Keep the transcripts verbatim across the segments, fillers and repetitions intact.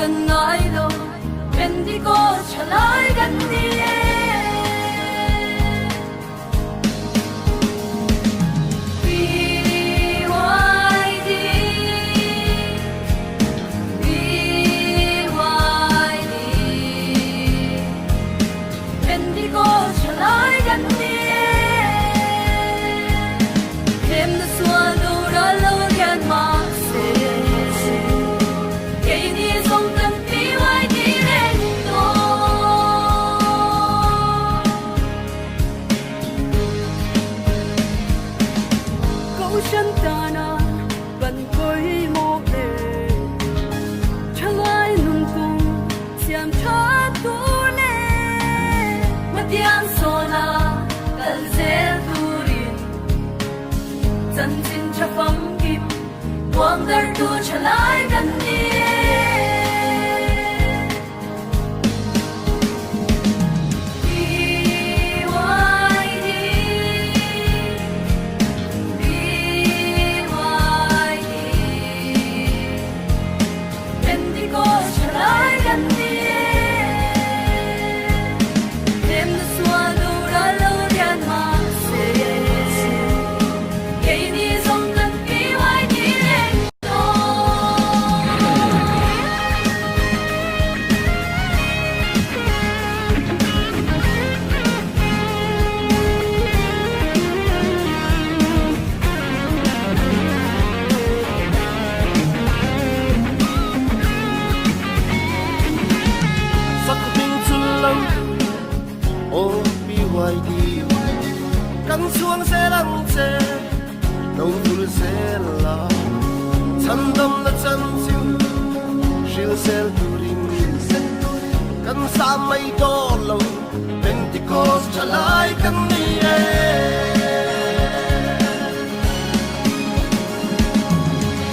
kan ngai lo, Pentecost thalai kan ni e. B Y D, B Y D, Pentecost thalai kan ni e. Themna sual lo, ral lo lian mah se, keini zong kan B Y D leng tawh. Kohhran tana pan poimawh le, thalai nuntung siamtha tu le, Matiang sawna kal zel turin, chanchin tha famkim puangdartu thalai kan ni e. B Y D, B Y D, Pentecost thalai kan ni e. Themna sual lo, ral lo lian mah se, keini zong kan B Y D leng tawh. Sak ding cul lo, oh B Y D, kan suang zel ang ce, lo vul zel la, chandamna chanchin hril zel turin, kan sa mai daw lo, Pentecost thalai kan ni e.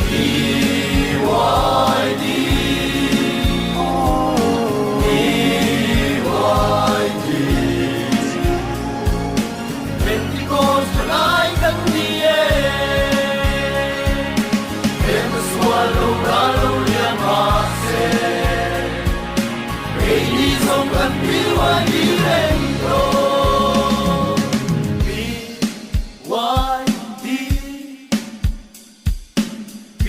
B Y D, B Y D, Pentecost thalai kan ni e. Themna sual lo, ral lo lian mah se, keini zong kan B Y D leng tawh. B Y D, B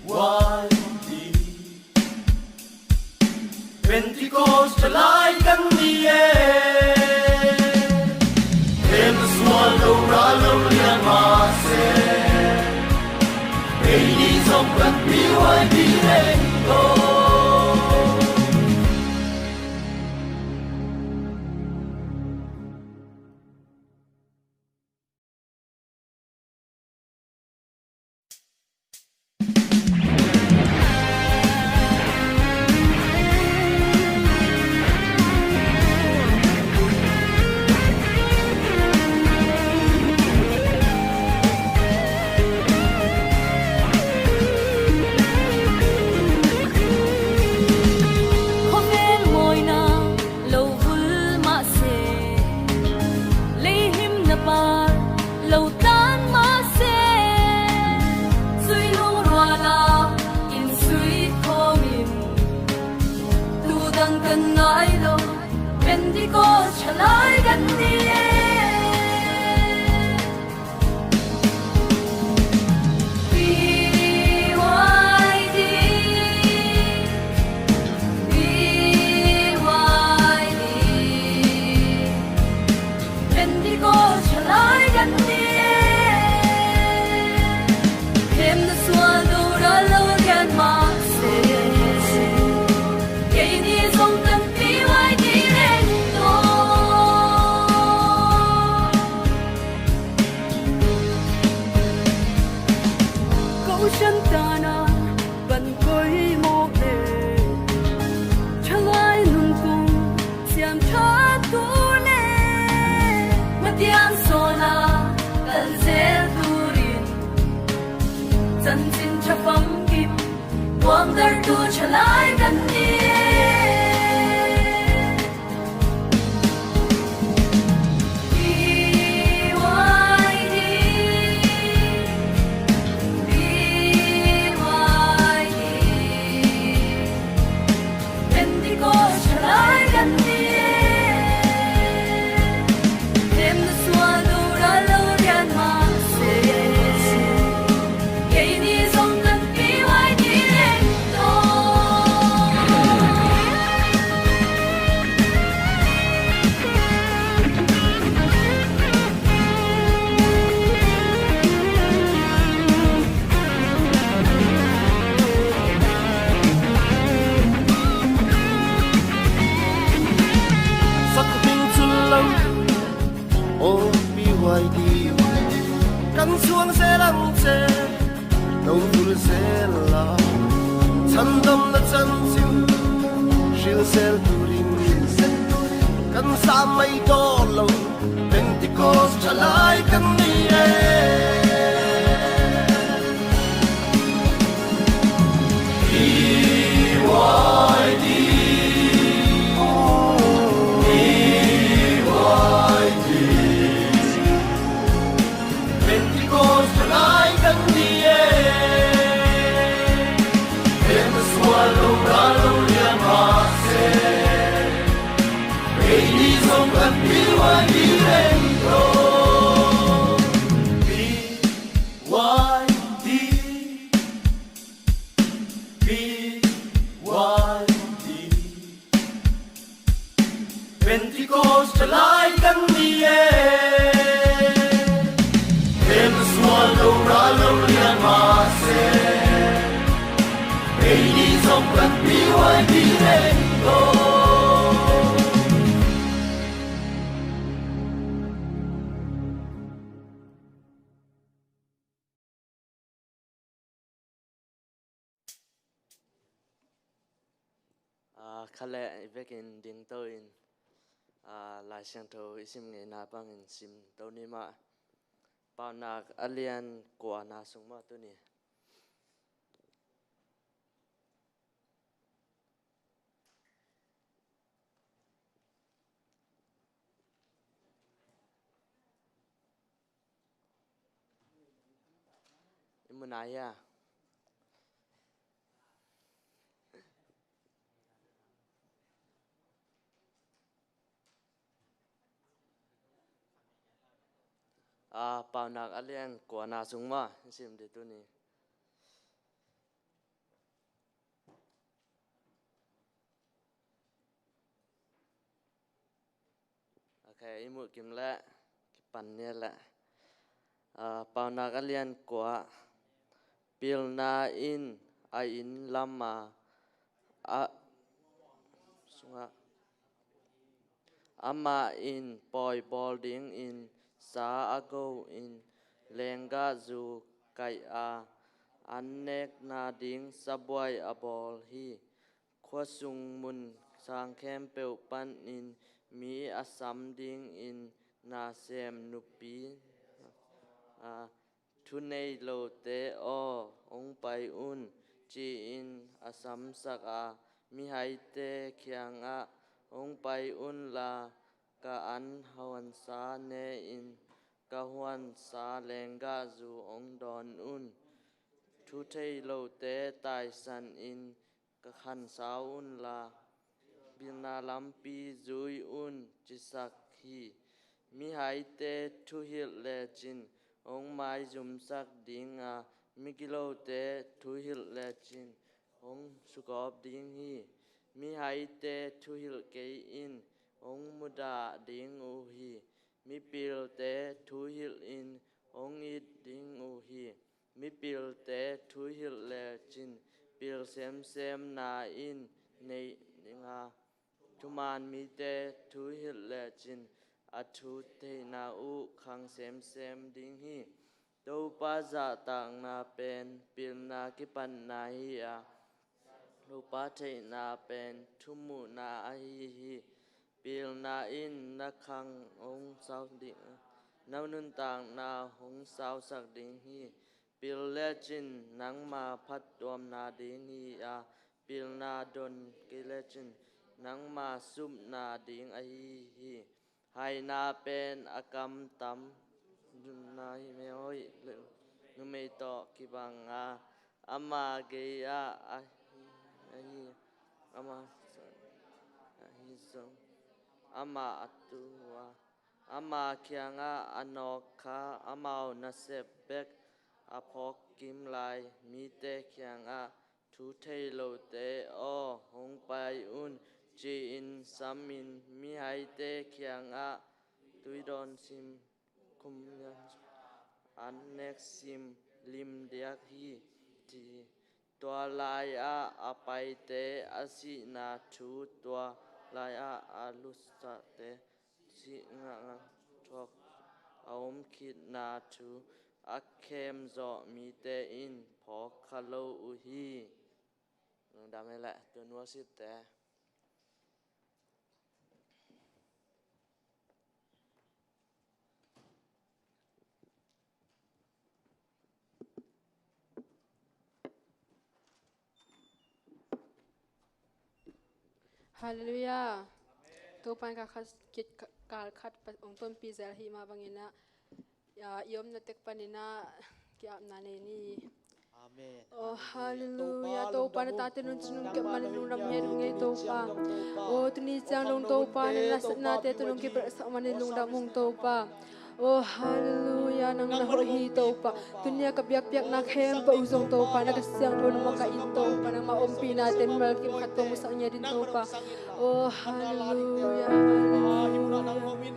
Y D, Pentecost thalai kan ni e. Themna sual lo, ral lo lian mah se, keini zong kan B Y D leng tawh. Khawvel mawina lo vul mah se, leihimna par lo tan mah se, sui lungruala in sui khawmin, tu dang kan ngai lo, Pentecost thalai kan ni e. B Y D, B Y D, Pentecost thalai kan ni e. Themna sual lo, ral lo lian mah se, keini zong kan B Y D leng tawh. Kohhran tana pan poimawh le, thalai nuntung siamtha tu le, Matiang sawna kal zel turin, chanchin tha famkim puangdartu thalai kan ni e. B Y D, B Y D, Vul sel la, chandam na chan cin, hril sel turin, kan sa mai daw lo, Pentecost thalai kan ni e. B Y D, B Y D. Pentecost thalai kan ni e. Pentecost sual lo, ra lo lian mah se. Ei ni zong kan B Y D leng lo. B Y D, B Y D. Pentecost thalai kan ni e. Pentecost sual lo, ra lo lian mah se. Ei ni zong kan B Y D leng lo. Aa, kha leh i vekin dingto in, aa, Lai Siangtho i sim ngeina bangin simto ni mah. Paunak a lian kuana sung mah tuni. I mu nai hia? Aa, Paunak a lian kuana sung mah i sim ding tuni. Ok, i muh kim leh kipan ni leh. Aa, Paunak a lian kua. Pilna in a inn lam a, a, sungah, amah in pawi bawl dingin sa a go in lenggahzu kaih a, an nekna ding sabuai a bawl hi. Khuasung mun sang khempeuh panin mi a sam dingin nasem nupi, a, thu nei lote aw, hong pai un, ci-in a samsak a, mihaite kiangah, hong pai unla, ka an huansa ne-in, ka huansa lenggahzu hong dawn un. Thu thei lote taisan in, ka khansau unla, pilna lampi zui un, cisak hi. Mihaite thuhilh lecin hong maizumsak ding a, migilote thuhilh lecin hong sugawp ding hi. Mihaite thuhilh kei in, hong mudah ding uh hi. Mipilte thuhilh in, hong it ding uh hi. Mipilte thuhilh lecin pil semsemna in neih ding a, thuman mite thuhilh lecin a thu theihna uh khang semsem ding hi. Topa zahtakna pen pilna kipatna hi a, Topa theihna pen thumuhna ahi hi. Pilna in na khang hong sau ding a, na nuntakna hong sausak ding hi. Pil lecin nangma phattuamna ding hi a, pilna don kei lecin nangma supna ding ahi hi. Haina pen a kam tam, nunna hi mei hoih le numei tawh kibang a, ama gei ah ahi, ahi, ama ahi zong, ama a tu a, ama kiangah a nawk kha, amau nasep bek a phawk kim lai mite kiangah, thu thei lote aw, hong pai un, ci-in samin mihaite kiangah, tuidawn sim khum lian an nek sim lim diak hi, ci hi. Tua lai-ah a paite a sihna thu, tua lai-ah a lutsate sihna thuak a om khitna thu a khem zawh mite in phawk kha lo uh hi. Lungdam hi leh, tu nuasia te. Halleluiah. Topa'n kal khat, kal khat hong tonpih zel ahih mah bangin ah, i omna tek panin ah ki-apna nei ni. Amen. Oh, halleluiah. Topa, na tate nong kep manin lungdam hong ei Topa. Oh, tuni ciang dong Topa, na nasepnate tawh nong kipelhsak manin lungdam hong Topa. Oh, halleluiah, nang na hoih hi Topa. Tuni a ka biakpiakna khempeuh uh zong Topa, na Kha Siangtho nangmah ka it Topa, nangmah ompihnate mimal kim khat tawh musak ngiat in Topa. Oh, halleluiah, halleluiah.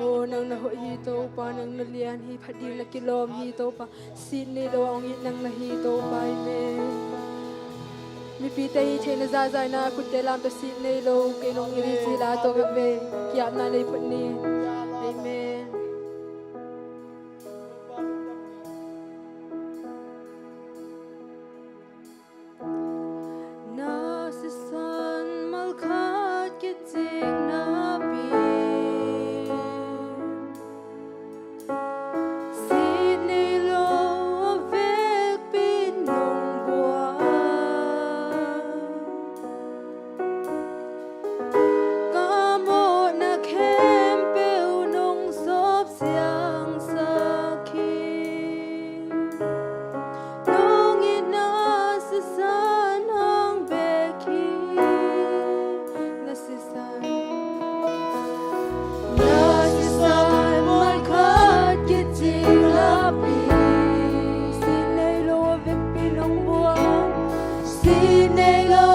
Oh, nang na hoih hi Topa, nang na lian hi, phat ding na kilawm hi Topa. Sit nei lo a hong it nang na hi Topa, amen. Mipite hih theihna zahzah in ah khutte lam tawh sit nei lo, kei nong it hi ci-in la tawng hi ve. Ki-apna nei phot ni. Amen. Na sisan malkhat kicing napi, sit nei lo a vekpi nong buang. Ka mawhna khempeuh nong sawp siangsak hi. Nong itna sisan hang bek hi. Na sisan, na sisan malkhat kicing napi, sit nei lo a vekpi nong buang. Sit nei lo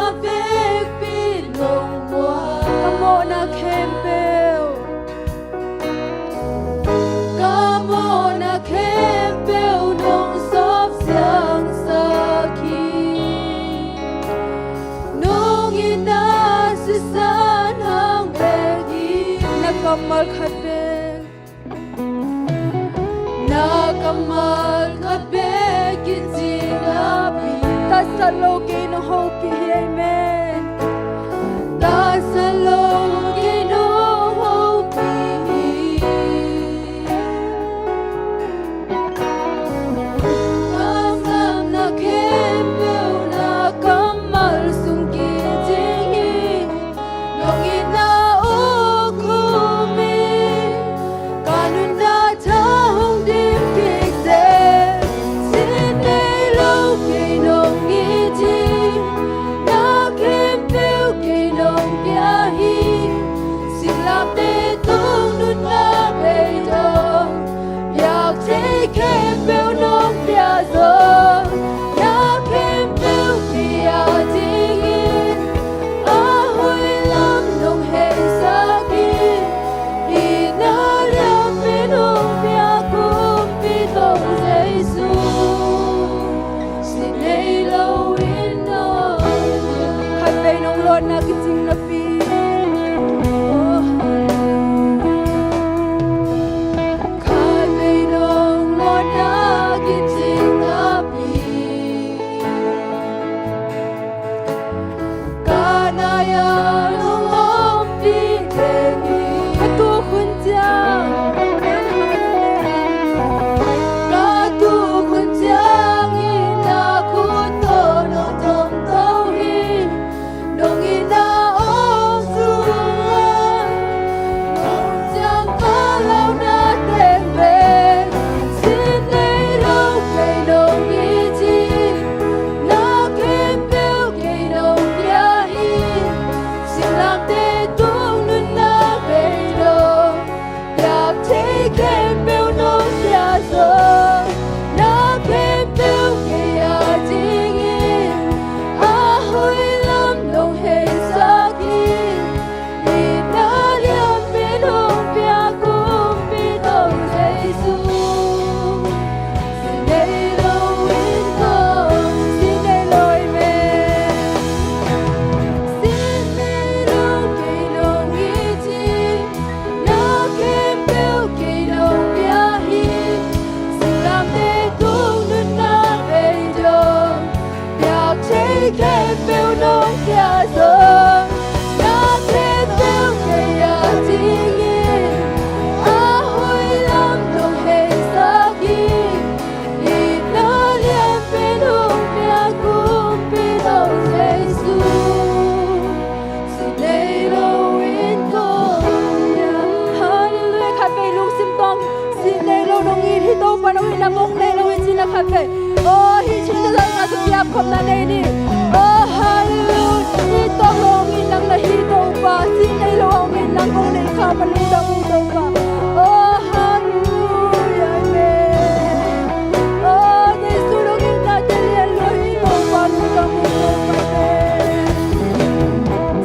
a vekpi nong buang. Ka mawhna khempeuh, ka mawhna khempeuh nong sawp siangsak hi. Nong itna sisan hang bek hi. Na kammal khat bek, na kammal khat bek kicing napi, tatsat lo kei nong hopih hi, amen. Tatsat lo kei nong hopih hi. Ka sapna khempeuh na kammal sung kicing hi. Nong itna uh khum hi. Ka nuntak tha hong dim kik zen. Sit nei lo kei nong it hi. Kiapkhopna nei ni. Oh, hallelujah. I tawh lawng in nang na hi Topa. Sin nei lo hong in nang kong nei kha, pa lungdam ung Topa. Oh, hallelujah. Amen. Oh, Jesu lungdam na te lian lo hi Topa, lungdam ung Topa te.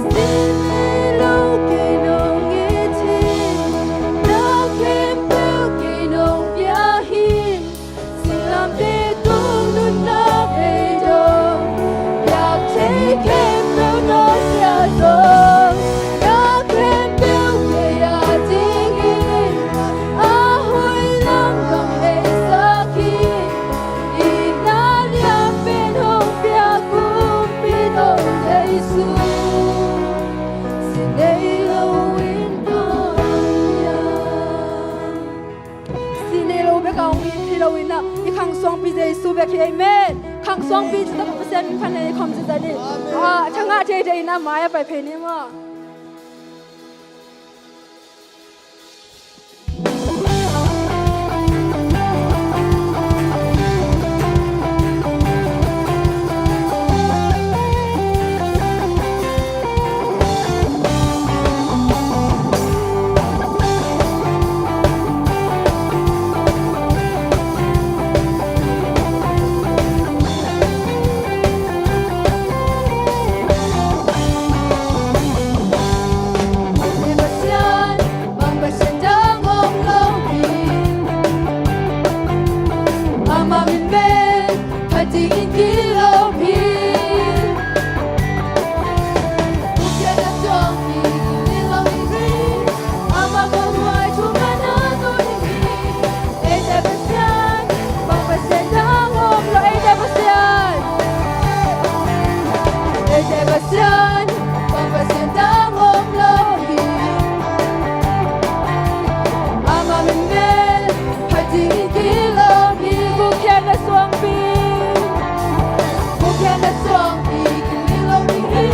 Sin nei lo kei nong it hi. Na khempeuh kei nong pia hi. Singlamteh tung nunna ei dong, piak thei khempeuh na pia zong, na khempeuh kei a dingin a hoih lam nong neihsak hi. Itna lianpen hong pia kumpi Topa Jesu, sin nei lo in hong pia. Sin nei lo bek a hong it hi lo in ah, i khang suangpi Jesu bek hi. Amen. Khang suangpi ci tawh Pasian min phat nei khawm ci ta ni. Ah, thangah theithei in ah mai-ah pai phei ni maw. Pasian, bang Pasian dang om lo hi. Ama min bek khat dingin kilawm hi. Bukhiat na suangpi kilawm hi. Ama muanhuai thumang na tun hi. Eite Pasian, bang Pasian dang om lo. Eite Pasian, Eite Pasian, bang Pasian dang om lo hi. Ama min bek khat dingin kilawm hi. Bukhiat na suangpi, bukhiat na suangpi kilawm hi.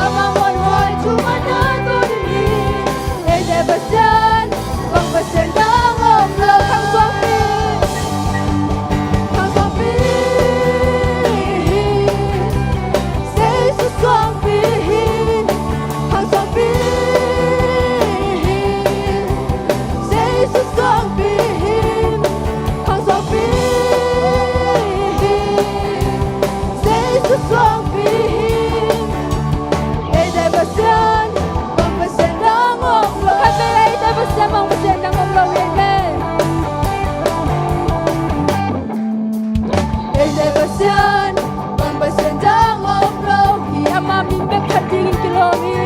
Ama muanhuai thumang na tun hi. Eite Pasian, bang Pasian dang om lo. Khang suangpi, khang suangpi hi. Jesu suangpi hi. Khang suangpi hi. Jesu suangpi hi. Khang suangpi hi. Jesu suangpi hi. Eite Pasian, bang Pasian dang om lo. Khat vei, Eite Pasian, bang Pasian dang om lo hi. Amen. Eite Pasian, bang Pasian dang om lo hi. Ama min bek khat dingin kilawm hi.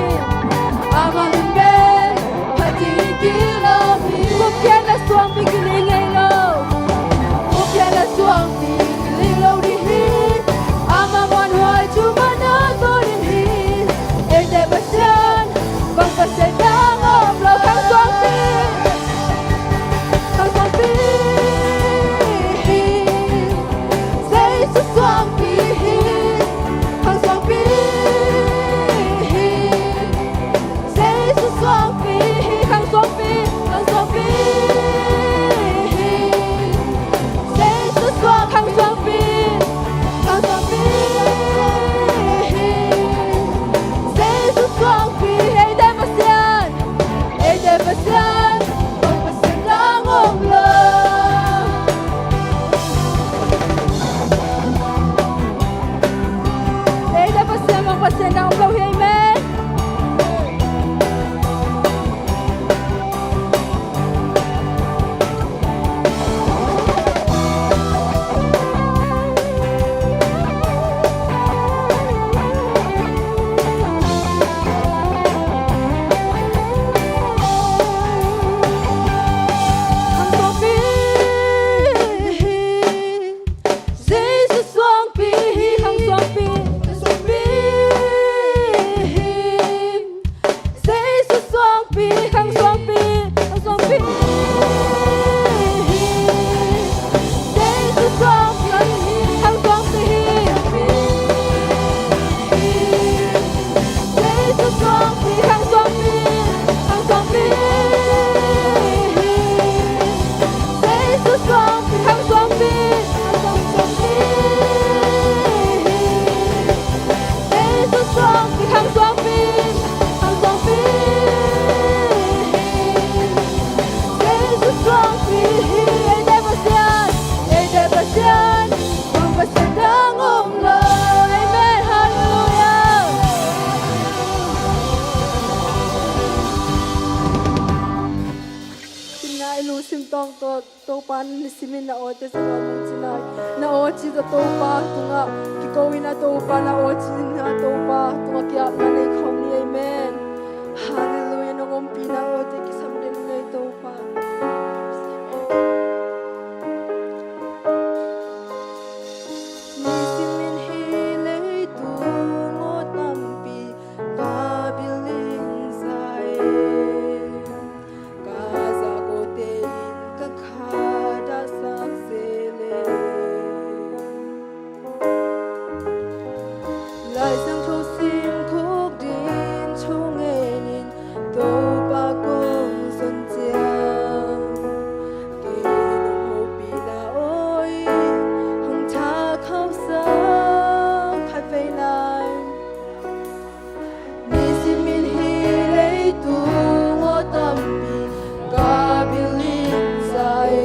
Ama min bek khat dingin kilawm hi. Bukhiat na suangpi kiling ngei lo. Bukhiat na suangpi kiling lo ding hi. Ama muanhuai thumang na tun hi. Eite Pasian, bang Pasian dang om lo. Khang suangpi, khang suangpi hi. Jesu suangpi hi. Khang suangpi hi. Jesu suangpi hi. Khang suangpi, khang suangpi Topa, nisimin na awte zong a mung cinai, na aw ci tawh Topa tungah kiko in a Topa, na aw ci-in a Topa tungah kiapna nei khawm ni. Amen. Halleluia. Nong ompihna awte kisam den ngei Topa. Nisimin hih leitung aw tampi ka bilin zai, ka zak awte in ka kha dahsak zel e. Lai Siangtho sim khuk ding thu ngenin Topa kong zon ciang, kei nong hopihna aw in hong tha khauhsak. Khatvei lai. Nisimin hih leitung aw tampi ka bilin zai,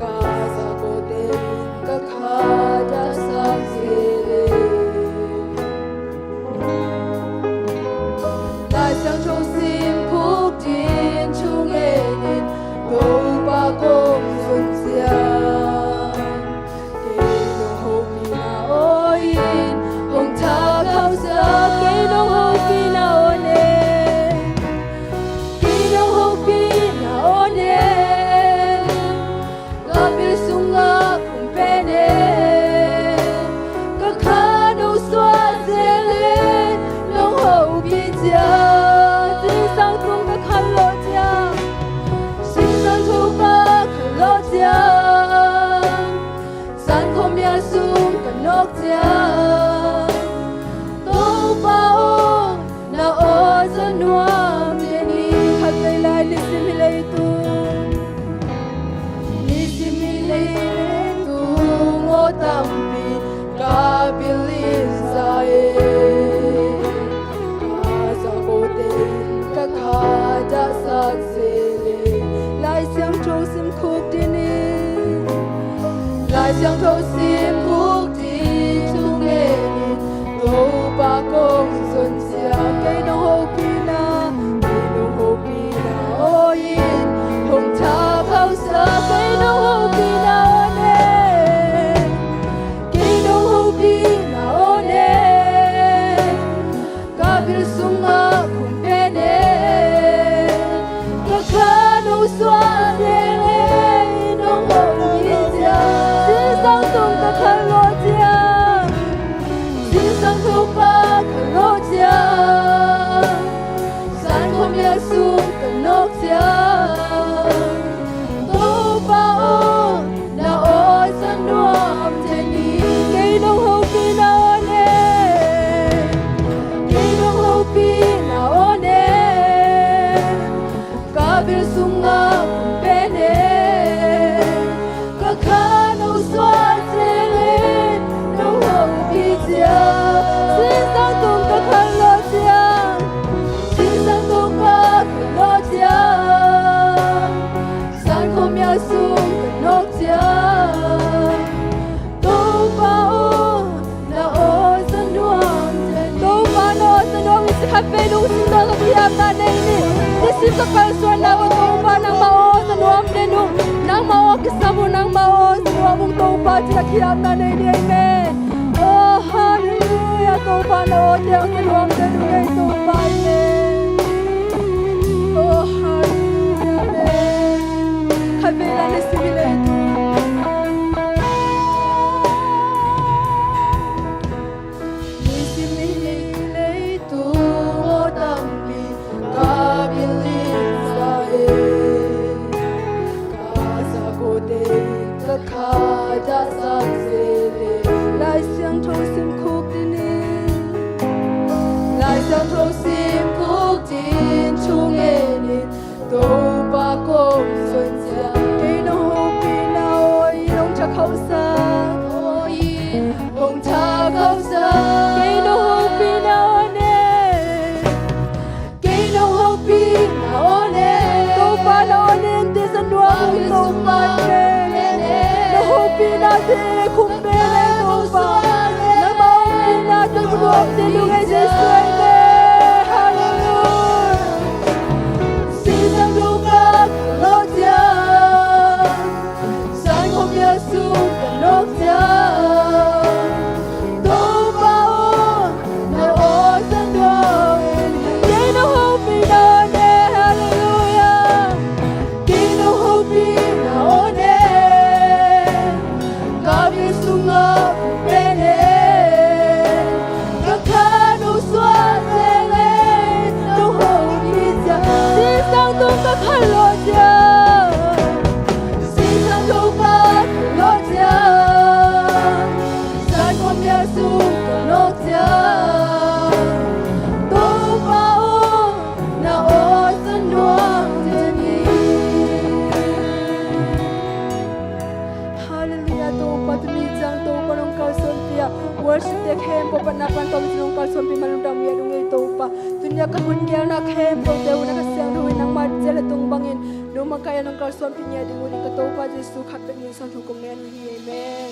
ka zak awte in ka kha dahsak zel e. Lai Siangtho sim khuk ding thu ngenin Topa kong zon ciang, kei nong hopihna aw in hong tha khauhsak. Kei nong hopihna aw ne, kei nong hopihna aw ne, ka bil sungah kong pen e, ka kha nong suah zel e, nong hopih ciang. Zingsang tung ka khanlawh ciang, zingsang tung ka khanlawh ciang, San khuamial sung ka nawk ciang, Topa aw, na aw za nuam den ni. Khatvei lai. Nisim hih leitung, nisim hih leitung aw tampi ka bilin zai, ka zak awte in ka kha dahsak zel e. Lai Siangtho sim khuk ding ni. Lai Siangtho sim khuk ding thu ngenin Topa kong zon ciang, kei nong hopihna, kei nong hopihna aw in hong tha khauhsak. Kei nong hopihna aw ne, kei nong hopihna aw ne, ka bil sungah kong pen e, ka kha nong suah zel e, nong hopih ciang. Zingsang tung ka khanlawh ciang, zingsang tung ka khanlawh ciang, San khuamial sung ka nawk ciang, Topa aw, na aw za nuam den ni. Kei nong hopihna aw ne, kei nong hopihna aw ne, ka bil sungah kong pen e, ka kha nong suah zel e, nong hopih ciang. Zingsang tung ka khanlawh ciang, zingsang tung ka khanlawh ciang, San khuamial sung ka nawk ciang, Topa aw, na aw za nuam den ni. Topa na aw za nuam in, khatvei lungsim tawh ka kiapna nei ni. Nisim ka kalsuanna uh Topa, nangmah aw za nuam den uh, nangmah aw kisam uh, nangmah aw za nuam uh Topa, ci-a kiapna nei ni. Amen. Oh, halleluia. Topa na aw teng za nuam den uh ei Topa, amen. Oh, halleluia, amen. Khatvei lai. Nisim hih leitung, nisim hih leitung aw tampi ka bilin zai, ka zak awte in ka kha dahsak zel e. Lai Siangtho sim khuk ding ni. Lai Siangtho sim khuk ding thu ngenin Topa kong zon ciang, kei nong hopihna aw in hong tha khauhsak, aw in hong tha khauhsak. Kei nong hopihna aw ne, kei nong hopihna aw ne, Topa na aw ne, te za nuam uh Topa ne. Nong hopihna te khum pen e Topa, nangmah hopihna te khum nuam te nung e Jesu, amen. Halleluia. Zingsang tung ka khanlawh ciang, Site khempeuh patna pan tawm ci nong kalsuanpih man lungdam ngiat ung ei Topa. Tuni-a ka hun gelna khempeuh te hun a ka siangtho in nangmah zia le tung bangin nong makaih a nong kalsuanpih ngiat ding un in ka Topa Jesu khat bek min suang thu kong ngen uh hi. Amen.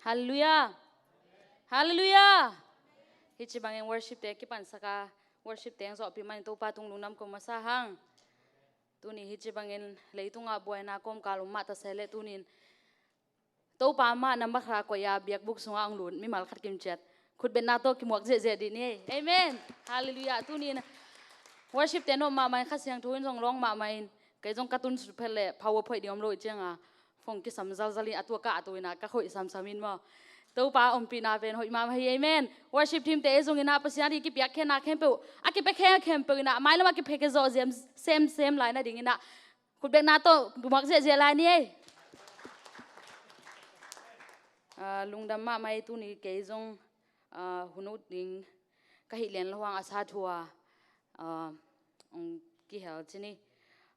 Halleluiah. Halleluiah. Hih ci bangin worship te kipansak a, worship te zawhpih manin Topa tung lungdam ko masa hang. Tuni hih ci bangin leitungah buaina kawmkal om mah ta se leh tunin Topa mah na makha koih a biakbuk sungah hong lut mimal khat kim ciat khutbetna tawh kimuak ziahziah dih ni. Amen. Halleluiah. Tunin worship te nop mahmah in Kha Siangtho in zong lawng mahmah in kei zong ka tun sut phet leh PowerPoint ding om lo i cianga phone kisam zalzal in a tua ka a tu inah ka khoih samsam in maw. Topa ompihna pen hoih mahmah hi. Amen. Worship team te ei zong inah Pasian i kipiak khenna khempeuh a kipia khe khempeuh inah mailam a kipia khe zawh ziam semsem lai nading inah khutbetna tawh kimuak ziahziah lai ni ei. Ah, lungdam mahmah ei tuni kei zong, ah, hun ut ding ka hih lian lo hang a sa thu a, ah, hong kihel ci ni.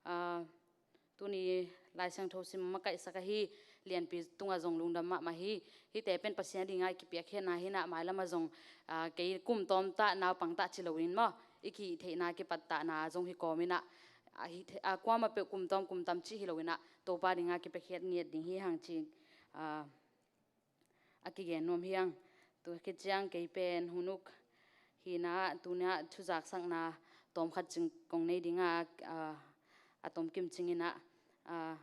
Ah, tuni Lai Siangtho sim makaihsak ahi Lianpi tungah zong lungdam mahmah hi. Hihte pen Pasian dinga i kipiak khenna hinah mailamah zong, ah, kei kum tawmtah naupangtah ci loin maw i kihih theihna kipattahna zong hi kawm inah, ah, hih the-, ah, kuamah peuh kum tawm kum tam cih hi lo inah Topa dinga kipiakhiat ngiat ding hi hang ci, ah, a kigen nuam hi hang. Tua khit ciang kei pen hun uk hinah tunah thuzaksakna tawmkhat cing kong nei dinga, ah, a tomkim cing inah, ah,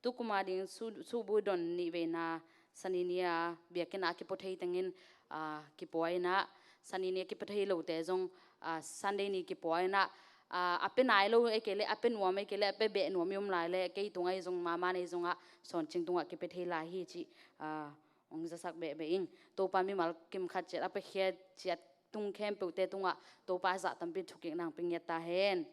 tukuma ding su-, subu don nih veina Sani ni a biakinn a kipua thei tengin, ah, kipua inah Sani ni a kipua thei lote zong, ah, Sunday ni kipua inah, ah, a pia nai lo ei kei leh a pia nuam ei kei leh a pia beh nuam i om lai leh kei tungah ei zong mama nei zongah Sawncing tungah kipia thei lai hi cih, ah, hong zasak behbeh ing. Topa mimal kim khat ciat a piakhia ciat tung khempeuhte tungah Topa a zah tampi thukik nang pia ngiat ta hen.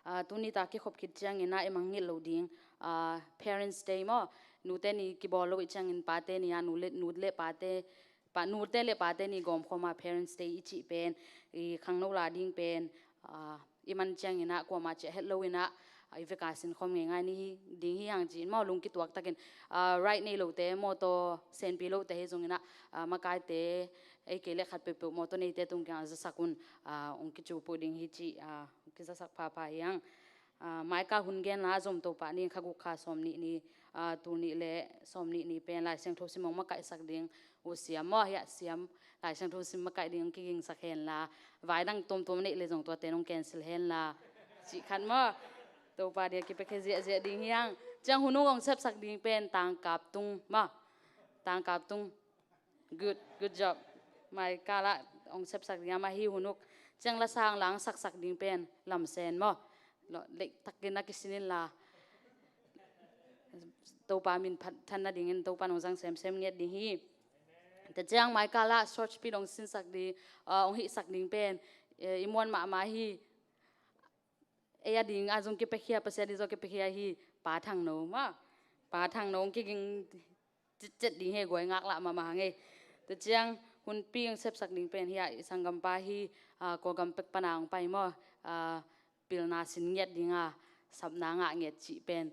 Ah, tuni ta kikhop khit ciangin ah i mangngilh lo ding, ah, Parents' Day maw, nute ni kibawl lo i ciangin pate ni ah nu le, nu le pate, pa, nute le pate ni gawmkhawm a Parents' Day i cih pen i khangno la ding pen, ah, i man ciangin ah kuamah ciah het lo in ah, ah, i veka sinkhawm ngeingai ni hi, ding hi hang ci-in maw lung kituak takin, ah, ride nei lote mawtaw senpi lote hi zongin ah, ah, makaite ei kei le khat peuhpeuh mawtaw neite tung kiang a zasak un, ah, hong kicupu ding hi cih, ah, kizasak phapha hi hang. Ah, maikal hun genna a zom to pah ni kha guk kha sawm nih ni, ah, tul nih le sawm nih ni pen Lai Siangtho sim hong makaihsak ding uh siam maw, hiah siam Lai Siangtho sim makaih ding hong kigingsak henla, vai dang tuamtuam neih le zong tuate nong cancel henla, cih khat maw. Topa dia kipiakhia ziahziah ding hi hang. Ciang hun uk hong sepsak ding pen tangkap tung maw, tangkap tung. Good, good job. Maikal ah hong sepsak ding a mah hi hun uk. Ciang la sang langsaksak ding pen Lam Sen maw. Leih takin a kisin inla Topa min phat than nadingin Topa nong zang semsem ngiat ding hi. Tua ciang Maikal ah short speech hong sinsak ding, ah, hong hihsak ding pen, eh, i muan mahmah hi. Ei a ding a zong kipiakhia, Pasian ding zong kipiakhia hi. Pa Thangno maw, Pa Thangno hong kiging cetcet ding hi, guai ngaklah mahmah hang ei. Tua ciang hunpi hong sepsak ding pen hiah i sanggampa hi, ah, Kawlgam pek pana hong pai maw, ah, pilna sin ngiat ding a, sapna ngah ngiat cih pen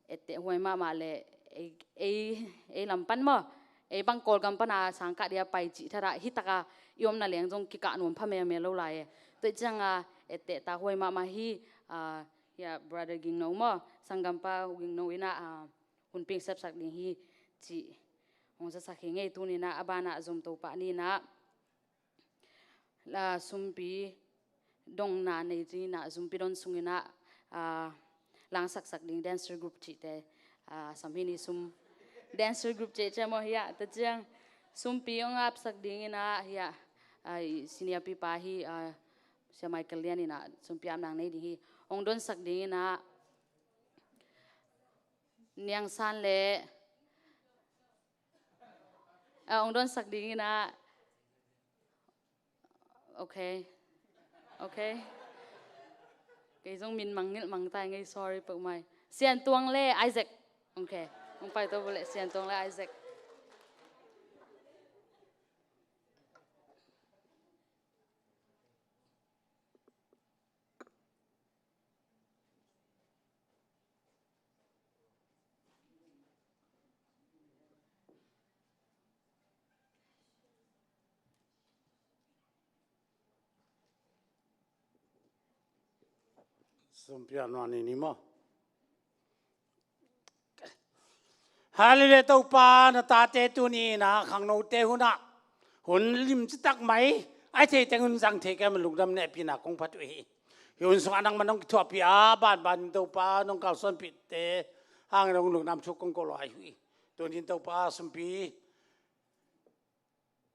etteh huai mahmah le ei, ei, ei lam pan maw, ei bang Kawlgam pana sangkah dia pai cih thadah hi taka i omna leng zong kikah nuam pha melmel lo lai e. Tua ciang a etteh ta huai mahmah hi, ah, hiah brother Gingno maw, sanggampa Gingno in ah, ah, hunpi hong sepsak ding hi cih hong zasak hi ing ei. Tuni in ah a banah zom to pah ni in ah, la sumpi dongna nei ding in ah, sumpi don sung in ah, ah, langsaksak ding dancer group cihte, ah, sam hi ni sum dancer group cih ciah maw hiah. Tua ciang sumpi hong apsak ding in ah hiah, ah, i senior pipa hi, ah, Sia Michael Lian in ah sumpi apna nei ding hi. Hong donsak ding in ah Niang San le, ah, hong donsak ding in ah. Ok. Ok. Kei zong min mangngilh mang tai ngei, sorry peuhmah hi. Sian Tuang le Isaac. Ok. Hong paito bu le Sian Tuang le Isaac. Sumpi a nuam ni ni maw. Halleluiah. Topa, na tate tuni in ah khangnote hun ah hun limci tak mai, a theiteng hun zang thei kei a, lungdam nehpihna kong phat uh hi. Hih hun sungah nangmah nong kithuahpih a, banbanin Topa nong kalsuanpihte hangin hong lungdam thu kong ko lai uh hi. Tuni in Topa, sumpi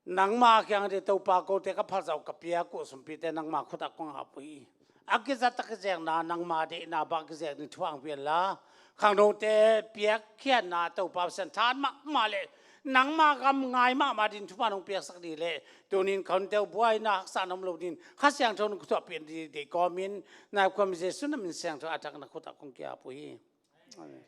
nangma kiang ding Topa, kote ka phalzauh ka piak uh sumpite nangma khut ah kong ap uh hi. A kizat a kizekna nangma deihna bang kizek ding thu hong pia in la, khangnote piakkhiatna Topa Pasian, tha mahmah le nangma gam ngai mahmah ding thupha nong piaksak ding le, tuni in khangnote uh buaina haksatna om lo ding Kha Siangtho nong kithuahpih ding deih kawmin, na khuami Jesu na min siangtho a thak na khut ah kong ki-ap uh hi. Amen.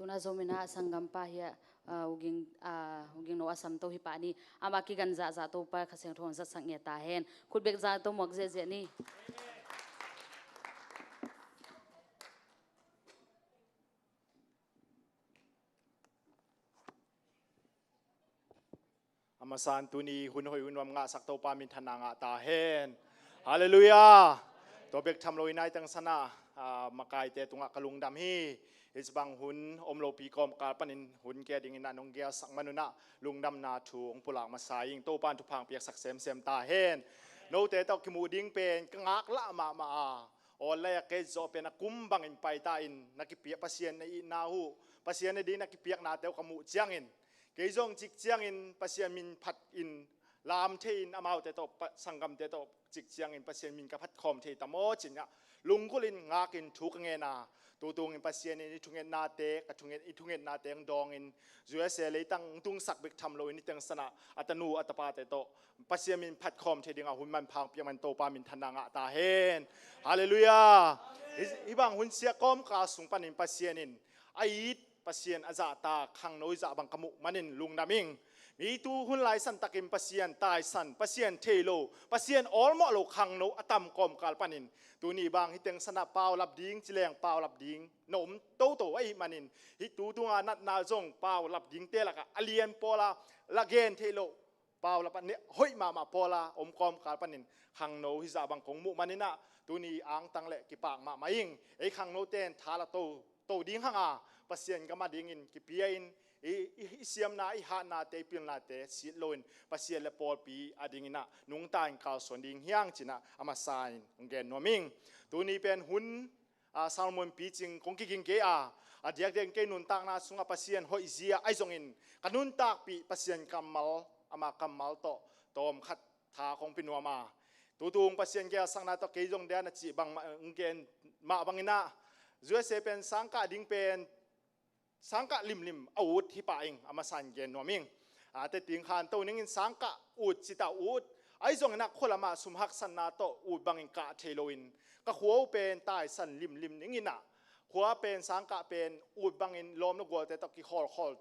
Tuna Zomi-in a sanggampa hi a, ah, uging, ah, uging no a samto hi pah ni. Amah kigan zahzah Topa Kha Siangtho hong zatsak ngei ta hen. Khut bek zahto muak ziahziah ni. A masa in tuni hun hoih hun nuam ngahsak Topa minthanna ngah ta hen. Halleluiah. Tua bek tham loin a hih teng sanah, ah, makaite tungah ka lungdam hi. Hih bang hun om lopi kawmkal panin hun kia dingin a nong gelsak man un a lungdamna thu hong pulak masa ing. Topa in thupha hong piaksak semsem ta hen. Note tawh kimuh ding pen ka ngaklah mahmah a, online a kei zawh pen a kum bangin paita in na kipiak Pasian na itna uh, Pasian na ding na kipiaknate uh ka muh ciangin, kei zong cik ciangin Pasian min phat in lam thei in amaute tawh, pa-, sanggamte tawh cik ciangin Pasian min ka phat khawm thei ta maw ci-in ah lunggulh in ngak in thu ka ngen a, tu tungin Pasian in i thungetnate, ka thunget, i thungetnate hong dawngin U S A leitang hong tungsak bek tham loin hih teng sanah a tanu a tapate tawh Pasian min phat khawm thei dingah hun manpha hong piak man Topa minthanna ngah ta hen. Halleluiah. Hih, hih bang hun siak kawmkal sung panin Pasian in a it, Pasian a zahtak khangno i zah bang ka muh manin lungdam ing. Mi tu hun lai santakin Pasian taisan, Pasian thei lo, Pasian awlmawh lo khangno a tam kawmkal panin tuni bang hih teng sanah paulap ding, ci leng paulap ding na om toto ahih manin, hih tu tunga natna zong paulap dingte lakah a lian pawl a, la gen theih loh paulap a hoih mahmah pawl a om kawmkal panin khangno hih zah bang kong muh manin ah tuni angtang le kipak mahmah ing. Ei khangnote in tha la to, to ding hang a, Pasian gam a dingin kipia in, i, i, i siamna, i hatnate, i pilnate sit loin Pasian le pawlpi a dingin ah nungta in kalsuan ding hi hang ci-in ah a masa in hong gen nuam ing. Tuni pen hun, ah, Solomon picing kong kiging kei a, a diakdiak in kei nuntakna sungah Pasian hoihzia ahi zongin ka nuntakpih Pasian kammal, ama kammal tawh tawmkhat tha kong pia nuam a, tu tung Pasian gelsakna tawh kei zong dia na cih bang mah, hong gen mah bangin ah U S A pen sangkah ding pen sangkah limlim a ut hi pah ing, a masa in gen nuam ing. A, teci khan to ningin sangkah ut, cita ut, ahi zongin ah khua lamah sum haksatna tawh ut bangin kah thei loin ka khua uh pen taisan limlim ningin ah, khua pen sangkah pen ut bangin lawm le gualte tawh kikhawlkhawl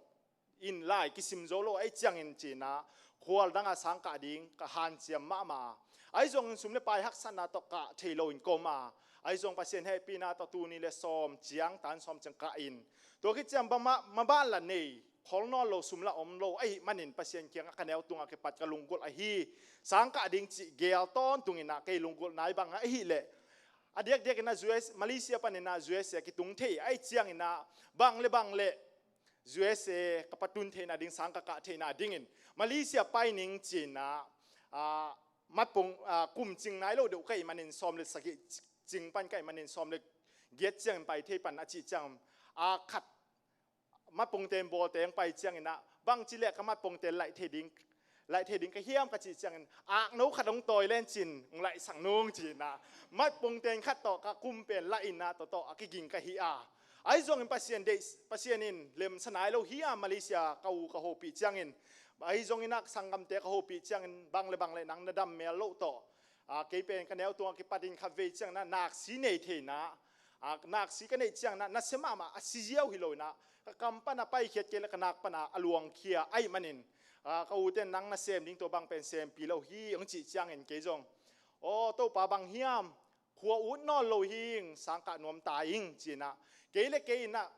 in lai kisim zo lo ahih ciangin ci-in ah khual dangah sangkah ding ka hanciam mahmah a, ahi zongin sum le pai haksatna tawh kah thei loin ka om a, ahi zong Pasian hehpihna tawh tul nih le sawm ciang, tan sawm ciang kah in, tua khit ciang bangmah maban la nei, khol nawn lo, sum la om lo ahih manin Pasian kiangah ka neu tungah kipat ka lunggulh ahi. Sangkah ding cih geel tawntungin ah kei lunggulh nai bang ahih leh, a diakdiakin ah U S, Malaysia panin ah U S A kitung thei ahih ciangin ah bang le bang le U S A ka patun theihna ding, sangkah kah theihna dingin Malaysia pai ning ci-in ah, ah, matpong, ah, kum cing nai lo deuh ka hih manin sawm le sagih cing pan ka hih manin sawm le giat ciangin pai thei pan a cih ciang, ah, khat matpongte in bawlte hong pai ciangin ah bangci leh ka matpongte laih thei ding, laih thei ding ka hiam ka cih ciangin, akno khat hong tawi len cin hong laihsak nung ci-in ah matpongte in khat tawh ka kum pen laih in ah tua tawh a kiging ka hi a, ahi zongin Pasian deih, Pasian in lemsa nai lo hi a, Malaysia ka u ka hopih ciangin, ahi zongin ah sanggamte ka hopih ciangin bang le bang le nang na dam mel loh tawh, a, kei pen ka neu tungah kipatin khatvei ciangin ah naksi nei theihna, a, naksi ka neih ciangin ah nasia mahmah a si ziau hi loin ah ka kam pan a paikhiat kei le ka nak pan a a luangkhia ahih manin, a, ka ute in nang na sem ding tua bang pen sempih lo hi hong cih ciangin kei zong, aw Topa, bang hiam, khua ut nawn lo hi ing, sangkah nuam ta ing ci-in ah kei le kei in ah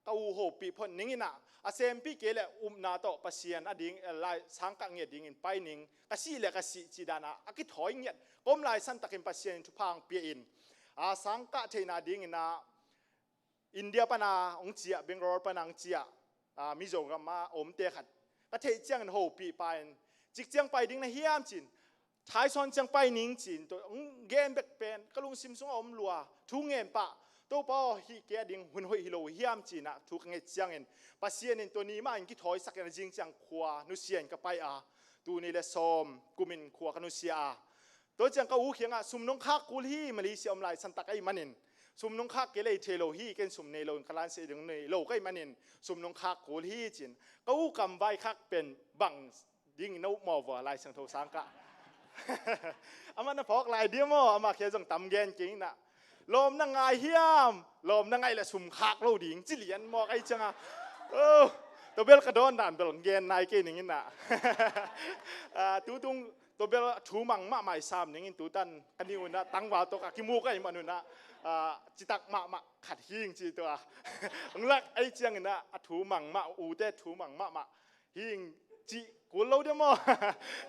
ka u hopih phot ningin ah a sempih kei le upna tawh Pasian a ding, eh, lai sangkah ngiat dingin pai ning, ka sih le ka sih cih dan ah a kithawi ngiat ka om lai santakin Pasian in thupha hong pia in, a, sangkah theihna dingin ah India pan a hong ciah, Bangalore pan a hong ciah, a, Mizoram a omte khat ka theih ciangin hopih pa in, cik ciang pai ding na hiam ci-in, thaisawn ciang pai ning ci-in tua hong gen bek pen ka lungsim sungah om lua, thu ngen pah, Topa aw, hih kei a ding hun hoih hi lo hiam ci-in ah thu ka nget ciangin Pasian in tua ni mah in kithawisak in a zing ciang khua nusia in ka pai a, tul nih le sawm kumin khua ka nusia a, tua ciang ka u kiangah sum nong khak kul hi, Malaysia om lai santak ahih manin, sum nong khak kei lei thei lo hi, ken sum nei loin ka lanseh ding nei lo ka hih manin sum nong khak kul hi ci-in ka u kam vaikhak pen bang ding in na up maw vua, Lai Siangtho sangkah. Amah na phawk lai dia maw, amah khia zong tam gen kei in ah. Lawm na ngai hiam? Lawm na ngaih leh sum khak lo ding ci lian mawk ahi cianga. Oh, tua bel ka dawn dan bel gen nai kei ning ina. Ah, tutung tua bel a thu mang mahmah i sam ning in tutan ka ning una tangval tawh ka kimuk ahi man una, ah, citak mahmah khat hing ci tua. Ang lak ahi ciang ina a thu mang mah, ute thu mang mahmah hing cih kul lo dia maw?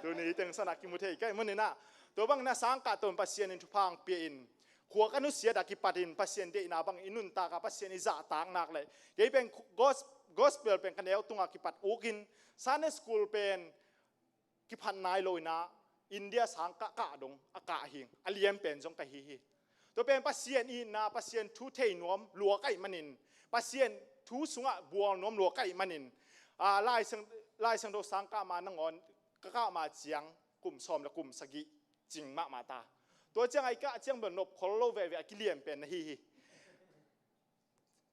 Tuni teng sana kimu thei kai mun ina. Tua bang ina sangkah tawn Pasian in thupha ang pia in, khua ka nusiat a kipat in Pasian deihna bang i nuntak a Pasian i zahtak nak leh, kei pen gos-, gospel pen ka neu tunga kipat ukin Sunday school pen kiphat nai lo ina India sangkah kah dong a kah hing a lian pen zong ka hi hi. Tua pen Pasian itna, Pasian thu thei nuam lua ka hih manin, Pasian thu sungah bual nuam lua ka hih manin, ah, Lai Siang, Lai Siangtho sangkah ma nangawn ka kah ma ciang kum sawm le kum sagih cing mahmah ta. Tua ciang a i kah ciang bel nop khol lo veve a kilian pen na hi hi.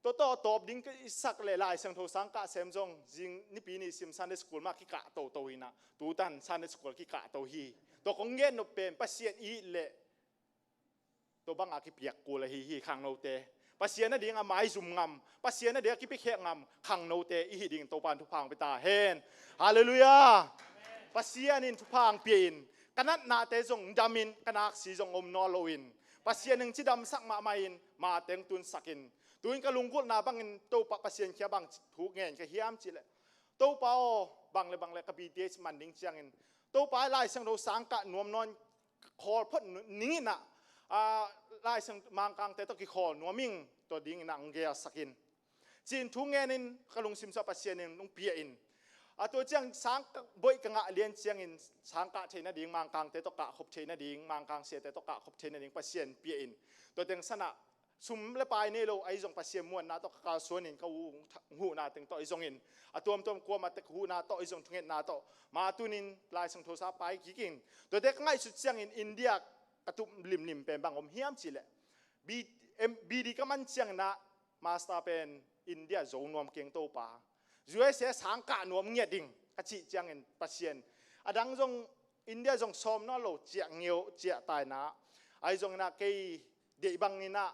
Tua tawh tawp ding ka i sak le Lai Siangtho sangkah sem zong zing nipi ni sim Sunday school mah kikah toto hi na. Tutan Sunday school kikah to hi. Tua kong gen nop pen Pasian it le tua banga kipiak kul ahi hi khangnote. Pasian a ding a maizum ngam, Pasian a ding a kipikhek ngam khangnote i hi ding Topan thupha ang pia ta hen. Halleluiah. Pasian in thupha ang pia in ka natnate zong damin ka naksi zong om nawn loin Pasian in cidamsak mahmah in mateng tunsakin, tuin ka lunggulhna bangin Topa Pasian khia bang thu ngen ka hiam cihleh, Topa aw, bang le bang le ka B T H man ding ciangin Topa Lai Siangtho sangkah nuam nawn khawl phot ning ina, ah, Lai Siang Mangkangte tawh kikhawl nuam ing, tua ding ina ang gelsakin, cin thu ngenin ka lungsim sua Pasian in nung pia in. A tua ciang sangkah boih ka ngah lian ciangin sangkah theih nading Mangkangte tawh kahkhop theih nading, Mangkang siate tawh kahkhop theih nading Pasian pia in. Tua teng sana sum le pai nei lo ahi zong Pasian muanna tawh ka kalsuanin ka u huhna teng tawh ahi zongin, a tuamtuam kuamah tek huhna tawh ahi zong thungetna tawh ma tunin Lai Siangtho sa pai kikin. Tuate ka ngaihsut ciangin India ka tup limlim pen bang om hiam cihleh, B-, M-, B D ka man ciangin ah master pen India zo nuam keng Topa, U S A sangkah nuam ngiat ding ka cih ciangin Pasian, a dang zong India zong sawm nawn lo ciah ngeu ciah taina ahi zongin ah kei deih bangin ah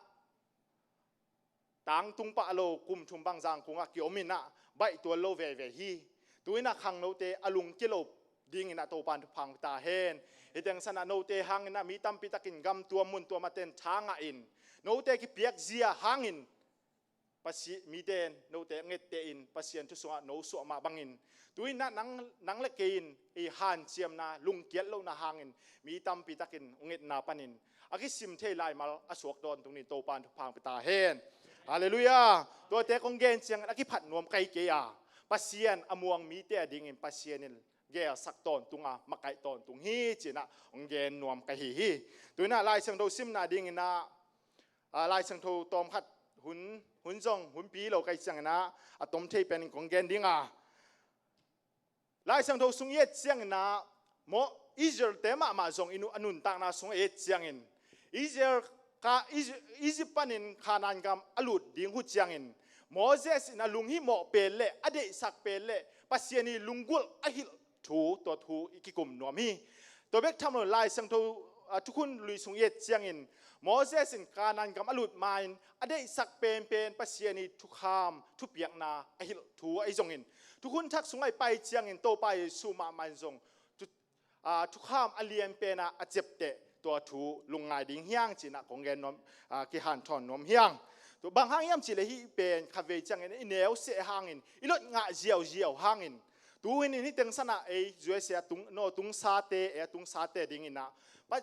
tangtung pah lo kum thum bang Zangkung ah kiom in ah baih tuan lo veve hi. Tu in ah khangnote a lungkia lo ding in ah Topan thupha ang pia ta hen. Hih teng sana note hangin ah mi tampi takin gam tuam mun tuam a ten tha ngah in, note kipiak zia hangin Pasi-, mite in note a ngette in Pasian thu sungah no suah mah bangin, tu in ah nang, nang le kei in i hanciamna, lungkiat lohna hangin mi tampi takin ngetna panin a kisim thei laimal a suak dawn tungin Topan thupha ang pia ta hen. Halleluiah. Tuate kong gen ciangin a kiphat nuam kai kei a, Pasian a muang mite a dingin Pasian in gelsak tawntung a, makaih tawntung hi ci in ah kong gen nuam ka hi hi. Tu in ah Lai Siangtho simna dingin ah, ah, Lai Siangtho tawmkhat hun, hun zong hunpi lo kai ciangin ah a tom thei penin kong gen ding a, Lai Siangtho sung i et ciangin ah, maw, Israel-te mahmah zong i nu-, a nuntakna sung a et ciangin, Israel ka, Iz-, Egypt panin Kanaan gam a lut ding uh ciangin, Moses in a lunghimawh pen le a deihsak pen le Pasian i lunggulh a hilh thu, tua thu i kikum nuam hi. Tua bek tham lo Lai Siangtho, ah, Thukhun Lui sung i et ciangin, Moses in Kanaan gam a lut ma-in a deihsak penpen Pasian i thukham, thupiakna a hilh thu ahi zongin, Thukhun Thak sungah i pai ciangin Topa Jesu mahmah in zong thu-, ah, thukham a lian pen a a ciapteh tua thu lungngai ding hi hang ci in ah kong gen nuam, ah, kihanthawn nuam hi hang. Tua bang hang hiam cihleh hih pen khatvei ciangin i neu seh hangin, i lot ngah ziauziau hangin, tu in hih teng sana ei U S A a tung, no, tungsate, ei a tungsate dingin ah, pa-,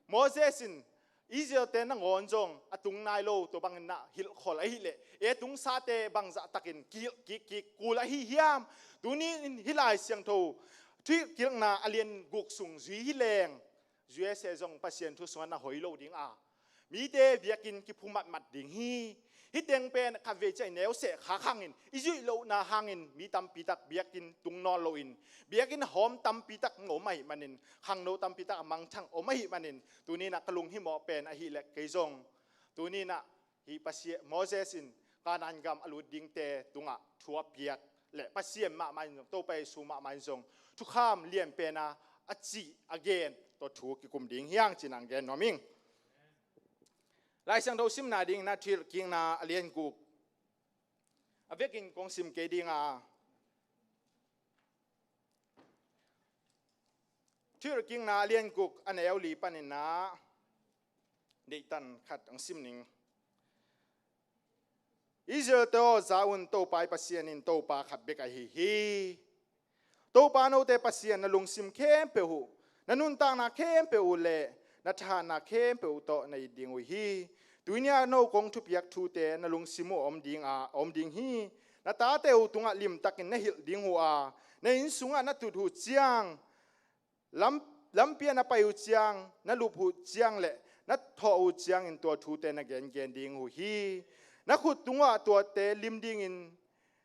Moses in Israel-te nangawn zong a tung nai lo, tua bangin ah hilhkhol ahih leh ei a tungsate bangzah takin kihilh kikkik kul ahi hiam? Tuni in hih Lai Siangtho thuhilhkikna a lian guk sung zui hi leng, U S A zong Pasian thu sungah na hoi lo ding a, mite biakinn kiphumatmat ding hi. Hih teng pen khatvei ciang i neu seh khak hangin, i zuih lohna hangin mi tampi tak biakinn tung nawn loin, biakinn a hawm tampi tak om ahih manin, khangno tampi tak a mangthang om ahih manin, tuni in ah ka lunghimawh pen ahih leh kei zong tuni in ah hih Pasian, Moses in Kanaan gam a lut dingte tungah thu a piak le Pasian mahmah in zong, Topa Jesu mahmah in zong thukham lian pen a a cih a gen tua thu kikum ding hi hang ci in ah gen nuam ing. Lai Siangtho simna dingin ah Thuhilhkikna a lian guk a vekin kong sim kei ding a, Thuhilhkikna a lian guk a neu li panin ah deihtan khat hong sim ning. Israel-te aw, za un, Topa i Pasian in Topa khat bek ahi hi. Topa note Pasian na lungsim khempeuh uh, na nuntakna khempeuh uh le na thahatna khempeuh uh tawh na it ding uh hi. Tuini-a no kong thupiak thute na lungsim uh om ding a, om ding hi. Na tate uh tungah limtakin na hilh ding uh a, na inn sungah na tut uh ciang, lam, lampi-ah na pai uh ciang, na lup uh ciang le na thawh uh ciangin tua thute na gengen ding uh hi. Na khut tungah tuate lim dingin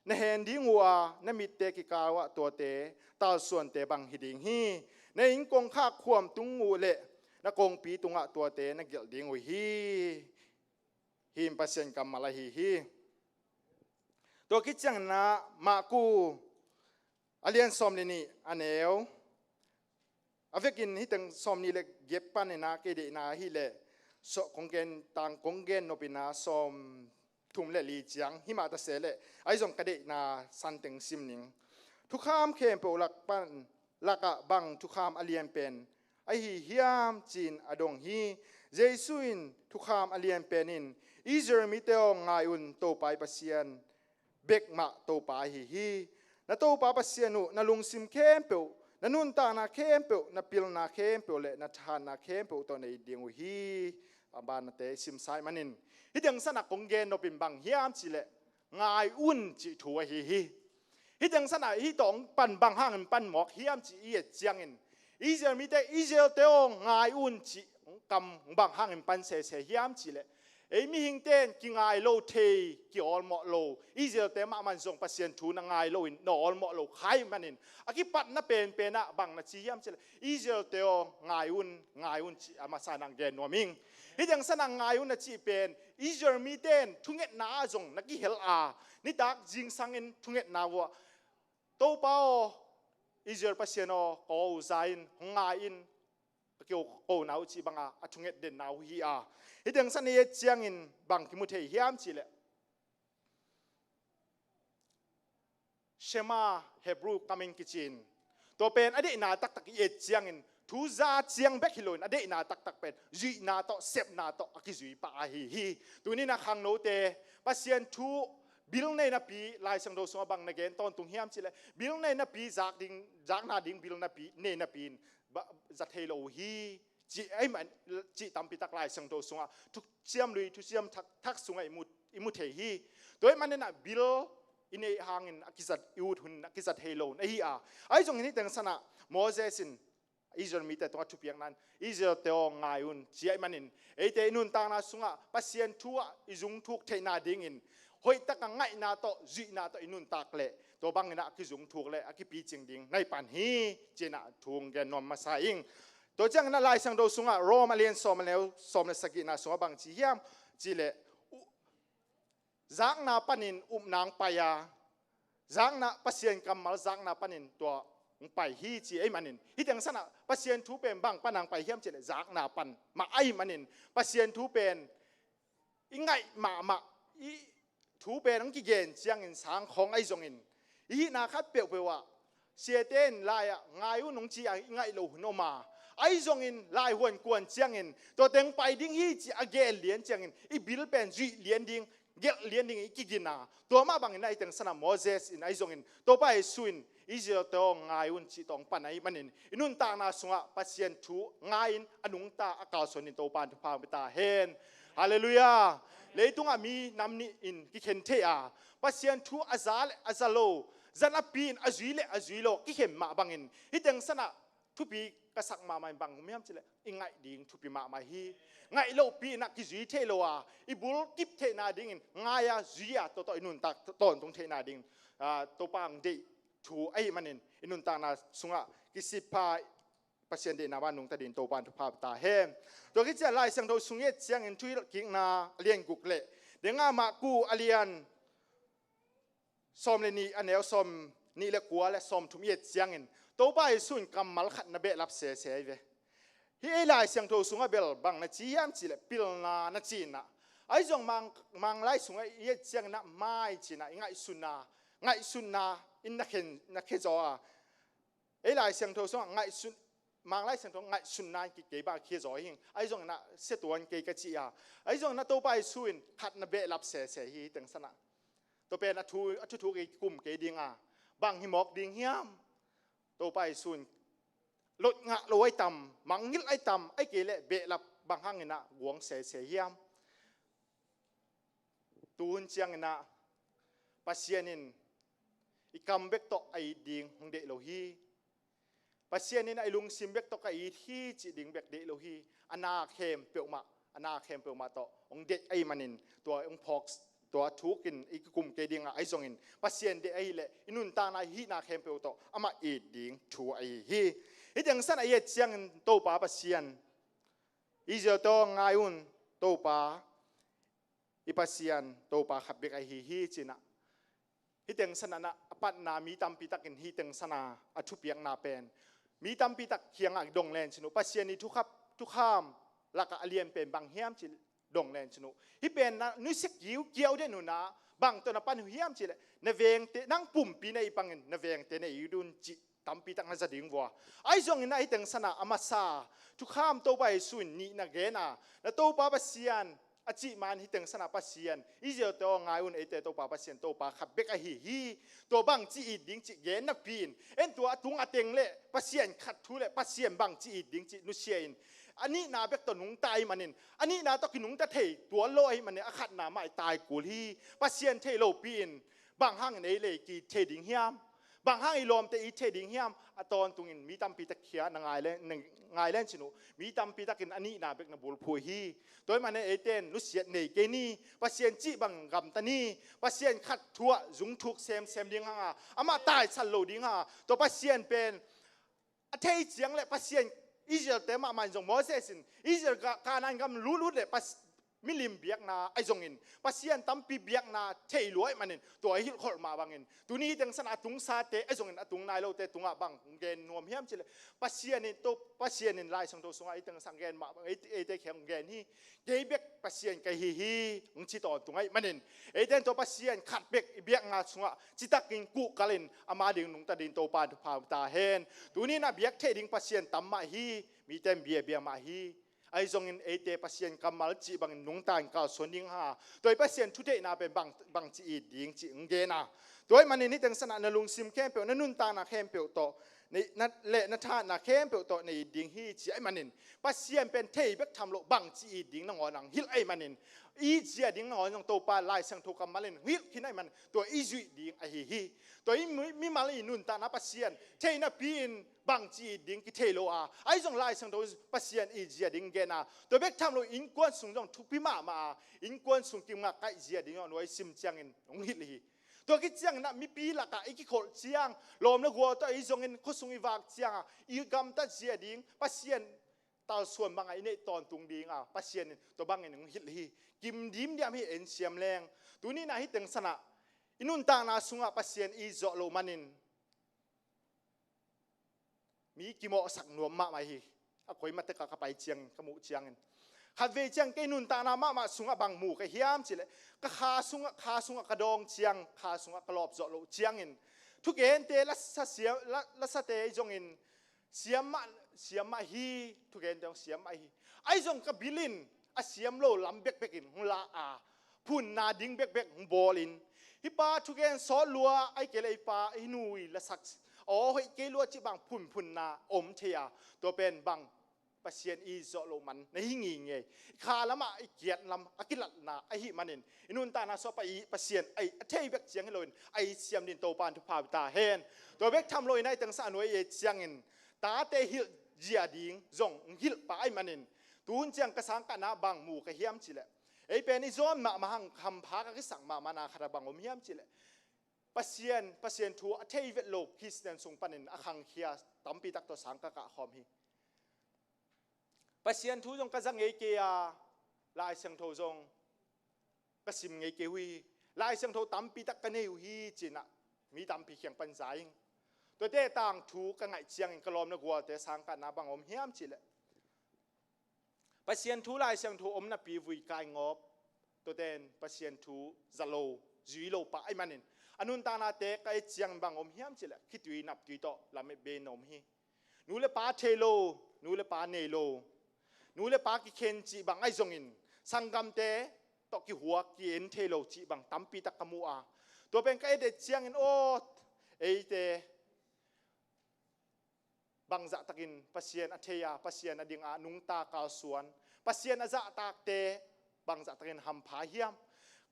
na hen ding uh a, na mitte kikal-ah tuate talsuante bang hi ding hi. Na inn kongkhak khuam tung uh le na kongpi tungah tuate na gelh ding uh hi. Hih in Pasian kammal ahi hi. Tua khit ciangin ah Maku a lian sawm le nih a neu a vekin hih teng sawm nih le giat panin ah kei deihna ahih leh, so, kong gen tang, kong gen nopna sawm thum le li ciang hi mah ta se leh, ahi zong ka deihna san teng sim ning. Thukham khempeuh lak pan, lakah bang thukham a lian pen ahi hiam ci-in a dong hi. Jesu in thukham a lian pen in, Israel mite aw, ngai un, Topa i Pasian bek mah Topa ahi hi. Na Topa Pasian uh na lungsim khempeuh, na nuntakna khempeuh, na pilna khempeuh le na thahatna khempeuh tawh na it ding uh hi. A bannate i simsa ahih manin, hih teng sanah kong gen nopin bang hiam cih leh, ngai un cih thu ahi hi. Hih teng sanah hih tawh hong pan bang hangin pan mawk hiam cih i et ciangin, Israel mite, Israel-te aw, ngai un cih kam bang hangin pan sese hiam cih leh, ei mihingte in kingai lo thei, kiawlmawh lo, Israel-te mahmah in zong Pasian thu na ngai loin na awlmawh lo kha ahih manin, a kipatna penpen ah bang na ci hiam cih leh, Israel-te aw, ngai un, ngai un cih a masa in hong gen nuam ing. Hih teng sanah ngai un a cih pen, Israel mite in thungetna ah zong na kihel a, nitak zingsangin thungetna uh ah, Topa aw, Israel Pasian aw, ka aw uh za in, hong ngai in, ka kiko, kona uh cih banga a thunget denna uh hi a. Hih teng sanah i et ciangin bang kimu thei hiam cih leh, Shema, Hebrew kamin kici in, tua pen a deihna taktak i et ciangin, thu za ciang bek hi loin a deihna taktak pen zuihna tawh, sepna tawh a kizui pah ahi hi. Tuni-in ah khangnote, Pasian thu bil nei napi, Lai Siangtho sungah bang na gen tawntung hiam cih leh, bil nei napi, zak ding, zakna ding bil napi, nei napi in ba, za thei lo uh hi, cih ahih man, cih tampi tak Lai Siangtho sungah thuciam lui, thuciam thak, thak sungah i mu, i mu thei hi. Tua ahih manin ah bil i neih hangin a kiza, i ut hun a kiza thei lo na hi a. Ahi zongin hih teng sanah Moses in Israel mite tungah thupiakna in, Israel-te aw, ngai un, ci ahih manin, eite i nuntakna sungah Pasian thu ah i zungthuk theihna dingin hoihtak a ngaihna tawh, zuihna tawh i nuntak leh, tua bangin ah a kizungthuk le a kipicing ding na hi pan hi, ci-in ah thu hong gen nuam masa ing. Tua ciangin ah Lai Siangtho sungah Rom a lian sawm a neu sawm le sagihna sungah bang ci hiam cih leh, u-, zakna panin upna hong pai a, zakna, Pasian kammal zakna panin tua hong pai hi, ci ahih manin, hih teng sanah Pasian thu pen bang pan hong pai hiam cih leh, zakna pan mah ahih manin, Pasian thu pen i ngaih mahmah, i thu pen hong kigen ciangin sang khawng ahi zongin, i hihna khat peuhpeuh ah siate in lai-ah ngai un hong ci a, i ngaih loh hun om a, ahi zongin lai huan kuan ciangin tua teng pai ding hi ci a gen lian ciangin, i bil pen zuih lian ding, gelh lian ding i kigin a. Tua mah bangin ah hih teng sanah Moses in ahi zongin, Topa Jesu in, Israel-te aw, ngai un cih tawh hong pan ahih manin, i nuntakna sungah Pasian thu ngai-in a nungta a kalsuan in Topa in thupha hong pia ta hen. Halleluiah. Leitungah mi nam nih in kikhen thei a, Pasian thu a za le a za lo, za napi in a zui le a zui lo kikhen mah bangin, hih teng sanah thupi ka sak mahmah in bang om hiam cih leh, i ngaih ding thupi mahmah hi. Ngaih lohpi in ah kizui thei lo a, i bul kip theihna dingin ngai a, zui a, tua tawh i nuntak tawntung theihna dingin, ah, Topa hong deih thu ahih manin, i nuntakna sungah kisitpha Pasian deihna mah nungta dingin Topa in thupha pia ta hen. Tua khit ciang Lai Siangtho sung i et ciangin Thuhilhkikna a lian guk le, deng a Maku a lian sawm le nih a neu sawm nih le kua le sawm thum i et ciangin, Topa Jesu in kammal khat na behlap sese hi ve. Hih ei Lai Siangtho sungah bel bang na ci hiam cihleh pilna na ci-in ah, ahi zong Mang, Manglai sungah i et ciangin ah mai ci-in ah i ngaihsunna, ngaihsunna in na khen, na khe zaw a. Ei Lai Siangtho sungah ngaihsun, Manglai Siangtho ngaihsunna in kikei bang a khe zaw hi. Ahi zongin ah siatuan kei ka ci a. Ahi zongin ah Topa Jesu in khat na behlap sese hi, hih teng sanah. Tua pen a thu, a thuthuk i kum kei ding a, bang hi mawk ding hiam? Topa Jesu in lot ngah lo ahi tam, mangngilh ahi tam, ahi kei leh behlap bang hangin ah guang sese hiam? Tuhun ciangin ah Pasian in i kam bek tawh a it ding hong deih lo hi. Pasian in a i lungsim bek tawh ka it hi cih ding bek deih lo hi. A na khempeuhmah, a na khempeuhmah tawh hong deih ahih manin tua hong phawk, tua thukin i kikum kei ding a, ahi zongin Pasian deih ahih leh i nuntakna hihna khempeuh tawh amah it ding thu ahi hi. Hih teng sanah i et ciangin Topa Pasian, Israel-te aw, ngai un, Topa i Pasian Topa khat bek ahi hi, ci-in ah. Hih teng sanah a patna mi tampi takin hih teng sanah a thupiakna pen mi tampi tak kiangah dong len cin uh, Pasian i thukhap, thukham lakah a lian pen bang hiam cih dong len cin uh. Hih pen na nusia kiukiau den un ah, bang tawh na pan uh hiam cihleh na vengte, nang pumpi na it bangin na vengte na it un cih tampi tak na za ding vua. Ahi zongin ah hih teng sanah a masa thukham Topa Jesu in nih na gen a, na Topa Pasian a cih man hih teng sanah Pasian, Israel-te aw, ngai un, eite Topa Pasian Topa khat bek ahi hi. Tua bangci it ding cih gen napi-in, en tua a tung a teng leh Pasian khat thu leh Pasian bangci it ding cih nusia in, a nihna bek tawh nungta ahih manin, a nihna tawh kinungta thei tuan lo ahih manin a khatna mah i tai kul hi. Pasian thei lopi-in bang hangin ei leh ki thei ding hiam? Bang hang i lawmte i thei ding hiam? A tawntungin mi tampi tak khia na ngai len, na ngai len cin uh, mi tampi takin a nihna bek na bulphuh hi. Tua ahih manin eite in nusiat nei kei ni, Pasian cih bang gamta ni, Pasian khat thu ah zungthuk semsem ding hang a, amah taisan lo ding hang a, tua Pasian pen a thei ciang leh Pasian, Israel-te mahmah in zong, Moses in Israel ga-, Kanaan gam lutlut leh Pas-, milim biakna ahi zongin Pasian tampi biakna thei lua ahih manin tua a hilhkholh mah bangin tuni hih teng sanah a tungsate ahi zongin a tung nai lote tungah bang gen nuam hiam cihleh, Pasian in, to, Pasian in Lai Siangtho sungah hih teng sang gen mah bang, ei, eite kiang gen hi. Kei bek Pasian ka hi hi, hong ci tawntung ahih manin, eite in tua Pasian khat bek i biakna sungah citakin kuhkalin ama ding nungta ding Topa in thupha ta hen. Tuni-in a biak theih ding Pasian tam mah hi, mite in biabia mah hi. Ahi zongin eite Pasian kammal cih bangin nungta in kalsuan ding hang a, tua i Pasian thutheihna pen bang, bangci it ding cih hong gen a. Tua ahih manin hih teng sanah na lungsim khempeuh, na nuntakna khempeuh tawh, na, na, leh na thahatna khempeuh tawh na it ding hi, ci ahih manin, Pasian pen thei bek tham loh bangci it ding nangawn hong hilh ahih manin, i zia ding nangawn zong Topa Lai Siangtho kammal in hilh khin ahih manin tua i zuih ding ahi hi. Tua i mi-, mimal i nuntakna Pasian thei napi-in bangci it ding kithei lo a, ahi zong Lai Siangtho Pasian i zia ding gen a, tua bek tham loh innkuan sung zong thupi mahmah a, innkuan sung kimakaih zia ding zong nuai sim ciangin hong hilh hi. Tua khit ciangin ah mipi lakah i kikholh ciang, lawm le gual tawh i zongin khuasung i vak ciangah i gamtat zia ding, Pasian talsuan bangah i neih tawntung dingah Pasian in tua bangin hong hilh hi. Kim dimdiam hi, en siam leng. Tuni-in ah hih teng sanah i nuntakna sungah Pasian i zawh loh manin mi kimawhsak nuam mahmah hi. A koi matekah ka pai ciangin, ka muh ciangin, khatvei ciang kei nuntakna mahmah sungah bang mu ka hiam cihleh, ka kha sungah, kha sungah ka dawng ciang, kha sungah ka lawp zawh loh ciangin, thugente lasa siam, la, lasate zongin siam mah, siam mah hi, thugente zong siam mah hi. Ahi zong ka bil in a siam lo lam bekbek in hong la a, phunna ding bekbek hong bawl in, hih pa thugen sawt lua, ahih kei leh hih pa, hih nu i lasak aw hoih kei lua cih bang phunphunna om thei a, tua pen bang Pasian i zawh loh man na hi ngingei. I kha lamah i kiat lam a kilatna ahih manin i nuntakna sungah Pa-, i Pasian a thei bek ciang hi loin a siam dingin Topa in thupha pia ta hen. Tua bek tham loin ah hih teng sanah a nuai i et ciangin tate hilh zia ding zong hong hilh pah ahih manin, tuhun ciang ka sangkahna bang mu ka hiam cihleh, ei pen i zawn mahmah hang, hampha ka kisak mahmahna khat ah bang om hiam cihleh, Pasian, Pasian thu a thei vet lo Khristian sung panin a khangkhia tampi tak tawh sang ka kah khawm hi. Pasian thu zong ka za ngei kei a, Lai Siangtho zong ka sim ngei kei uh hi. Lai Siangtho tampi tak ka nei uh hi, ci-in ah mi tampi kiang pan za ing. Tuate tangthu ka ngaih ciangin ka lawm le gualte sangkahna bang om hiam cihleh, Pasian thu Lai Siangtho om napi vui kai ngawp, tuaten Pasian thu za lo, zui lo pah ahih manin, a nuntaknate ka et ciang bang om hiam cihleh khitui naptui tawh lamet bei na om hi. Nu le pa thei lo, nu le pa nei lo, nu le pa kikhen cih bang ahi zongin, sanggamte tawh kihuak ki-en thei lo cih bang tampi tak ka mu a, tua pen ka et et ciangin aw, eite bangzahtakin Pasian a thei a, Pasian a ding a nungta kalsuan, Pasian a zahtakte bangzahtakin hampha hiam?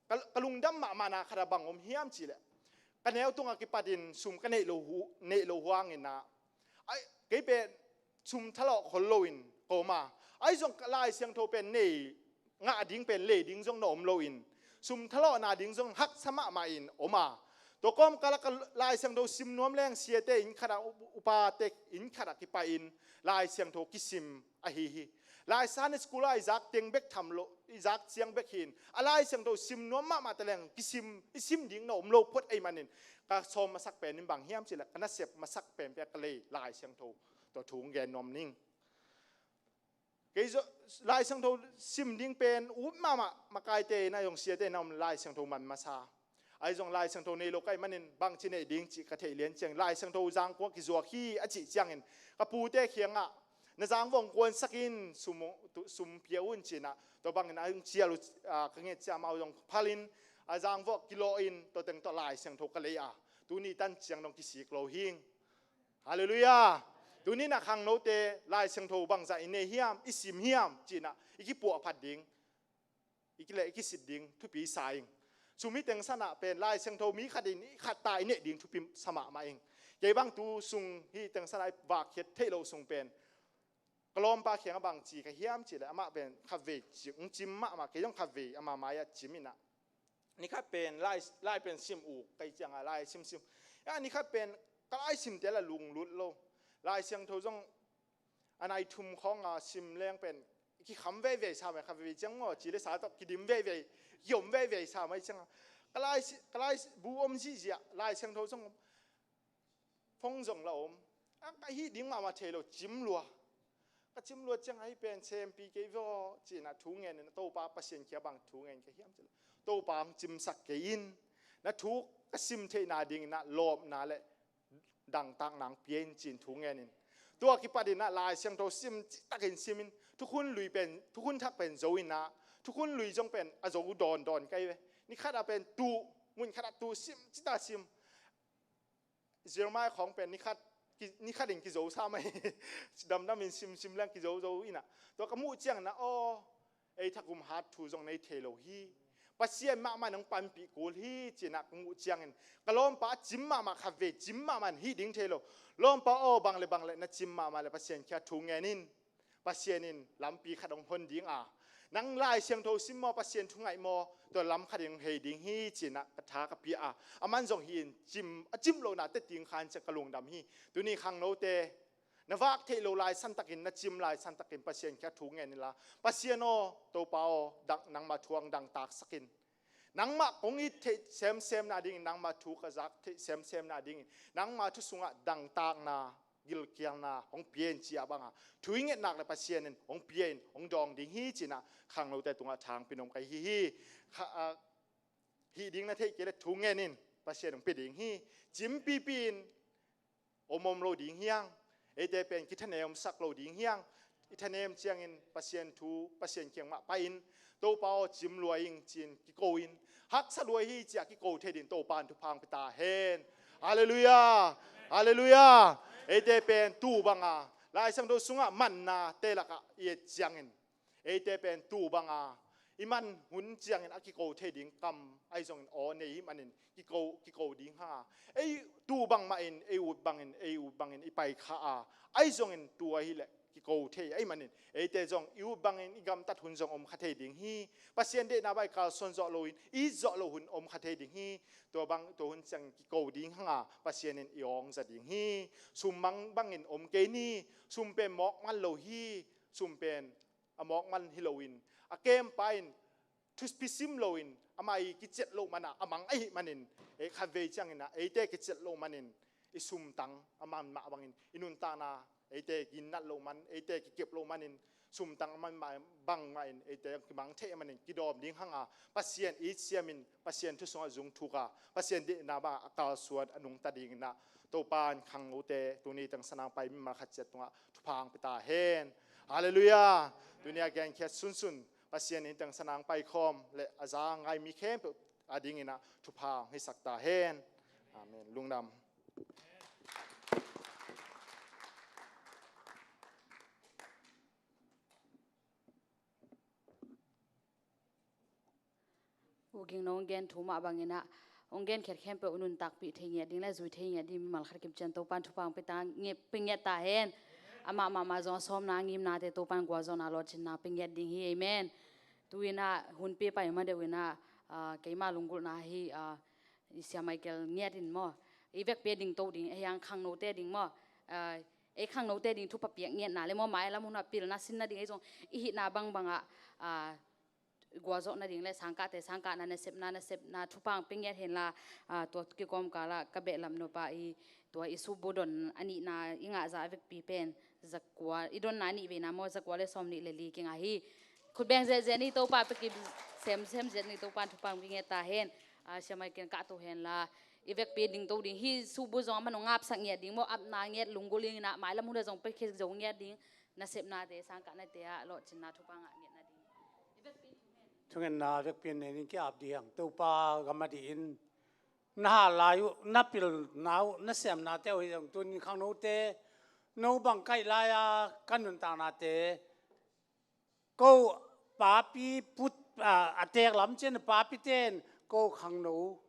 Ka, ka lungdam mahmahna khat a bang om hiam cihleh, ka neu tungah kipatin sum ka neih lo hu, neih lo huangin ah, ai, kei pen sum thalawh khol loin ka om a, ahi zong ka Lai Siangtho pen nei ngah ding pen lei ding zong na om loin, sum thalawhna ding zong haksa mahmah in om a, tua kawmkal ah ka Lai Siangtho sim nuam leng siate inn khat ah, upate inn khat ah kipai-in Lai Siangtho kisim ahi hi. Lai Sunday school ah i zak teng bek tham lo, i zak ciang bek hi-in, a Lai Siangtho sim nuam mahmah ta leng kisim, i sim ding na om lo phot ahih manin, ka sawm masak pen in bang hiam cihleh, ka nasep masak pen pia ka lei Lai Siangtho, tua thu hong gen nuam ning. Kei zong Lai Siangtho sim ding pen ut mahmah, makaite in ah zong siate in ah om Lai Siangtho man masa. Ahi zong Lai Siangtho nei lo ka hih manin bangci neih ding cih ka theih lian ciangin Lai Siangtho zangkuang kizuak hi a cih ciangin ka pute kiangah, na zangvuah kuansak in, sum, tu, sum pia un ci-in ah, tua bangin a hong cial uh, ah, ka nget ciang amau zong phalin a zangvuah kilawh in tua teng tawh Lai Siangtho ka lei a, tuni tan ciang dong kisik lo hing. Halleluiah. Tuni-in ah khangnote Lai Siangtho bangzah i nei hiam, i sim hiam ci-in ah i kipuah phat ding, i kileh i kisit ding thupi sa ing. Sum hih teng san ah pen Lai Siangtho mi khat in i khat ta i neih ding thupi sa mahmah ing. Kei bang tu sung hih teng san ah i vakkhiat theih loh sung pen ka lawmpa kiangah bang ci ka hiam cihleh, amah pen khatvei ci, hong cim mahmah, kei zong khatvei ama mai-ah cim in ah, nikhat pen lai, lai pen sim uk ka hih ciangah lai simsim, a nikhat pen ka lai simte la lunglut lo. Lai Siangtho zong a nai thum khawng a sim leng pen kikham veivei sa mai, khatvei ciang maw, ci le sa tawh kidim veivei, kiom veivei sa mai ciangah, ka lai si, ka lai si, bu om zihziah, Lai Siangtho zong om, phone zong la om. A, ka hih ding mahmah thei lo, cim lua. Ka cim lua ciang, ahi pen sempi kei vua ci-in ah thu ngen in ah, Topa Pasian kiang bang thu ngen ka hiam cihleh, Topa hong cimsak kei in, na thu ka sim theihna dingin ah lawpna le dangtakna hong pia in ci-in thu ngen in, tua kipatin ah Lai Siangtho sim citakin sim in, thukhun lui pen, thukhun thak pen zo in ah, thukhun lui zong pen a zo dawndawn ka hi ve. Nikhat ah pen tu, mun khat ah tu sim cita sim. Jeremiah khawng pen nikhat, ki, nikhat in kizo sa mai. Damdam in simsim leng kizo zo in ah, tua ka muh ciangin ah, aw, ei thagum hat thu zong nei thei lo hi. Pasian mahmah in hong panpih kul hi ci-in ah ka muh ciangin, ka lawmpa cim mahmah, khatvei cim mahmah in hih ding thei lo. Lawmpa aw, bang le bang le na cim mahmah le Pasian kiang thu ngen in. Pasian in lampi khat hong hon ding a, nang Lai Siangtho sim maw, Pasian thu ngaih maw, tua lam khat in hong hei ding hi ci-in ah ka tha ka pia a, aman zong hih in cim, a cim lohna teh ding khan ciang ka lungdam hi. Tuni khangnote, na vak theih loh lai santakin, na cim lai santakin Pasian kiang thu ngen inla, Pasian aw, Topa aw, dang, nangmah thu hong dangtaksak in. Nangmah kong it theih semsemna dingin, nangmah thu ka zak theih semsemna dingin, nangmah thu sungah dangtakna, gilkialna hong pia in ci-a bangah thu i ngetnak le Pasian in hong pia in hong dawng ding hi ci-in ah khangnote tungah thangpi nuam ka hi hi. Kha, ah, hih ding na theih kei le thu ngen in, Pasian hong pia ding hi. Cimpipi in om om lo ding hi hang. Eite pen kithanemsak lo ding hi hang. I thanem ciangin Pasian thu, Pasian kiang mah pai-in, Topa aw, cim lua ing ci-in kiko in, haksa lua hi ci-a kiko thei ding Topa in thupha hong pia ta hen. Halleluiah. Halleluiah. Eite pen tu banga Lai Siangtho sungah manna te lakah i et ciangin, eite pen tu banga i man hun ciangin a kiko thei ding kam ahi zongin aw nei hi manin kiko, kiko ding hang a, ei tu bangmah in, ei ut bangin, ei ut bangin i pai kha a, ahi zongin tu ahih leh kiko thei ahih manin, eite zong i ut bangin i gamtat hun zong om kha thei ding hi. Pasian deihna bang i kalsuan zawh loin, i it zawh loh hun om kha thei ding hi. Tua bang, tua hun ciangin kiko ding hang a, Pasian in i awng za ding hi. Sum mang bangin om kei ni. Sum pen mawkman lo hi. Sum pen a mawkman hi loin, a kempa in thupi sim loin, amah i kiciat loh man a, a mang ahih manin, ei khatvei ciangin ah, eite kiciat loh manin, i sumtang a man mah bangin, i nuntakna, eite kinnat loh man, eite kikep loh manin, sumtang a man mah, bangmah in eite kimang theih a manin kidawm ding hang a, Pasian it siamin Pasian thu sungah zung thuk a, Pasian deihna bang a kalsuan a nungta dingin ah, Topa in khangnote tuni teng sanang pai mimal khat ciat tungah thupha hong pia ta hen. Halleluiah. Tuni a genkhiat sunsun Pasian in teng sanang paikhawm le a za ngai mi khempeuh a dingin ah thupha hong hisak ta hen. Amen. Lungdam. U Ging, nong gen thu mah bangin ah, hong genkhiat khempeuh nuntakpih thei ngiat ding le zui thei ngiat ding mimal khat kim ciang Topa in thupha hong pia ta ngi-, pia ngiat ta hen. Amah mahmah zong a sawmna a ngimnate Topa in gualzawhna lawhcinna pia ngiat ding hi. Amen. Tu-in ah hun pia pai ma deuh in ah, ah, keima lunggulhna hi, ah, i Sia Michael ngiat in maw, i vekpi a dingto ding, ei hang khangnote ding maw, ah, ei khangnote ding thupha piak ngiatna le maw, mailam hun ah pilna sinna ding ei zong i hihna bangbang ah, ah, gualzawh nading le sangkahte sangkahna, nasepna nasepna thupha hong pia ngiat henla, ah, tua kikawmkal ah ka behlap nop a i tua i subu don a nihna i ngahzah a vekpi pen zakua, i donna a nih veina maw, zakua le sawmnih le li kingah hi. Khutbeng zetzet ni, Topa pia ki semsem zet ni, Topa in thupha hong pia ngiat ta hen. Ah, Sia Michael kah to henla, i vekpi a dingto ding hi. Subu zong a man hong ngapsak ngiat ding maw, apna ngiat lunggulh in ah, mailam hun ah zong pia khia zo ngiat ding. Nasepnate sangkahnate ah lawhcinna thupha ngah ngiat nading. Thungetna vekpi in nei ning, ki-ap ding. Topa gam a dih in na hal lai uh, na pilna uh, na siamnate uh hi zong, tun khangnote no bang kaih lai-a ka nuntaknate, ko papi put, a, a teek lam cian papite in ko khangno,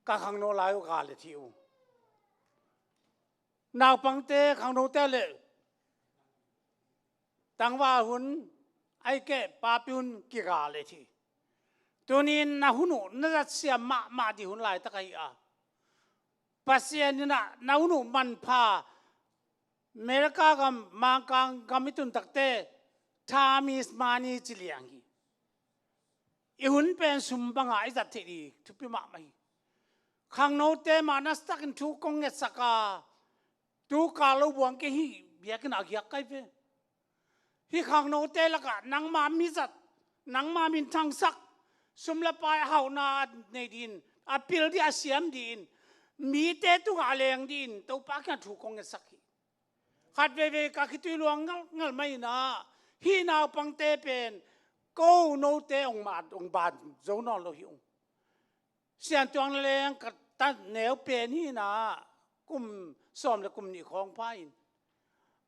ka khangno lai uh ka let hi uh. Naupangte, khangnote le tangval hun, ahih keh papi hun kiga le thei. Tuni-in na hun uh na zatsiam mahmah ding hun laitak ahi a, Pasian in ah na hun uh manpha, America gam, Mangkang gam i tun takte, time is money ci liang hi. I hun pen sum bangah i zat theih ding thupi mahmah hi. Khangnote mah nasatakin thu kong ngetsak a, tu kal lo buang kei hi, biakinn ah a giak kai ve. Hih khangnote lakah nangma mizat, nangma minthangsak, sum le pai a hauhna a nei dingin, a pil ding a siam dingin, mite tungah a leng dingin Topa kiang thu kong ngetsak hi. Khat veivei ka khitui luang ngalhngalh mah in ah, hih naupangte pen ko note hong mat hong ban zo nawn lo hi ung. Siantuang na leng ka ta neu pen hi in ah, kum sawm le kum nih khawng pha in,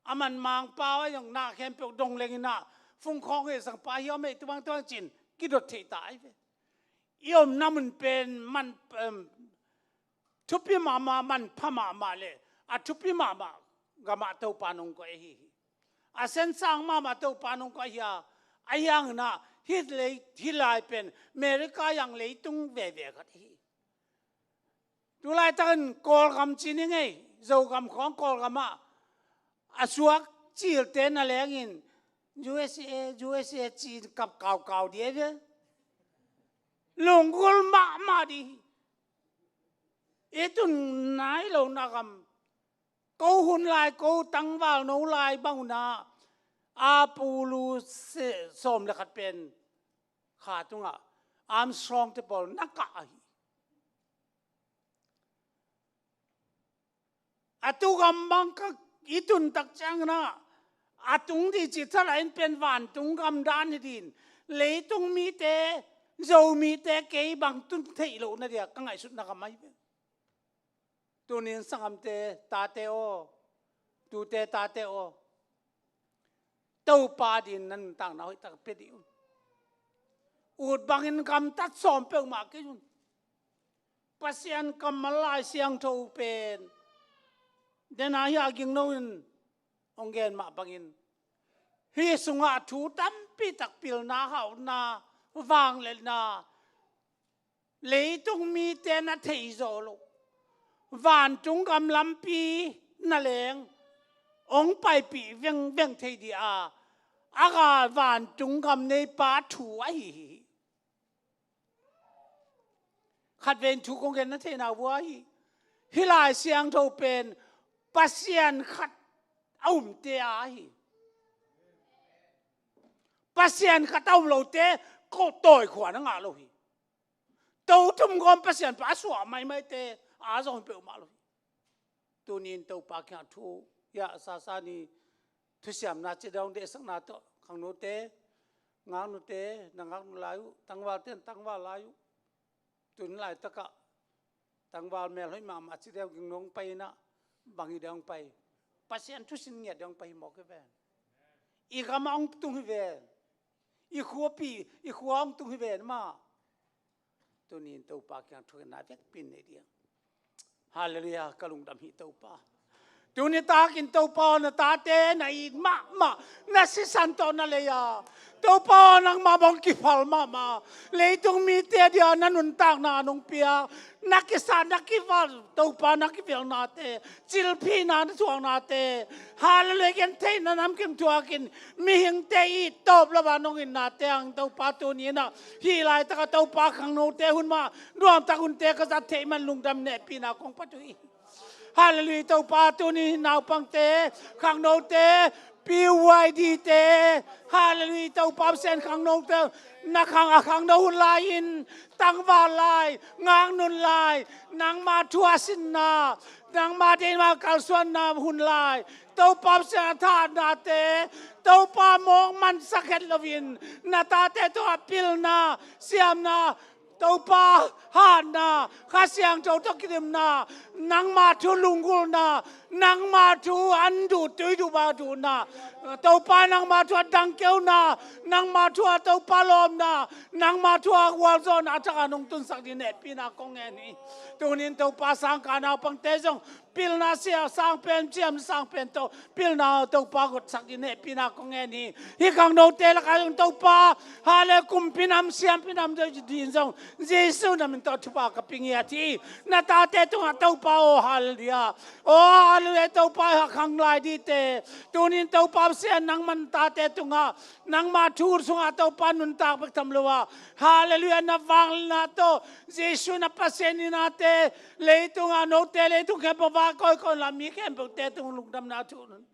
a man Mangpau a zong na khempeuh dong leng in ah, fung khawng heh sang pa hi om ei, tubang tubang ci-in kidot theih ta ahi ve. I omna mun pen man, em, thupi mahmah, manpha mahmah le a thupi mahmah gamah Topa in hong koih ahi hi. A siangsang mahmah Topa in hong koih ahi a, ahi hangin ah hih lei, hih lai pen America yang leitung veve khat ahi hi. Tu laitakin Kawlgam ci ni ngei, Zogam khawng Kawlgam ah a suak cilte na lengin U S A, U S A ci-in kap kaukau ding ahi ve. Lunggulh mahmah ding hi. I tun nai lo na gam, ko hun lai, ko tangval no lai bang un ah, Apollo se-, sawm le khat pen kha tungah Armstrong te pawl na kah ahi. A tu gam bang ka i tun tak ciangin ah, a tung ding cih thadah in pen vantung gam dan hi ding, leitung mite, Zomite kei bang tun theih loh na dia ka ngaihsutna gam ahi ve. Tunin sanggamte, tate aw, tute tate aw, Topa dingin na nuntakna hoihtak pia dih un. Ut bangin gamtat sawm peuhmah kei un. Pasian kammal Lai Siangtho pen, den a hia Gingno in hong gen mah bangin, hih sungah thu tampi tak pilna, hauhna, vangliatna, leitung mite na thei zawh loh, vantung gam lampi na leng hong paipih vengveng thei ding a, a gal vantung gam neipa thu ahi hi. Khatvei in thu kong gen na theihna vua hi. Hih Lai Siangtho pen Pasian khat a umte a hi. Pasian khat a om lote, ko tawi khua na ngah lo hi. To thum gawm Pasian pa a suah maimaite a zong hi peuhmah lo hi. Tuni in Topa kiang thu, ya, sasa ni thusiamna ci dong dehsakna tawh, khangnote, ngaknute, na ngaknu lai uh, tangvalte, tangval lai uh. Tun laitakah tangval melhoih mahmah ci deuh ging nong pai inah, bang hi deuh pai? Pasian thusin ngiat deuh pai hi mawk hi ven. I gam a hong tung hi ven. I khuapi, i khua hong tung hi ven mah. Tuni in Topa kiang thukhenna vekpi in nei ding. Halleluiah, ka lungdam hi Topa. Tuni takin Topa aw, na tate na it mahmah, na sisan tawh na lei a, Topa aw, nangmah bang kiphal mahmah. Leitung mite dia na nuntakna nong piak, na kisat, na kival, Topa na kivelnate, cilphihna na thuaknate, halleluiah, gentheihna namkim thuakin, mihingte it tawp lo a nong itnate ang Topa tuni inah, hih laitakah Topa khangnote hun mah nuamtak hunte ka zat theih man lungdam nehpihna kong phat uh hi. Halleluiah, Topa tuni naupangte, khangnote, P Y D te, halleluiah, Topa Pasian khangnote, na khang a khangno hun lai-in, tangval lai, ngaknun lai, nangma thu a sinna, nangma deihna kalsuanna hun lai, Topa Pasian a thahatnate, Topa mawk mansak het loin, na tate tungah pilna, siamna, Topa hatna, Kha Siangtho tawh kidimna, nangma thu lunggulhna, nangma thu an duh, tui duh, ba duhna, Topa nangma thu a dangkeuna, nangma thu a Topa lawmna, nangma thu a gualzawhna a thak a nong tunsak ding nehpihna kong ngen hi. Tuni in Topa sangkah naupangte zong pilna sia sangpen, ciam sangpen tawh pilna Topa gotsak ding nehpihna kong ngen hi. Hih khangnote lakah zong Topa, hallelujah, kumpi nam, siampi nam ding zong Jesu na min tawh thupha ka pia ngiat hi. Na tate tungah Topa aw, hallelujah. Aw, hallelujah, Topa, a khang lai dingte, tuni in Topa Pasian nangman tate tungah, nangma thu sungah Topa nuntak bek tham lo a, hallelujah, na vangliatna tawh, Jesu na Pasian hihnate, leitungah note, leitung khempeuh va kawikawi inla, mi khempeuhte tung lungdamna thu nun.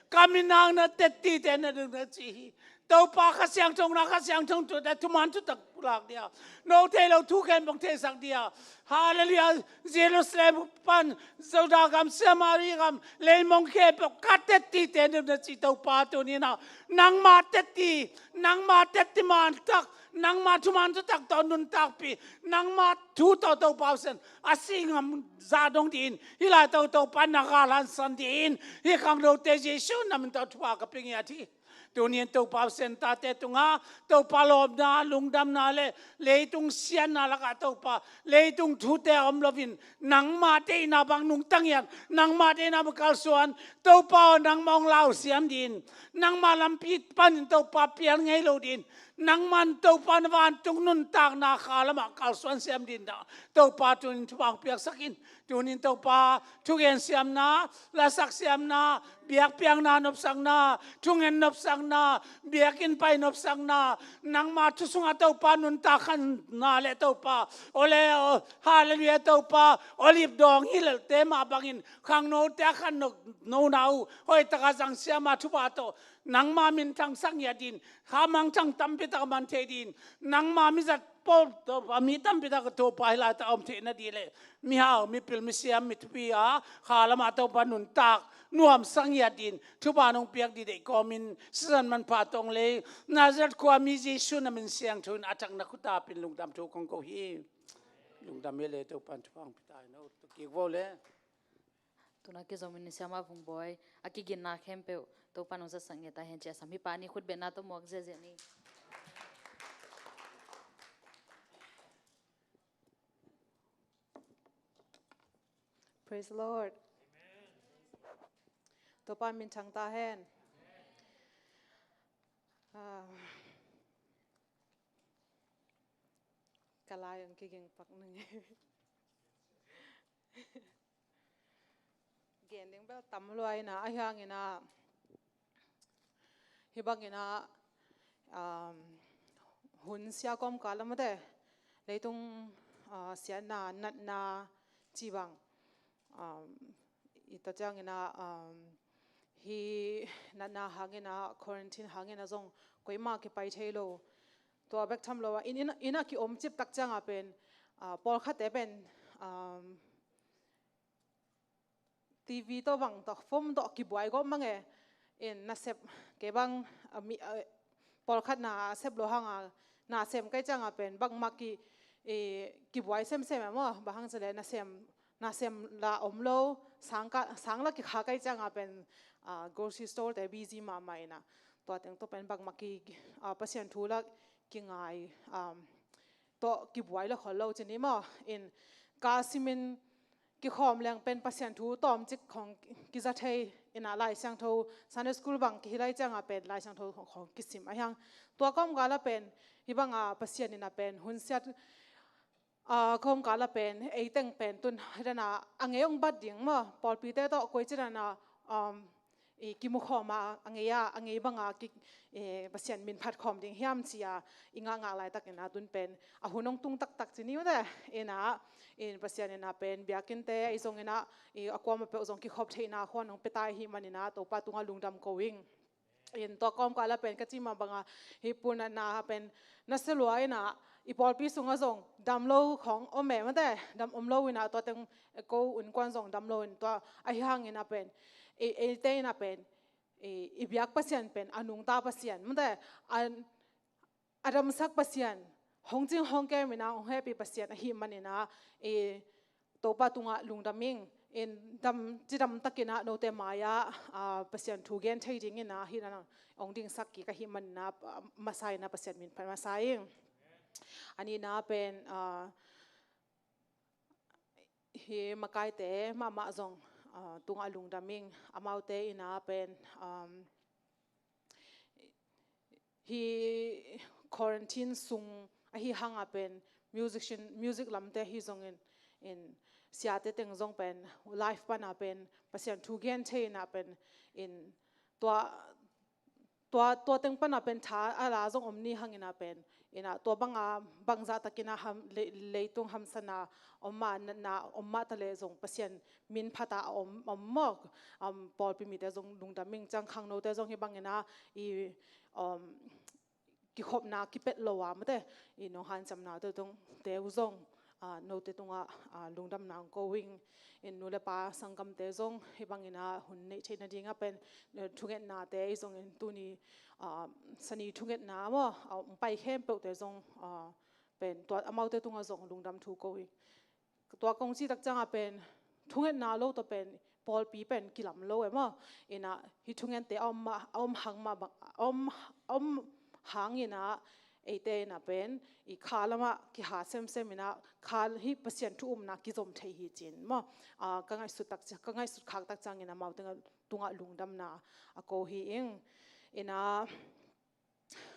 Ka minam na tettite na ding na ci hi. Topa Kha Siangtho na, Kha Siangtho thute thuman thutak pulak dia, no thei lo thu khempeuh theisak dia, hallelujah, Jerusalem pan, Judah gam, Samaria gam, leimong khempeuh ka tettite na ding na ci Topa tuni inah, nangma tetti, nangma tetti mantak, nangma thuman thutak tawh nuntakpih, nangma thu tawh Topa Pasian a si ngam zah dong dingin, hih lai tawh Topa na gal hansan dingin, hih khangnote Jesu na min tawh thupha ka pia ngiat hi. Tuni in Topa Pasian tate tungah, Topa lawmna, lungdamna le leitung siatna lakah Topa, leitung thute a om loin, nangma deihna bang nungta ngiat, nangma deihna bang kalsuan, Topa aw, nangmah hong lausiam dingin, nangma lampi panin Topa pial ngei lo dingin, nangman Topa na vantung nuntakna kha lamah kalsuan siam dingin dah, Topa tuni in thupha hong piaksak in. Tuni in Topa, thugen siamna, lasak siamna, biakpiakna nopsakna, thungen nopsakna, biakinn pai nopsakna, nangma thu sungah Topa nuntak khanna le Topa, ole, o, hallelujah, Topa, Olive dawng hi lelte mah bangin, khangnote a khan no, nona uh hoihtaka zang siama thupha tawh, nangma minthangsak ngiat dingin, kha mangthang tampitak a man thei dingin, nangma mizat pawl, Topa, mi tampitak a Topa hih laitak a om theihna ding le, mihau, mipil, misiam, mithupi a kha lamah Topa nuntak nuamsa ngiat dingin, thupha nong piak ding deih kawmin, sisan manpha tawng lei, Nazareth khuami Jesu na min siangtho in a thak na khut a pia in lungdam thu kong ko hi. Lungdam hi le, Topa in thupha hong pia ta hen aw, tua kik vo le. Tuna kizomin Siama Vung Bawi a kiginna khempeuh Topa nong zatsak ngiat ta hen ci a sam hi. Pa ni khut betna tawh muak ziahziah ni. Praise the Lord. Topa min thang ta hen. Ah, ka lai ang kiging pak nang. Gen ding bel tam lua ina, ahi hangina, hih bangina, um, hun sia kawmkal a mate, leitung, uh, siatna, natna ci bang, um, i ta ciangina, um, Hih natna hangin ah, quarantine hangin ah zong koima kipai thei lo. Tua bek tham lo ah, inn, inn, inn ah ki-om ciptak ciangah pen, ah, pawlkhatte pen, um, TV tawh bang tawh, phone tawh kibuai gawp mang e. In nasep kei bang, ah, mi, ah, pawlkhat na sep lo hangah, nasem kei ciangah pen bangmah ki, eh, kibuai semsem e maw. Bang hang cileh nasem, nasem la om lo, sang ka, sang la kikha kei ciangah pen, ah, grocery store te busy mahmah in ah, tua teng tawh pen bangmah ki, ah, Pasian thu la kingai, um, tawh kibuai la khol lo ci ni maw. In ka simin kikhawm leng pen Pasian thu tawmcik khawng kiza thei in ah, Lai Siangtho, Sunday school bang kihi lai ciangah pen Lai Siangtho khawng, khawng kisim ahi hang. Tua kawmkal ah pen, hih bangah Pasian in ah pen hun siat, ah, kawmkal ah pen, ei teng pen tun hi dan ah, a ngei hong bat ding maw, pawlpite tawh koi ci dan ah, um, i kimukhawm a, a ngei a, a ngei banga ki, eh, Pasian min phat khawm ding hiam ci-a i ngakngak laitakin ah, tun pen a hun hong tung taktak ci ni uh te. In ah, in Pasian in ah pen biakinnte ahi zongin ah, i a kuamah peuh zong kikhop theihna khuan hong pia ta ahih manin ah, Topa tungah lungdam ko ing. In tua kawmkal ah pen ka cih mah banga, hih pu natna pen nasia lua in ah, i pawlpi sungah zong dam lo khawng om e mate, dam om lo in ah, tua teng ko innkuan zong dam lo in, tua ahi hangin ah pen, ei, eite in ah pen, i, i biak Pasian pen a nungta Pasian mate, a, a damsak Pasian, hong cing hong kem in ah hong hehpih Pasian ahih manin ah, i, Topa tungah lungdam ing. In dam, cidam takin ah note mai-ah, ah, Pasian thu gen thei dingin ah hih dan ah hong dingsak kik ahih manin ah, ah, masa in ah Pasian min phat masa ing. A nihna pen, ah, hih makaite mahmah zong, ah, tungah lungdam ing. Amaute in ah pen, um, hih quarantine sung ahi hangah pen musician, music lamte ahi zongin, in siate teng zong pen live pan ah pen Pasian thu gen thei in ah pen, in tua, tua, tua teng pan ah pen tha a la zong om ni hangin ah pen, in ah tua banga bangzah takin ah ham, le, leitung hamsatna om mah, natna om mah taleh zong Pasian min phat a om, om mawk, um, pawlpi mite zong lungdam ing. Ciang khangnote zong hih bangin ah i, um, kikhopna kipelh lo a mate, i nong hanciamnate zong, te uh zong, ah, note tungah, ah, lungdamna hong ko ing. In nu le pa sanggamte zong hih bangin ah hun neih theih nading ah pen, eh, thungetnate ahi zongin tuni, ah, Sani thungetna maw, ah, hong pai khempeuhte zong, ah, pen tua amaute tungah zong lungdam thu ko ing. Tua kong cih tak ciangah pen thungetna lo tawh pen pawlpi pen kilam lo e maw. In ah hih thungente a om mah, a om hang mah bang, a om, a om hangin ah eite in ah pen i kha lamah kiha semsem in ah, kha hih Pasian thu upna kizom thei hi ci-in maw. Ah, ka ngaihsut tak ci, ka ngaihsut khak tak ciangin amau tungah, tungah lungdamna a ko hi ing. In ah,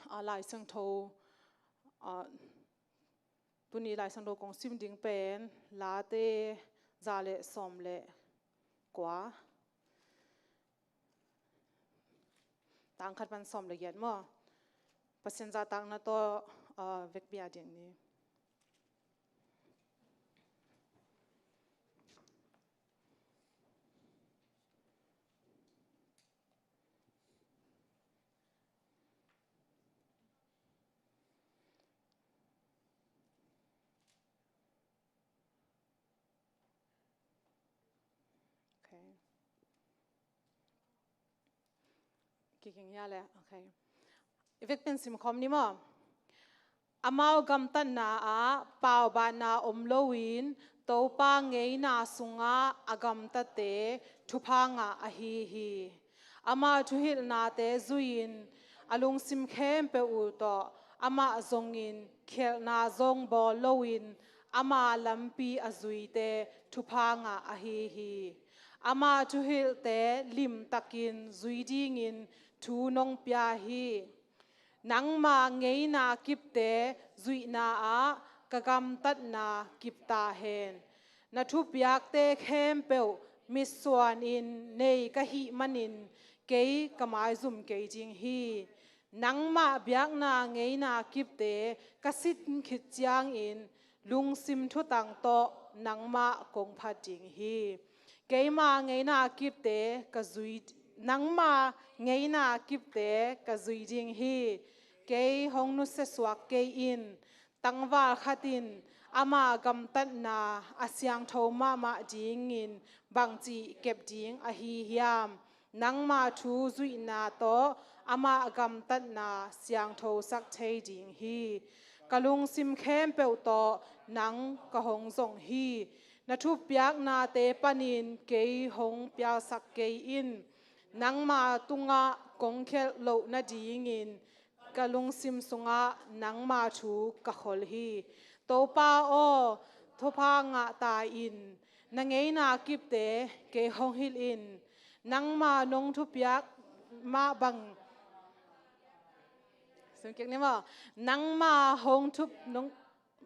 ah, Lai Siangtho, ah, tuni Lai Siangtho kong sim ding pen Late za le sawm le kua, tang khat pan sawm le giat maw. Pasian zahtakna tawh, ah, vekpi a ding ni. Okay. Kiging ya le. Okay. I vekpi-in simkhawm ni maw. Amau gamtatna ah paubaanna om loin Topa ngeina sungah a gamtate thupha ngah ahi hi. Ama thuhilhnate zui-in a lungsim khempeuh uh tawh amah zongin khialhna zong bawl loin ama lampi a zuite thupha ngah ahi hi. Ama thuhilhte limtakin zui dingin thu nong pia hi. Nangma ngeina kipte zuihna ah ka gamtatna kip ta hen. Na thupiakte khempeuh mitsuanin nei ka hih manin kei ka maizum kei ding hi. Nangmah biakna ngeina kipte ka sin khit ciangin lungsim thutang tawh nangmah kong phat ding hi. Keima ngeina kipte ka zui, Nangma ngeina kipte ka zui ding hi. Kei hong nusiasuak kei in. Tangval khat in ama gamtatna a siangtho mahmah dingin bangci kep ding ahi hiam? Nangma thu zuihna tawh ama gamtatna siangthosak thei ding hi. Ka lungsim khempeuh tawh nang ka hong zong hi. Na thupiaknate panin kei hong pialsak kei in. Nangma tungah kong khelh loh nadingin ka lungsim sungah nangma thu ka khol hi. Topa aw, thupha ngah ta in. Na ngeina kipte kei hong hilh in. Nangma nong thupiak mah bang, sungkik ni maw? Nangma hong thup nong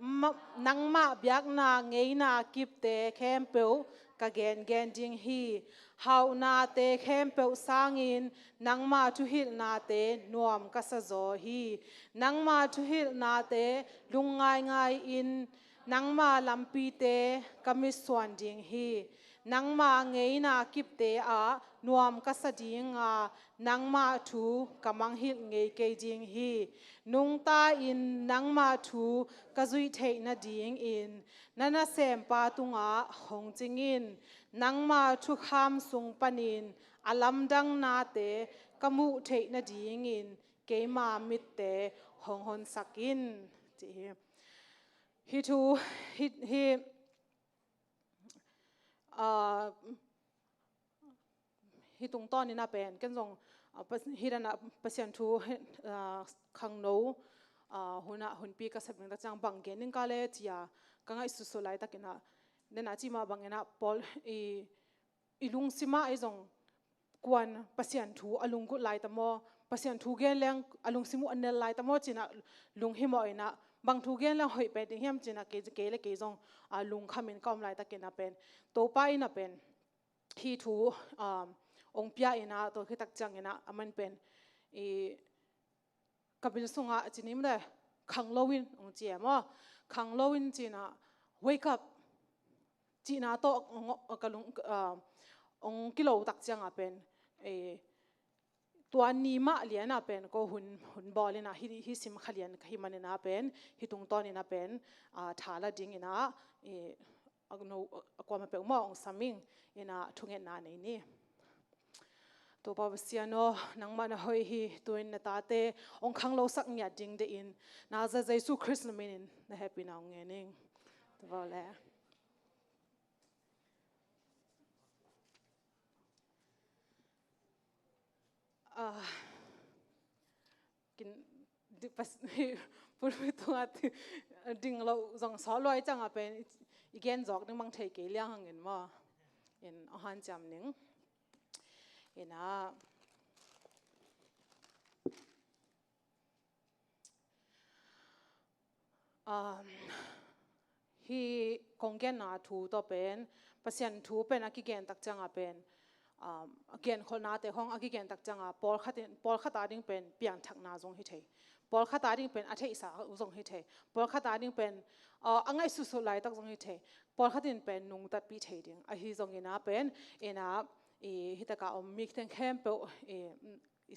ma, nangmah biakna ngeina kipte khempeuh ka gengen ding hi. Hauhnate khempeuh sangin nangma thuhilhnate nuam ka sa zaw hi. Nangma thuhilhnate lungngaingai in nangma lampite ka mitsuan ding hi. Nangma ngeina kipte ah nuam ka sa dinga nangmah thu ka mangngilh ngei kei ding hi. Nungta in nangmah thu ka zuih theih nadingin na nasempa tungah hong cing in. Nangma thukham sung panin a lamdang nate ka muh theih nadingin keima mitte hong honsak in, ci hi. Hih thu, hih, hih, ah, hih tungtawn in a pen ken zong, ah, pas-, hih dan a Pasian thu, ah, khangno, ah, hun ah, hunpi ka sep ding tak ciang bang gen ding ka le ci-a ka ngaihsutsut laitakin a, den a cih mah bangin a Paul i, i lungsim ah ei zong kuan Pasian thu a lunggulh lai ta maw, Pasian thu gen leng a lungsim uh a nel lai ta maw ci-in a lunghimawh in a, bang thu gen leng hoih pen ding hiam ci-in a kei, kei le kei zong, ah, lungkhamin ka om laitakin a pen Topa in a pen hih thu, um, ong pia in a, tua khit tak ciangin a, aman pen i ka bil sungah a ci nim le, khanglo in ong ci e maw? Khanglo in ci-in a, wake up cihna tawh ong, ka lung, ah, ong kilo tak ciang a pen, eh, tua ni mah lian a pen ko hun, hun bawl in a, hih, hih sim kha lian ka hih manin a pen, hih tungtawn in a pen, ah, tha la ding in a, eh, a no, a kuamah peuhmah ong sam ing in a thungetna nei ni. Topa Pasian aw, nangmah na hoih hi. Tu-in na tate ong khanglosak ngiat ding deih in, Nazareth Jesu Khrist na minin na hehpihna ong ngen ing. Tua le. Ah, kin, di, pas, pulpit tungah ti, ding lo zong sawt lua i ciang a pen i, i gen zawk ding bang thei kei liang hangin maw? In ong hanciam ning. In a, um, hih kong genna thu tawh pen, Pasian thu pen a kigen tak ciang a pen, um, a genkholhnate khawng a kigen tak ciang a, pawlkhat in, pawlkhat a ding pen piangthakna zong hi thei. Pawlkhat a ding pen a theihsa zong hi thei. Pawlkhat a ding pen, uh, a ngaihsutsut laitak zong hi thei. Pawlkhat in pen nungtatpih thei ding. Ahi zongin a pen, in a, i, hih tak a om mi teng khempeuh, i, i,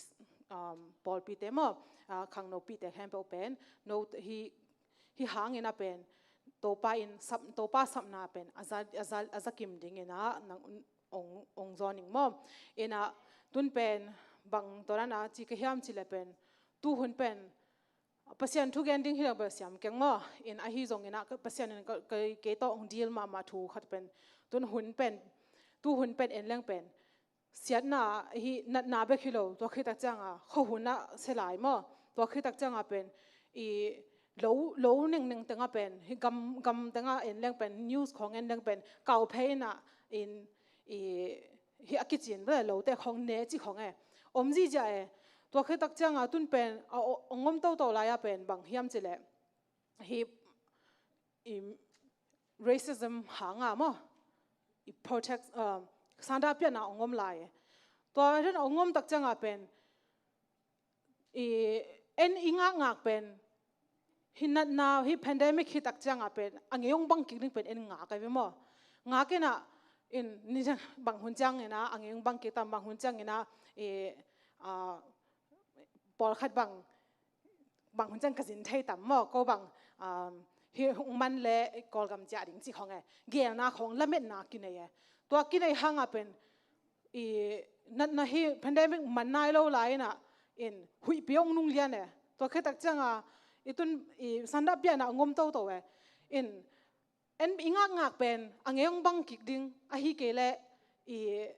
um, pawlpite maw, ah, khangnopihte khempeuh pen, no, hih, hih hangin a pen, Topa in sap, Topa sapna pen a za, a za, a za kim dingin a, nang ong, ong zawn ing maw? In a, tun pen, bang tua dan a ci ka hiam cih leh pen, tu hun pen, Pasian thu gen ding hi lo bel siam keng maw? In ahi zongin a, Pasian in ka, ka, kei tawh ong deal mahmah thu khat pen, tun hun pen, tu hun pen en leng pen, siatna, hih natna bek hi lo, tua khit tak ciang a, khuahun ah sia lai maw? Tua khit tak ciang a pen, i lo, lo nengneng teng a pen, hih gam, gam teng a en leng pen, news khawng en leng pen, kau phei in a, in, i, hih a kicin bel lote khawng ne cih khawng e. Om ziahziah e. Tua khit tak ciang a tun pen, a, a, ong om toto lai a pen, bang hiam cih leh, hih, i, racism hang a maw, i protect, um, sanda pian a ong om lai e. Tua dan ong om tak ciang a pen, i, en i ngakngak pen, hih natna, hih pandemic hih tak ciang a pen, a ngei ong bang kik ding pen en ngak a ve maw? Ngak in a, in, ni ciang bang hun ciangin a, a ngei ong bang kik tam bang hun ciangin a, i, a, pawlkhat bang, bang hun ciang ka zin thei tam maw, ko bang, a, hi hong man le Kawlgam ciah ding ci khong e. Gelna khong lametna kinei e. Tua kinei hanga pen i natna hi pandemic man nai lo lai ina in huihpi hong nung lian e. Tua khit tak cianga i tun i sanda piahna ngom toto e. In en i ngakngak pen a ngei hong bang kik ding ahi kei leh i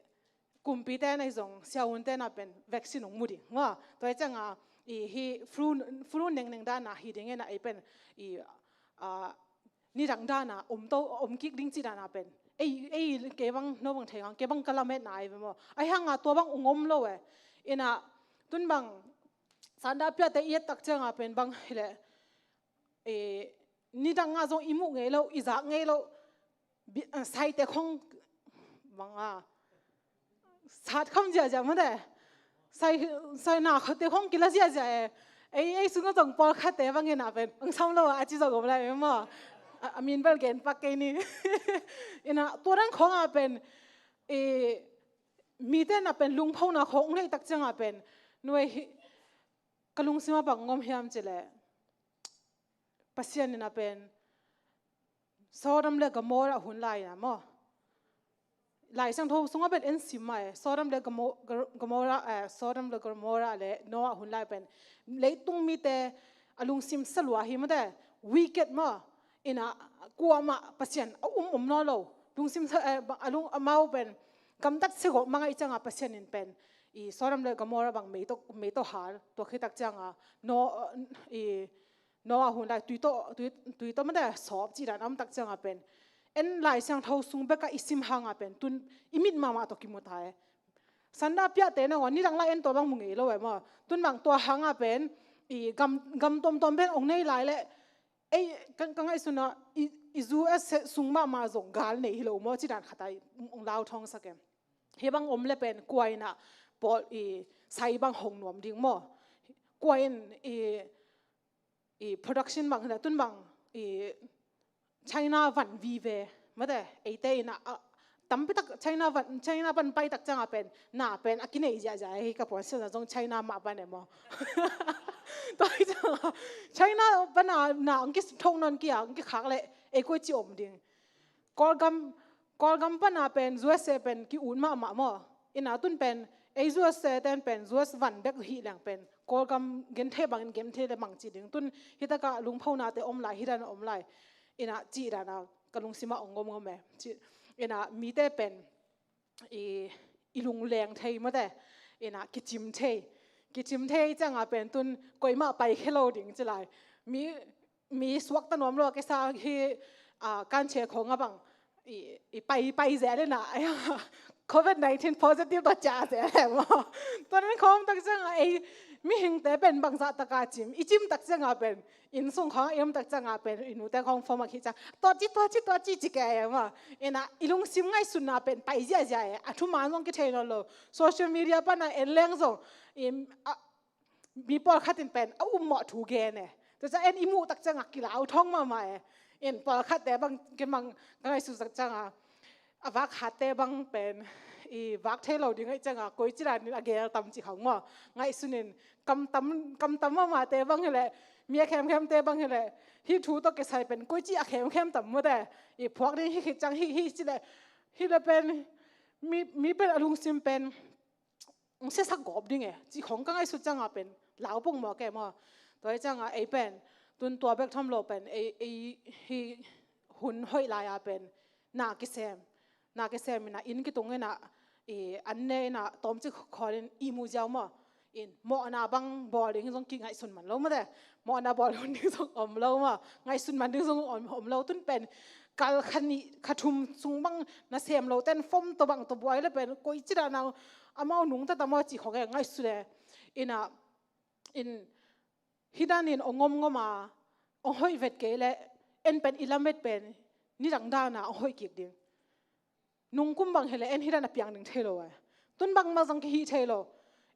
kumpite na i zong siaunte na pen vaccine hong mu ding maw. Tua hi cianga i hi flu, flu nengneng dana hi ding ina ei pen i, a, nidang dana om to, om kik ding ci dana pen ei, ei kei bang no bang thei hang kei bang ka lametna ai ve maw. Ai hanga tua bang ung om lo e. Ina tun bang sanda piahte i et tak cianga pen bang hileh, e, nidang a zong i muh ngei lo, i zak ngei lo, bi-, a, saite khong bang a sat kham ziazia mate. Sai, sai na khate khong kila ziazia e. Ei, ei sung zong pawlkhatte bang ina pen ang sam lo a ci zong om lai maw. A, a min bel gen pak kei ni. Ina tua dan khonga pen i mite na pen lungphona khong nei tak cianga pen nuai hi ka lungsima bang ngom hiam cileh. Pasian ina pen Sodom le Gomorrah hun lai ina maw. Lai Siangtho sunga pen en sim mai Sodom le Gamo-, Gor-, Gomorrah, eh, Sodom le Gomorrah le Noah hun lai pen leitung mite a lungsim salua hi mate, wicked maw. Ina kuamah Pasian a um om naw lo. Lungsim sa-, eh, a lung amau pen gamtat segawh manga i cianga Pasian in pen i Sodom le Gomorrah bang meito, meito hal tua khit tak cianga no, i Noah hun lai tui tawh, tui, tui tawh mate sawp ci dan a om tak cianga pen en Lai Siangtho sung beka i sim hanga pen tun i mit mahmah tawh kimu ta e. Sanda piahte na nidang lai en tua bang mu ngei lo e maw. Tun bang tua hanga pen i gam, gam tomtom pen ong nei lai le ei ka, ka ngaihsuna i, i U S sung mahmah zong gal nei hi lo maw ci dan khata i ong lau thong sak e. Hi bang om le pen kua ina pawl i sai bang hong nuam ding maw. Kua in i i production bang hina tun bang i China van vive mate eite ina a tampi tak China van, China van pai tak cianga pen na pen a kinei ziazia hi ka puan sina zong China mah van e maw. Tua hi cianga China van a na ang ki thok non kia ang ki khak le ei koi ci om ding. Kawlgam, Kawlgam pana pen U S A pen ki ut mahmah maw. Ina tun pen ei U S A ten pen U S van bek hi leng pen Kawlgam gen thei bangin gen thei le mang ci ding tun hitaka lungphonate om lai hi dan om lai. Ina ci dana ka lungsima ong ngom ngom e. Ci, ina mite pen i, i lungleng thei mate. Ina kicim thei. Kicim thei cianga pen tun koimah pai khe lo ding ci lai. Mi mi suakta nuam lo a kesa hi, a, kan che khong a bang i, i pai, pai zel ina covid nineteen positive tawh cia zel e maw. Tua nan khawm tak cianga ei mihingte pen bangzah taka cim i cim tak cianga pen inn sung khawng a i om tak cianga pen i nute khawng form a khih ciang tua ci, tua ci, tua ci ci ke e maw. Ina i lungsim ngaihsutna pen pai ziazia e a thuman zong kithei nawn lo. Social media pana en leng zong i, a, mi pawlkhat in pen a ummawh thu gen e. Tua ciang en i muh tak cianga kilau thong mahmah e. In pawlkhatte bang ken bang ka ngaihsut tak cianga a vak khatte bang pen i vak thei lo ding ngaih cianga koi ci danin a gel tam ci khang maw. Ngaihsun in kam tam, kam tam mahmahte bang hileh mi a khemkhemte bang hileh hih thu tawh kisai pen koi ci a khemkhem tam mawte. I phuak ding hi khit ciang hi, hi cileh hileh pen mi, mi pen a lungsim pen ong siasak gawp ding e ci khong ka ngaihsut cianga pen lau pong mawk e maw. Tua hi cianga ei pen tun tua bek tham lo pen ei, ei hi hun hoih lai-a pen na kisem, na kisem ina inn kitung ina i an ne ina tawmcik khawl in i mu ziau maw. In mawhna bang bawl ding zong kingaihsun man lo mawte. Mawhna bawl hun ding zong om lo maw. Ngaihsun man ding zong om, om lo tun pen kal kha nih kha thum sung bang na sem lo ten fom tawh bang tawh buai le pen koi ci dana amau nungta ta maw ci khong e ngaihsun e. Ina in hi danin ong ngomngom a ong hoih vet kei le en pen i lamet pen nidang dana ong hoih kik ding. Nungkum bang hileh en hi dana piang ding thei lo e. Tun bangmah zong kihih thei lo.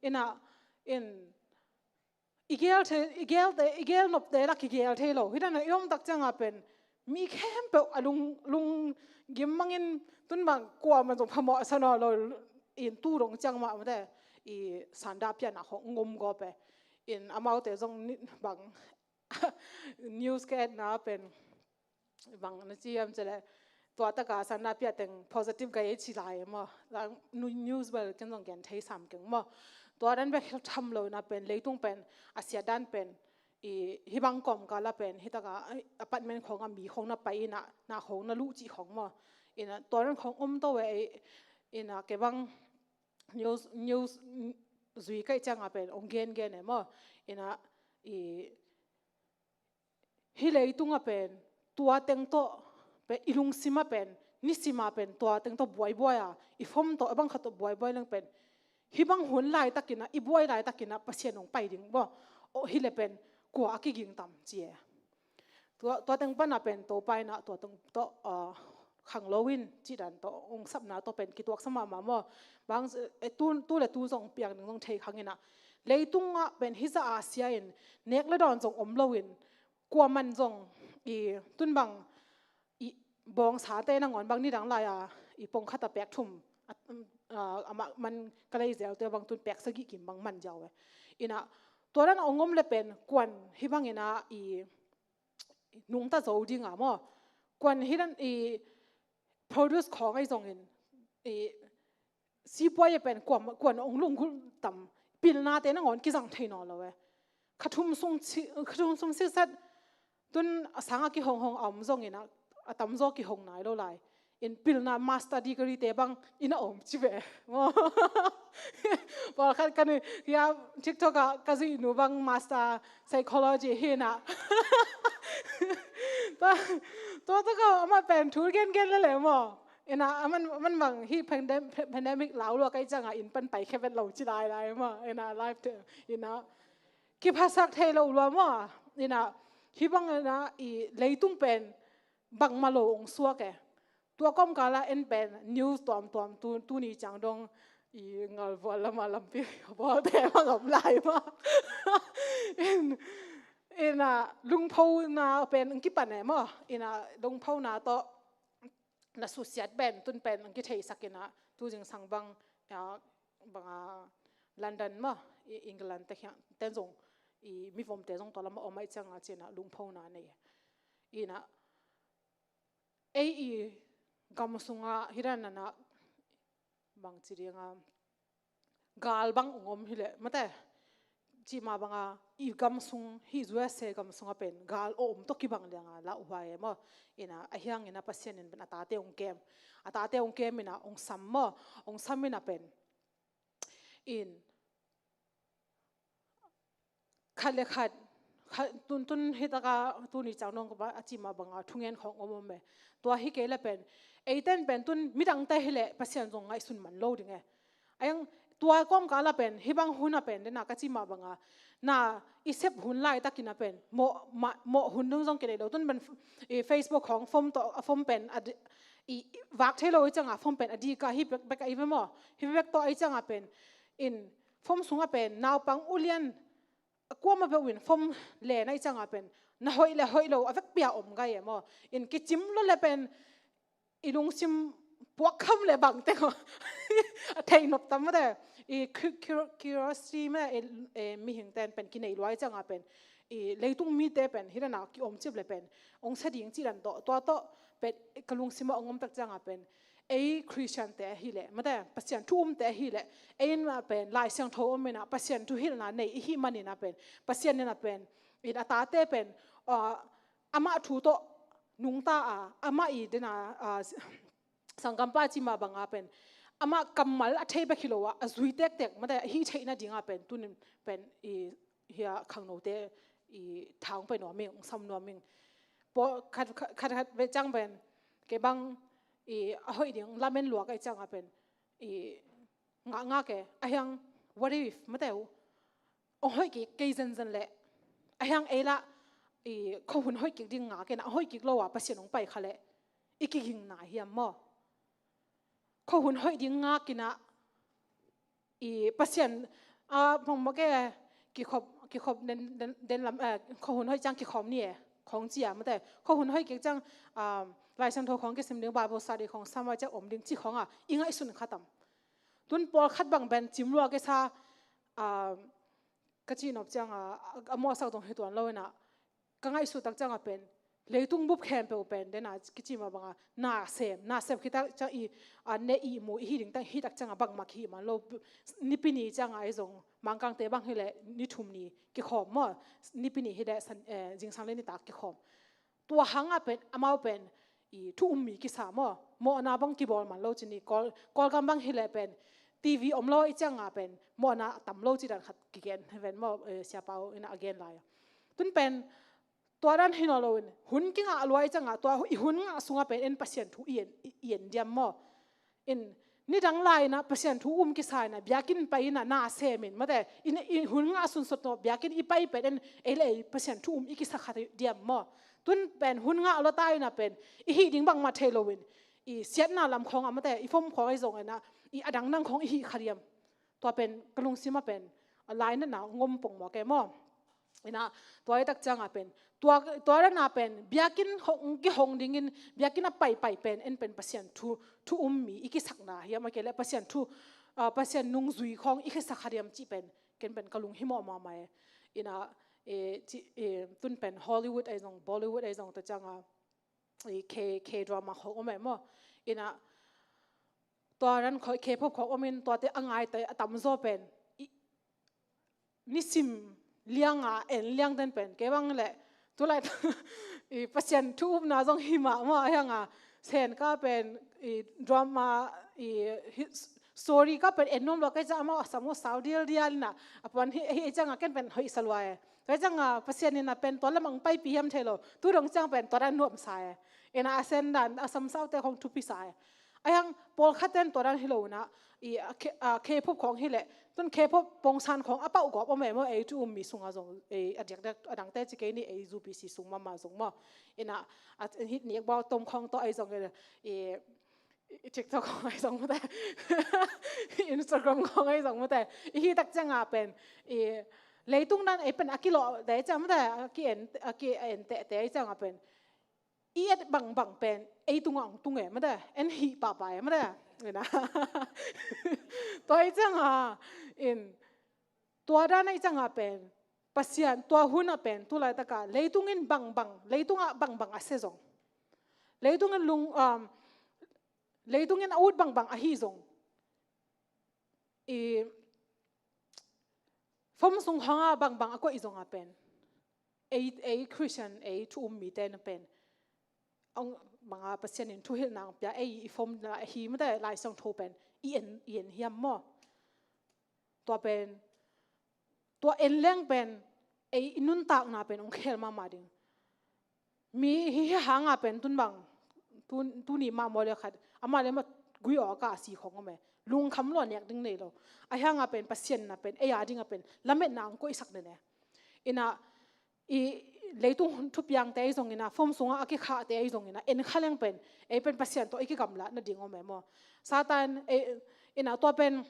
Ina in i gel thei, i gelte, i gel nopte lak kigel thei lo. Hi dana i om tak cianga pen mi khempeuh a lung, lunggim mangin tun bang kuamah zong phamawh sa nawn lo in tu dong ciang mah mate. i sanda piana khong ngom go pe. In amaute zong ni bang news ka etna pen bang na ci hiam cih leh tua taka sanda pia teng positive ka ei ci lai maw. News bel ken zong gen thei sam keng maw. Tua dan bek hi tham lo na pen leitung pen a siat dan pen i hih bang kawmkal a pen hih taka apartment khong a mi khong na pai ina na khong na luh cih khong maw. Ina tua dan khong om to e ina kei bang news news zui ka hih cianga pen ong gen gen e maw. Ina i hih leitunga pen tua teng tawh pen i lungsima pen nisima pen tua teng tawh buaibuai a i fom tawh a bang khat tawh buaibuai leng pen hih bang hun laitakina i buai laitakina Pasian ong pai ding maw. Aw hih le pen kua a kiging tam ci e. Tua, tua teng pana pen Topa ina tua teng tawh ah, khang lo in cih dan tawh ong sapna tawh pen kituaksa mahmah maw. Bang eh, tu, tu le tu zong piang ding zong thei khang ina leitungah pen hih za a sia in nek le dawn zong om lo in kua man zong i tun bang i bawngsate nangawn bang nidang lai a i pongkhata pek thum a, a, amah man ka lei zelte bang tun pek sagih kim bang man ziau e. Ina tua dan a ong om le pen kuan hih bang ina i nungta zo dinga maw. Kuan hih dan i produce khawng ahi zongin i sipuai a pen kuan, kuan ong lunggulh tam pilnate nangawn kizang thei nawn lo e. Kha thum sung ci, kha thum sung sisat tun a sanga kihonghong a om zongin a, a tamzaw kihong nai lo lai. In pilna master degree te bang ina om ci ve. Pawlkhat ka nu hia TikTok ah ka zuih nu bang master psychology hi na. Tua, tua tua ka amah pen thu gen gen le le maw. Ina aman, aman bang hi pandem-, pandemic lau lua kai cianga in pan pai khe vet lo ci lai lai maw. Ina live te ina kiphasak thei lo lua maw. Ina hih bang ina i leitung pen bangmah lo ong suak e. Tua kawmkala en pen news tuamtuam tu, tuni ciang dong i ngalvual lama lampi vualte bang om lai maw. In, ina lungphona pen ang kipan e maw. Ina lungphona tawh na susiat pen tun pen ang kitheisak ina tu zingsang bang a, bang a London maw i England te khiang ten zong i mivomte zong tua lama om ahi cianga cina lungphona nei. Ina ei i gam sunga hih dan nana bang ci dinga gal bang ong om hileh mate cima banga i gam sung hi U S A gam sunga pen gal a om tawh kibang lianga lauhuai e maw. Ina a hiang ina Pasian in pen a tate ong kem, a tate ong kem ina ong sam maw, ong sam ina pen in khat le khat, khat tun, tun hitaka tuni ciang dong a cima banga thungen khawng om om e. Tua hi kei le pen eiten pen tun midangte hileh Pasian zong ngaihsun man lo ding e. A hiang tua kawmkala pen hih bang huna pen dena ka cima banga na i sep hun laitakina pen mawh, mawh hun dong zong kinei lo tun pen i Facebook khawng fom tawh a fom pen a di, i, i vak thei lo i cianga fom pen a dika hi bek, bek a i ve maw. Hi bek tawh a i cianga pen in fom sunga pen naupang ulian a kuama peuh in fom lena i cianga pen na hoih le hoih lo a vekpi a om gai e maw. In kicim lo le pen i lungsim puakkham le bangte maw a theihnop tam mate. I cu-, cu-, curiosity mate i, i mihingten pen kinei lua i cianga pen i leitung mite pen hih dana kiom cip le pen ong sa ding cih dan tawh tua tawh pen ka lungsima ong om tak cianga pen ei Christian te hileh mate Pasian thu umte hileh ei in mah pen Lai Siangtho om ina Pasian thu hilhna nei i hih man ina pen Pasian ina pen in a tate pen ah, amah thu tawh nungta a amah i dena ah, sanggampa cima banga pen amah kammal a thei bek hi lo a a zui tektek mate hih theihna dinga pen tunin pen i hia khangnote i thang pai nuam ing ong sam nuam ing. Pawl khat, khat, khat, khat ve ciang pen kei bang i a hoih ding lamen luak a i cianga pen i ngah ngah ke a hiang what if mate uh ong hoih kik kei zenzen leh a hiang ei lah i khuahun hoih kik ding ngak ina a hoih kik lo a Pasian ong pai kha leh i kigingna hiam maw. Khuahun hoih ding ngak ina i Pasian a mong mawk e kikhop, kikhop den, den, den lam eh, khuahun hoih ciang kikhawm ni e khawng cia mate khuahun hoih kik ciang ah, Lai Siangtho khawng kisim ding Bible study khawng samai ciang om ding ci khawng a i ngaihsun kha tam. Tun pawlkhat bang pen cimlua kisa, ah, ka cihnop cianga a mawhsak dong hi tuan lo inah, ka ngaihsut tak cianga pen leitung bup khempeuh pen dena kicima banga nasem nasem khitak ciang i, ah, ne ihmu ihi ding tak hitak cianga bangmah kihi man lo. Nipi ni cianga i zong Mangkangte bang hileh ni thum ni kikhawm maw? Nipi ni hileh san, eh, zingsang le nitak kikhawm. Tua hangah pen amau pen i thu um mi kisa maw? Mawhna bang kibawl man lo ci ni. Kawl, Kawlgam bang hileh pen TV om lo i cianga pen mawhna tam lo ci dan khat kigen hi ven maw? Eh, Sia Pau inah a gen lai a. Tun pen tua dan hi nawn loin hun kingah lua i cianga tua i hun ngah sungah pen en Pasian thu i en, i, i en diam maw? In nidang lai inah Pasian thu um kisa inah biakinn pai inah nasemin mate in, in hun ngah sunsot no biakinn i pai pen en ei le ei Pasian thu um i kisa kha diam maw? Tun pen hun ngah lua ta inah pen i hih ding bangmah thei loin i siatna lam khawngah mate i fom khawng ahi zong inah i adang dang khawng i hih kha diam? Tua pen ka lungsimah pen a lainatna ngom pongmawk e maw? Inah tua i tak cianga pen tua, tua dana pen biakinn hong, kihong dingin biakinn a paipai pen en pen Pasian thu, thu um mi i kisakna hiam a kei le Pasian thu, ah, Pasian nungzui khawng i kisak kha diam cih pen ken pen ka lunghimawh mahmah e. Inah, eh, ci, eh, tun pen Hollywood ahi zong Bollywood ahi zong ta cianga i K, K drama khawng om e maw? Inah tua dan K-pop khawng omin tuate a ngaite a tamzaw pen i nisim lianga en liang den pen kei bang le tulai i Pasian thu upna zong hi mahmah a hianga sen ka pen i drama i hi, story ka pen en nuam lo kei ciang amau a sam uh sau dialdial inah a puan hi, hi cianga ken pen hoih sa lua e. Tua cianga Pasian inah pen tua lamang paipih hiam thei lo. Tu dong ciang pen tua dan nuamsa e. Inah a sen dan a samsaute khong thupi sa e. A hiang pawlkhat ten tua dan hi lo inah i a K, a K-pop khong hileh tun K-pop pongsan khong a pauh gawp om e maw? Ei thu um mi sungah zong ei a diakdiak a dangte ci kei ni ei UPC sung mahmah zong maw? Inah a hit nik bau tom khong tawh ei zong i i TikTok khawng ahi zong mute, Instagram khawng ahi zong mute. I hi tak cianga pen i leitung dan ei pen a kilawhte ciang mute, a ki-en, a ki-en tehte ahi cianga pen i et bangbang pen ei tungah hong tung e mute, en hih pahpah e mute. Tua ahi cianga in tua dan ahi cianga pen Pasian tua hunah pen tulaitaka leitung in bangbang, leitungah bangbang a sia zong, leitung in lung, um, leitung in a ut bangbang ahi zong, i fom sung hanga bangbang a koih zonga pen ei, ei Christian, ei thu um mite na pen ong banga Pasian in thuhilhna ong pia ei i fom na hi mate Lai Siangtho pen i en, i en hiam maw? Tua pen tua en leng pen ei i nuntakna pen ong khel mahmah ding. Mi hi, hi hanga pen tun bang tun, tuni mah maw le khat amah le mah gui awka a si khong om e. Lungkham lua nek ding nei lo. A hianga pen Pasian na pen ei a dinga pen lametna ong koihsak den e. Inah i leitung thupiangte ahi zong inah fom sungah a kikhahte ahi zong inah en kha leng pen ei pen Pasian tawh i kigamlatna ding om e maw? Satan ei inah tua pen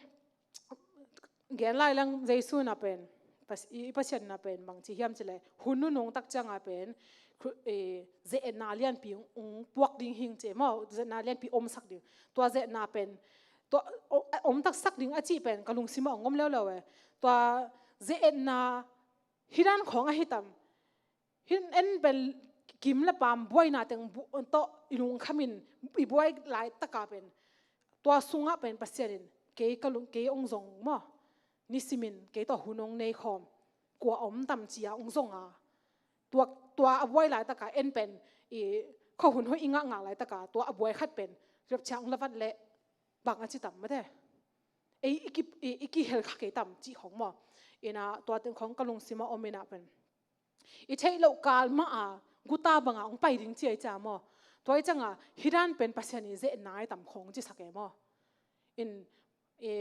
gen lai leng Jesu na pen Pas-, i Pasian na pen bangci hiam cileh hun nunung tak cianga pen ze-etna lianpi ong puak ding hing ci e maw? Ze-etna lianpi omsak ding. Tua ze-etna pen tua om taksak ding a cih pen ka lungsimah ong om leuleu e. Tua ze-etna hi dan khawng ahi tam? Hin en pen kim le paam buaina teng tawh i lungkhamin i buai laitaka pen tua sungah pen Pasian in kei ka lung, kei ong zong maw? Nisimin kei tawh hun ong nei khawm kua om tam cia ong zonga tua, tua a buai laitaka en pen i khuahun hoih i ngakngak laitaka tua a buai khat pen rapture ong lavat leh bang a ci tam mate? Ei i ki, i, i kihel kha kei tam cih khawng maw? Inah tua teng khawng ka lungsimah om inah pen i theih loh kal mah a guta banga ong pai ding ci ahi cia maw? Tua ahi cianga hi dan pen Pasian i ze-etna ahi tam khawng cisak e maw? In e,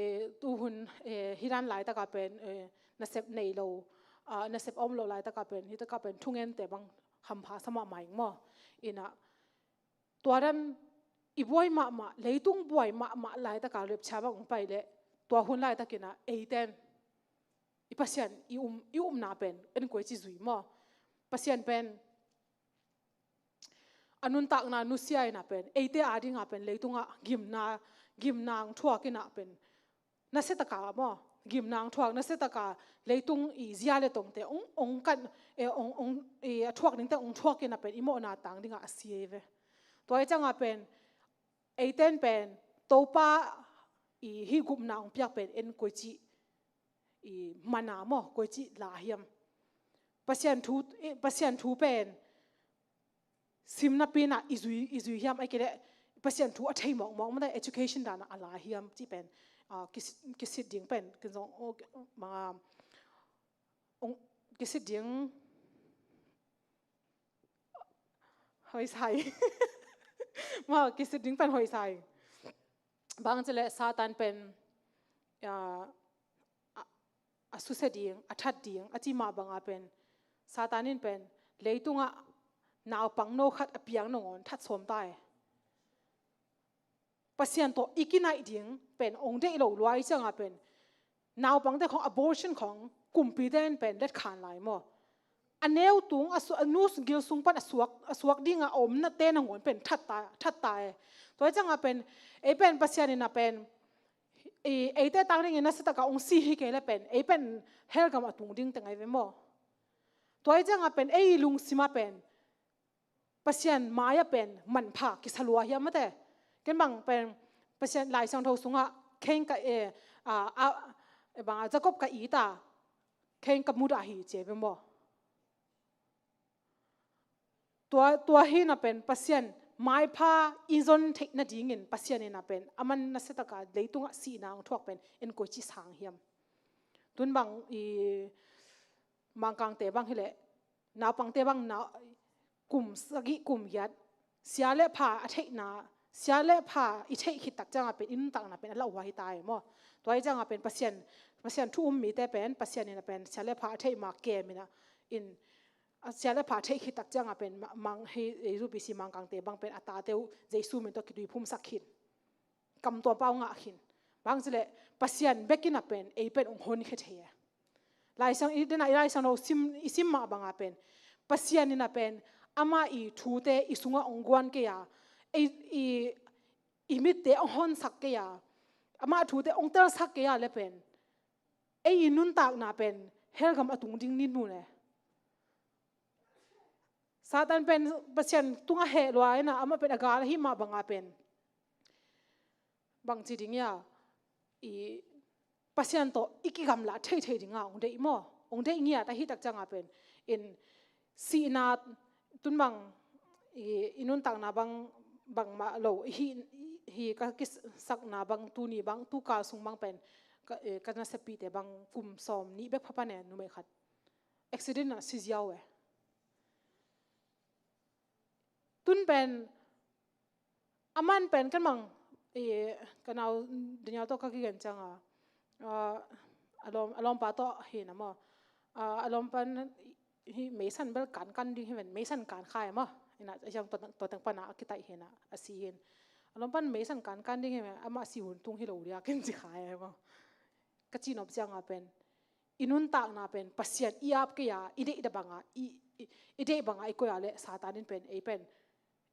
tuhun e, hi dan laitaka pen e, nasep nei lo, ah, nasep om lo laitaka pen hitaka pen thungente bang hampha sa mahmah ing maw? Inah tua dan i buai mahmah, leitung buai mahmah laitaka rapture bang ong pai leh tua hun laitakinah eiten i Pasian i um, i umna pen en koi ci zui maw? Pasian pen a nuntakna nusia inah pen eite a dinga pen leitungah gimna, gimna ong thuak inah pen nasia taka maw, gimna hong thuak, nasia taka leitung i zia le tongte hong, hong kan, eh, hong, hong, eh, a thuak dingte hong thuak in a pen i mawhna tang dingah a si ei ve. Tua hi ciangah pen eiten pen Topa i hih gupna hong piak pen en koici i mana maw, koici la hiam? Pasian thu, eh, Pasian thu pen simna pinah i zui, i zui hiam, ai kei leh Pasian thu a thei mawkmawk mate, education danah a la hiam cih pen, ah, kis-, kisit ding pen kin zong, oh, manga, ong, kisit ding hoisai. Maw, kisit ding pen hoisai. Bang ci leh Satan pen, ah, a, a susia ding, a that ding a ci mah banga pen Satan in pen leitungah naupang no khat a piang nangawn that sawm ta e. Pasian tawh i kinaih ding pen ong deih lo lua i ciangah pen naupangte khong abortion khong kumpite in pen letkhan lai maw? A neu tung, a su-, a nu gil sung pan a suak, a suak dinga a omnate nangawn pen that ta, that ta e. Tua i ciangah pen ei pen Pasian in a pen i, eite tang dingin nasia taka ong si hi kei le pen ei pen hell gam a tung ding teng ai ve maw? Tua i ciangah pen ei lungsima pen Pasian mai-ah pen manpha kisa lua hiam mate? Ken bang pen Pasian Lai Siangtho sungah Cain ka, eh, a, a, bang a Jacob ka it a, Cain ka mudah hi ci ei ve maw? Tua, tua hi na pen Pasian maipha i zon theih nadingin Pasian in a pen a man nasia taka leitungah sihna hong thuak pen en koici sang hiam? Tun bang i Mangkangte bang hi leh naupangte bang na kum sagih kum giat sia le pha a theihna, sia le pha i theih khit tak ciangah pen i nuntakna pen a lauhuai hi ta e maw? Tua hi ciangah pen Pasian, Pasian thu um mite pen Pasian in a pen sia le pha a theih ma kem in a in, a sia le pha a theih khit tak ciangah pen ma-, mang hi, eh, U P C Mangkangte bang pen a tate uh Jesu min tawh kituiphumsak khin. Kam tuam pau ngah khin. Bang ci leh Pasian bek in a pen ei pen ong honkhia thei e. Lai Siang, i dena i Lai Siangtho sim, i sim mah banga pen Pasian in a pen ama i thute i sungah ong guan kei a, i, i, i mitte ong honsak kei a, ama thute ong telsak kei a le pen ei i nuntakna pen hell gam a tung ding ni nu ne. Satan pen Pasian tungah heh lua in a, amah pen a gal ahi mah banga pen bang ci ding ia, i Pasian tawh i kigamla theithei dinga ong deih maw? Ong deih ngiat ahi tak ciangah pen in sihna tun bang i, i nuntakna bang, bangmah lo hi, hi ka kisakna bang tuni bang tukal sung bang pen ka, eh, ka nasepite bang kum sawm nih bek pha pan e, numei khat accident ah si ziau e. Tun pen a man pen kan mang, eh, ka nau Daniel tawh ka kigen cianga, ah, a lawm, a lawmpa tawh hi na maw? Ah, a lawmpa hi meisan bel kankan ding hi ven, meisan kan khai maw? Ina a hiang tua, tua teng pana a kitaih hi na a si hin. A lawmpa meisan kankan ding hi ven, amah si hun tung hi lo dia ken ci khai maw? Ka ci nop cianga pen i nuntakna pen Pasian i ap kei a, i deih da banga, i, i, i deih banga i koih a le Satan in pen ei pen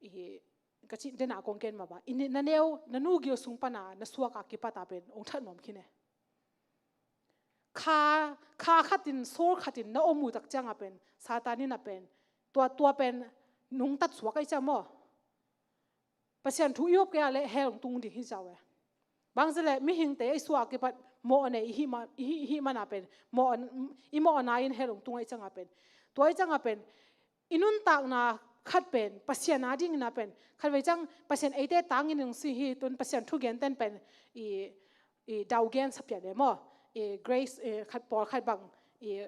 i, ka cih dena kong ken mah ba, i ne-, na neu, na nu gil sung pana na suak a kipat a pen ong that nuam khin e. Kha, kha khatin, sawl khatin na om uh tak cianga pen Satan in a pen tua, tua pen nungtat suak ai cia maw? Pasian thu i up kei a le hell ong tung ding hi ciau e. Bang ci le mihingte i suak kipat mawh nei i hih ma-, i hih, i hih mana pen mawh, i mawhna in hell ong tung ai cianga pen. Tua ai cianga pen i nuntakna khat pen Pasian a dingina pen khat vei ciang Pasian eite tangin ong si hi tun Pasian thugenten pen i, i daugen sapian e maw? I Grace, i khat pawl khat bang i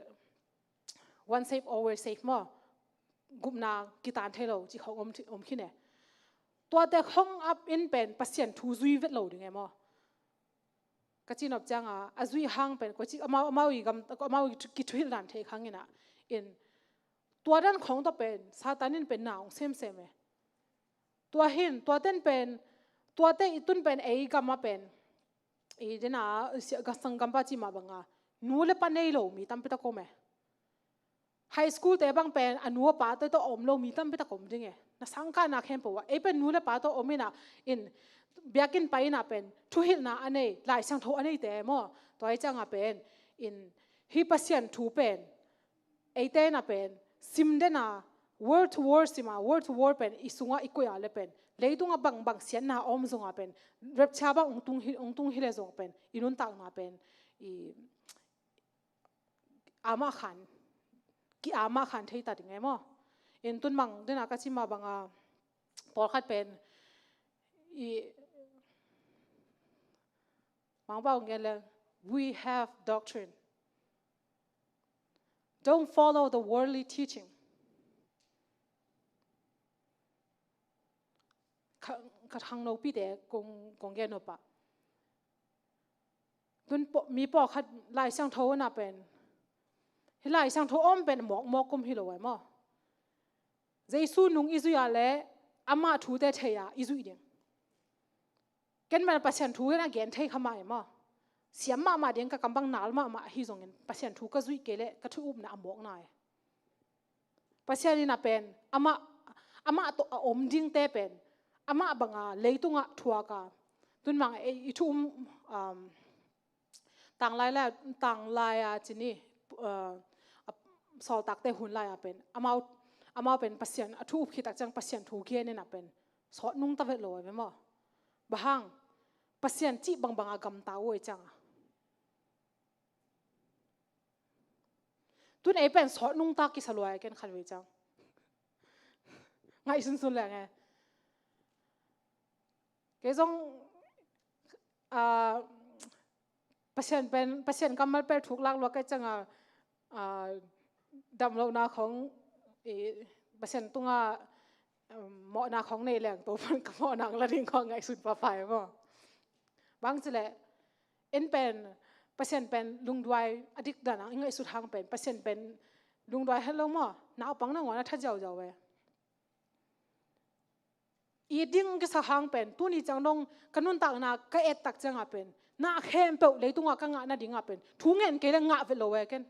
once saved, always saved maw? Gupna kitan thei lo ci khong om, om khin e. Tuate khong ap in pen Pasian thu zui vet lo ding e maw? Ka ci nop cianga a zui hang pen ko ci amau, amau i gam, amau i kithuhilh dan thei khang ina in tua dan khong tawh pen Satan in pen na ong semsem e. Tua hin, tua ten pen, tuate i tun pen ei gama pen i dena, sia, ga sanggampa ci mah banga nu le pa nei lo mi tampi tak om e. High school te bang pen a nu a pa te tawh om lo mi tampi tak om ding e. Na sangkahna khempeuh ah ei pen nu le pa tawh om inah, in biakinn pai inah pen thuhilhna a nei, Lai Siangtho a neite maw, tua i ciangah pen in hih Pasian thu pen eite inah pen sim den a, word to word sim a, word to word pen i sungah i koih a le pen leitungah bangbang siatna a om zongah pen rapture bang hong tung hi, hong tung hi le zong pen i nuntakna pen i amah khan, ki amah khan thei ta ding e maw. In tun bang dena ka cima banga pawlkhat pen i mangbau ngen le, we have doctrine. Don't follow the worldly teaching. Ka, ka thangnopite kong, kong gen nop ah. Tun pawh, mi pawlkhat Lai Siangtho na pen, hih Lai Siangtho om pen mawkmawk kum hi lo ai maw. Jesu nung i zuih a le amah thute thei a i zuih ding. Ken pen Pasian thu ken a gen thei kha mah e maw. Siam mahmah ding, ka kam bang nal mahmah ahi zongin Pasian thu ka zuih kei le ka thu upna a mawkna e. Pasian inah pen amah, amah tawh a om dingte pen amah banga leitungah thuak a, tun bang ei i thu um, um, tanglai lai, tanglai a cini, uh, a, sawltakte hun lai a pen amau, amau pen Pasian a thu up khit tak ciang Pasian thu gen inah pen sawt nungta vet lo e maw. Bang hang, Pasian cih bangbang a gamta uh ei cianga. Tun ei pen sawt nungta kisa lua e ken khatvei ciang. Ngaihsunsun leng e. Kei zong, ah, Pasian pen, Pasian kammal pen thuk lak lua kei cianga, ah, damlohna khong, i, Pasian tunga, um, mawhna khong nei leng to pan ka mawhna ang la ding khong ngaihsun papa e maw. Bang cileh, en pen, Pasian pen lungduai a dik dan ang i ngaihsut hang pen, Pasian pen lungduai het lo maw, naupang nangawn a tha ziauziau e. I ding kisa hang pen, tuni ciang dong ka nuntakna ka et tak ciangah pen, na khempeuh leitungah ka ngah nadingah pen thu ngen kei le ngah vet lo e ken.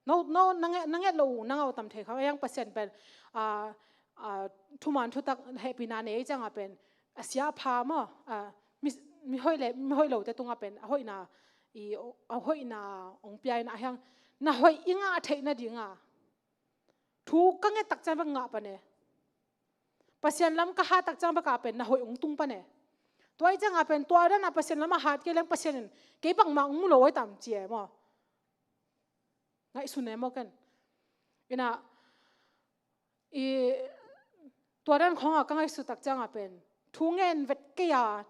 No, no, na nget, na nget lo uh, na ngau tam thei kha. Ayang Pasian pen, ah, ah, thuman thutak hehpihna nei ciangah pen, a sia a pha maw, ah, mi, mi hoih le mi hoih lote tungah pen a hoihna, i, a hoihna ong pia in a hiang, na hoih i ngah theih nadinga thu ka nget tak ciang bek ngah pan e. Pasian lam ka hat tak ciang bek a pen na hoih ong tung pan e. Tua i ciangah pen tua dan a Pasian lam a hat kei leng Pasian in kei bangmah ong mu lo oi tam ci e maw. Ngaihsun e maw ken. Ina, i, tua dan khawngah ka ngaihsut tak ciangah pen thu ngen vet kei a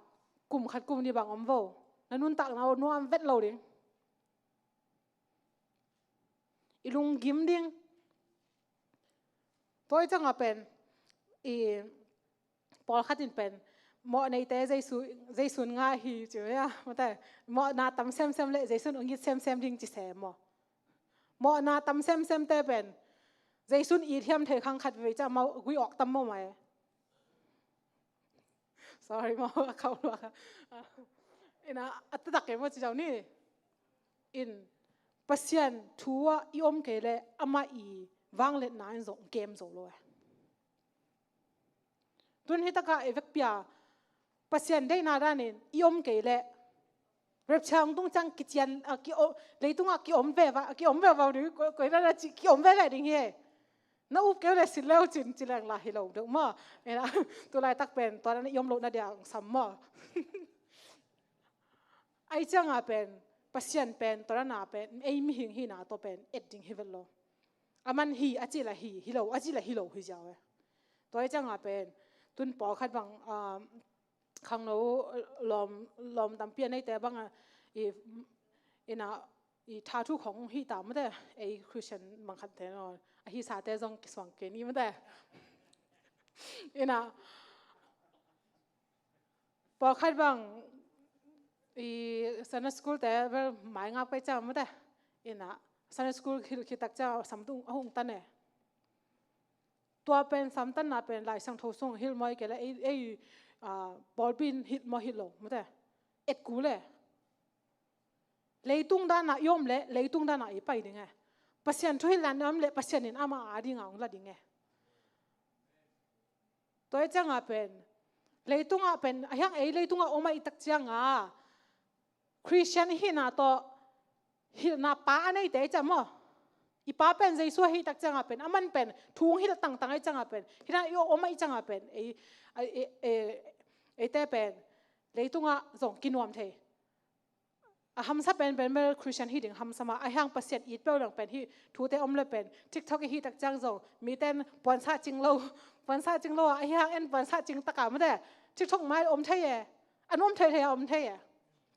kum khat kum nih bang om vo. Na nuntakna uh nuam vet lo ding. I lunggim ding. Tua i ciangah pen, i, pawlkhat in pen mawh neite Jesu, Jesu'n ngah hi ci ve a, mate, mawhna tam semsem le Jesu'n ong it semsem ding ci se maw. Mawhna tam semsemte pen Jesu'n it hiam thei khang khat vei ciang mau gui awk tam maw mai. Sorry maw, a khauh luak a. Ina, a taktak kei maw ci zau ni. In, Pasian thu ah i om kei le amah i vangliatna in zong kem zo lo e. Tun hi takah i vekpi a Pasian deihna danin i om kei le rapture hong tung ciang kician, a, ki o, leitungah ki om veva, ki om veva ding, koi, koi na na ci, ki om veve ding hi e. Na up keu le sin leu cin ci leng la hi lo deuh maw. Ina, tulaitak pen tua na i om lohna dia ong sam maw. Ai ciangah pen Pasian pen tua na pen ei mihing hihna tawh pen et ding hi vet lo. Aman hi a ci la hi, hi lo a ci la hi lo hi ziau e. Tua ai ciangah pen tun pawlkhat bang, um, khangno lawm, lawm tampi a neite bang a, i, ina, i thathu khong hi ta mate, ei Christian bang khat te no, a hi sate zong kisuang kei ni mate. Ina, pawlkhat bang, i, Sunday school te bel mai ngap kai ciang mate. Ina, Sunday school hilh khit tak ciang samtung a hong tan e. Tua pen samtanna pen Lai Siangtho sung hilh maw i kei le ei, ei, ah, pawlpi in hilh maw hilh lo mate. Et kul e. Leitung dana i om le leitung dana i pai ding e. Pasian thuhilhna i om le Pasian in amah a dinga ong la ding e. Tua hi ciangah pen, leitungah pen, a hiang ei leitungah om ahih tak ciangah, Christian ihihna tawh, hilhna pa a neite hi ciang maw. I pa pen Jesu ahih tak ciangah pen, aman pen, thu hong hilh tangtang ahih ciangah pen, hih dan i om ahih ciangah pen, ei, ei, ei, ei, eite pen, leitungah zong kinuam thei. A hamsa pen pen bel Christian hi ding hamsa mah, a hiang Pasian it peuh leng pen hih thute om le pen TikTok i hih tak ciang zong miten puansa cing lo, puansa cing lo a, a hiang en puansa cing taka mate TikTok mai om thei e, a nuam thei thei a om thei e.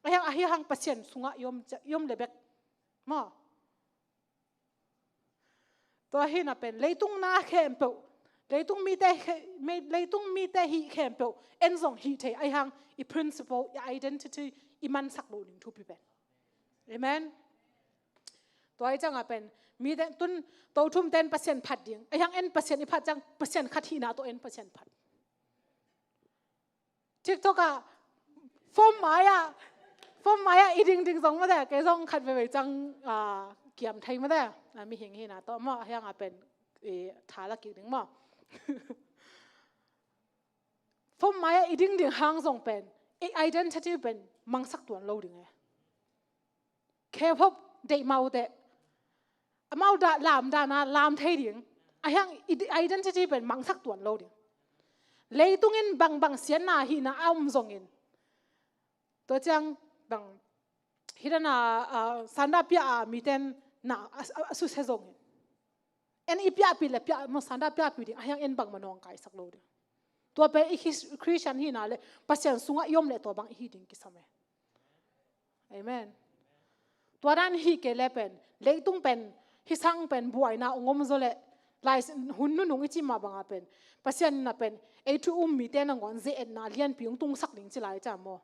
A hiang, a hiang Pasian sungah i om, i om le bek maw. Tua hi na pen leitung na khempeuh, leitung mite khe-, me-, leitung mite hih khempeuh en zong hih thei, a hiang i principle, i identity i mansak loh ding thupi pen. Amen. Tua hi ciangah pen mite tun, to thumte en Pasian phat ding, a hiang en Pasian i phat ciang Pasian khat hihna tawh en Pasian phat. TikTok ah, phone mai-ah, phone mai-ah i dingding zong mate, kei zong khat veivei ciang, ah, kiam thei mate, ah, mihing hi na tawh maw, a hiangah pen, eh, tha la kik ding maw. Phone mai-ah i dingding hang zong pen, i identity pen mangsak tuan lo ding e. K-pop deih mah uh teh, amau dah lam dan a lam thei ding, a hiang i-, identity pen mangsak tuan lo ding. Leitung in bangbang siatna hihna a om zongin, tua ciang bang, hih dan a, ah, sanda pia a miten na a, a, a susia zongin, en i piahpih le piah, maw, sanda piahpih ding, a hiang en bangmah nawngkaisak lo ding. Tua pen i Khris-, Christian hihna le Pasian sungah i om le tua bang i hi ding kisam e. Amen. Tua dan hih kei le pen, leitung pen, hih sang pen buaina ong om zaw le, lai hun nunung i cih mah banga pen, Pasian na pen, ei thu um mite nangawn ze-etna lianpi ong tungsak ding ci lai ciang maw.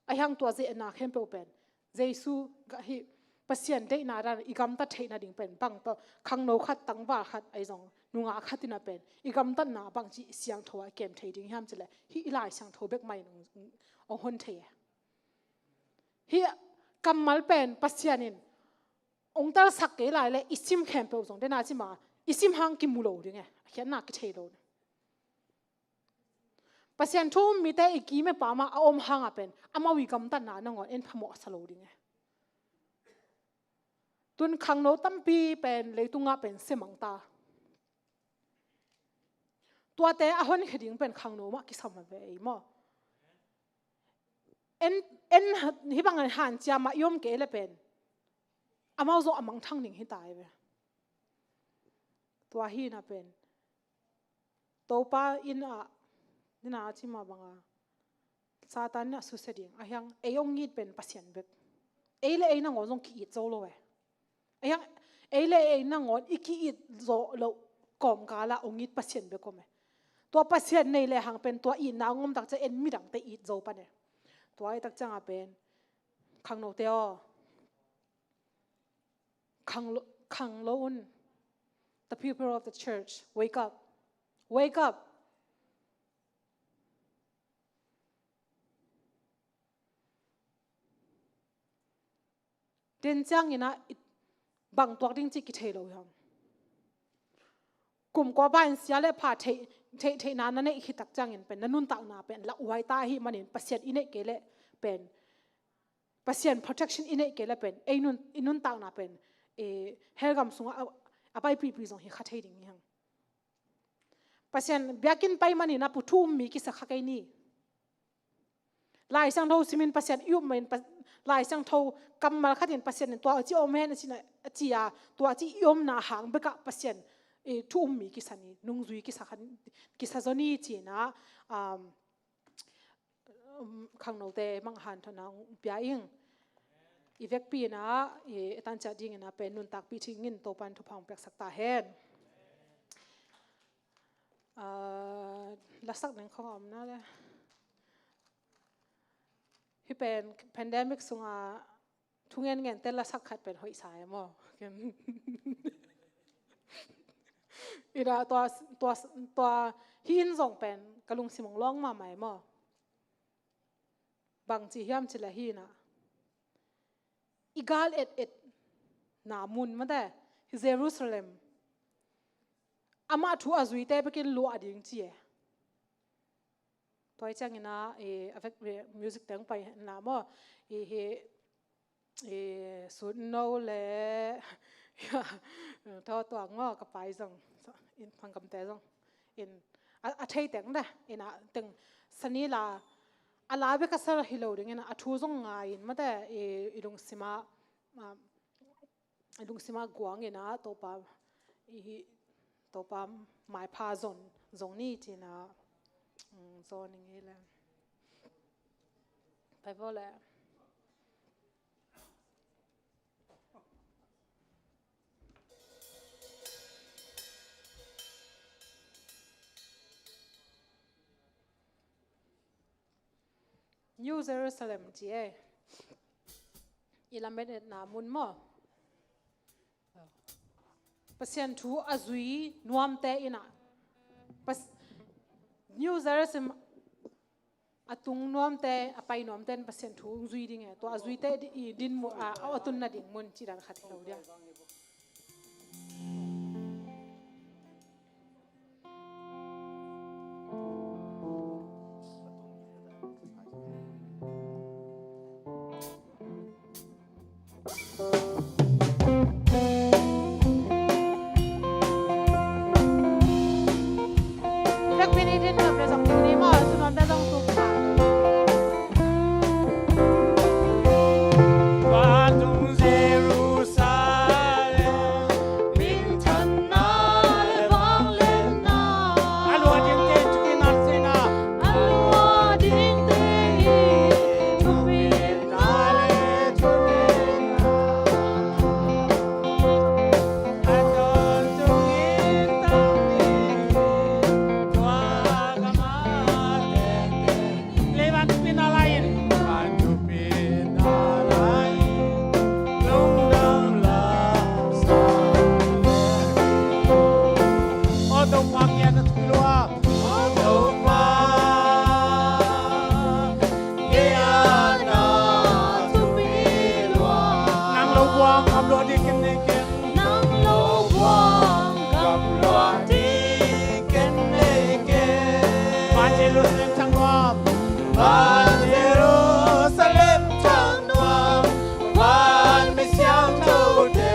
A hiang tua ze-etna khempeuh pen Jesu gah hih Pasian deihna dan i gamtat theihna ding pen bang tawh, khangno khat, tangval khat, ahi zong nungak khat in a pen i gamtatna bangci siangtho a kem thei ding hiam cileh, hih i Lai Siangtho bek mah in ong, ong hon thei e. Hih kammal pen Pasian in ong telsak kei lai le i sim khempeuh zong dena ci ma, i sim hang kimu lo ding e, a khiatna kithei lo ding. Pasian thu um mite i kim i pam ah a om hangah pen amau i gamtatna nangawn en phamawh sa lo ding e. Tun khangno tampi pen leitungah pen sia mang ta. Tuate a honkhia ding pen khangno mah kisam a ve ei maw. En, en hih bangin hanciam ah i om kei le pen amau zong a mangthang ding hi ta ei ve. Tua hi na pen Topa in a, nina a ci mah banga Satan in a susia ding, a hiang ei ong it pen Pasian bek. Ei le ei nangawn zong ki-it zo lo e. A hiang ei le ei nangawn i ki-it zo loh kawmkal ah ong it Pasian bek om e. Tua Pasian nei le hang pen tua itna ong om tak ciang en midangte it zo pan e. Tua i tak ciangah pen khangnote aw, khang lo, khang lo un. The people of the church, wake up. Wake up. Den ciangin ah i bang tuak ding cih kithei lo hi hang. Kum kua bain sia le pha theih, theih, theihna na neih khit tak ciangin pen na nuntakna pen lauhuai ta ahih manin Pasian i neih kei leh pen Pasian protection i neih kei le pen, ei nun, i nuntakna pen, eh, hell gam sungah a, a paipihpih zong hi kha thei ding hi hang. Pasian biakinn pai manin a pu thu um mi kisa kha kei ni. Lai Siangtho simin Pasian i up mahin Pa-, Lai Siangtho kammal khatin Pasian in tua ci om hen a ci na, a ci a, tua ci i omna hang bekah Pasian, eh, thu um mi kisa ni, nungzui kisa kha, kisa zaw ni ci na, um, um, khangnote mang hanthawnna ong pia ing. I vekpi in ah, i, i tanciah dingin ah pen nuntakpih thei ing in Topan thupha ong piaksak ta hen. Ah, lasak ning khong a om na le. Hih pen pandemic sungah thungen ngente lasak khat pen hoih sa e maw. Ina tua, tua, tua hi in zong pen ka lungsim ong lawng mahmah e maw. Bangci hiam cileh hi na, i gal et et na mun mate, Jerusalem, amah thu a zuite bekin luah ding ci e. Tua ciangin ah, eh, a vek music teng pai na maw. I hi, eh, Sutno le Tho Tuang maw, ka pai zong, in Phangkamte zong. In a, a thei teng de, in a teng sani la, a la bek a sa hi lo ding in a, a thu zong ngai in mate, i, i lungsima, ah, lungsima guang in a Topa, i, Topa maipha zong, zong ni ci in a, mm, zong ni ngi le. Pai vo le. New Jerusalem ci e. I lamet etna mun maw. Pasian thu a zui nuamte in a. Pas-, New Jerusalem a tung nuamte, a pai nuamte in Pasian thu zui ding e. Tua a zuite di-, i din mu-, a, a tunna ding mun ci dan khat hi lo dia. Van Jerusalem thang nuam, van misiangthote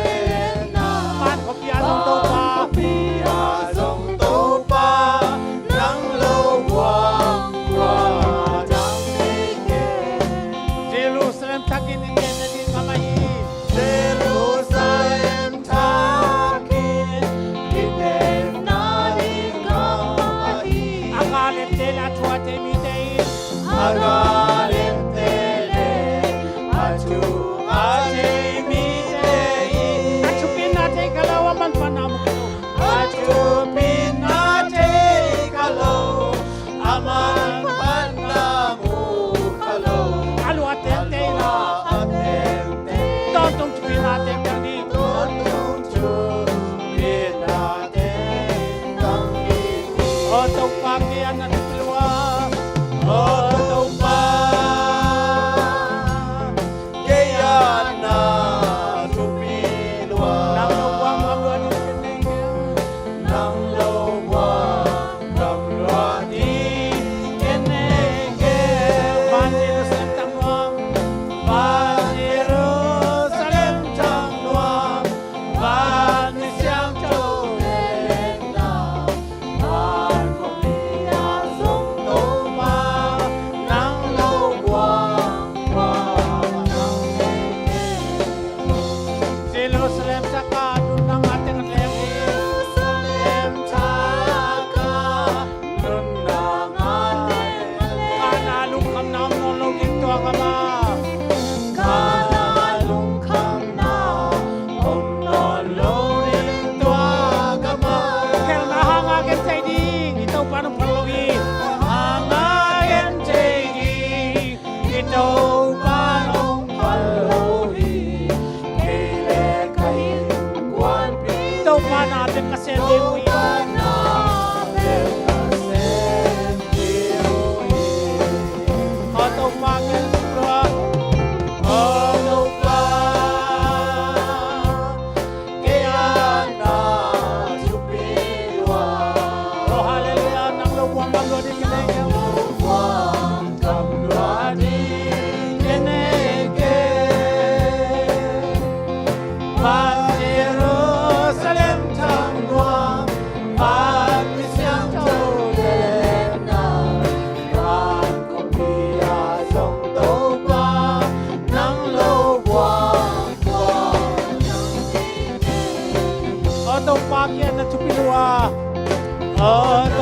na, van khuapi a zong Topa, khuapi a zong Topa, nang lo buang kua dang nei kei. Jerusalem thakin i tenna ding gam ahi. Jerusalem thakin i tenna ding gam ahi. A gah lemte le a thu a thei mite in. A gah lemte le a thu a thei mite in. A thupitna thei kha lo, a manphatna mu kha lo. A thupitna thei kha lo, a manphatna mu kha lo. A lua tengte in a, a tengte in. Tawntung thupitna teng ding. Tawntung thupitna teng ding. O Topa, kei a na thupilua. O Topa, kei a na thupilua. Nang lo buang gam lua ding ken nei kei. Nang lo buang gam lua ding ken nei kei. Van Jerusalem thang nuam, van Jerusalem thang nuam, van misiangtho lenna, van khuapi a zong Topa,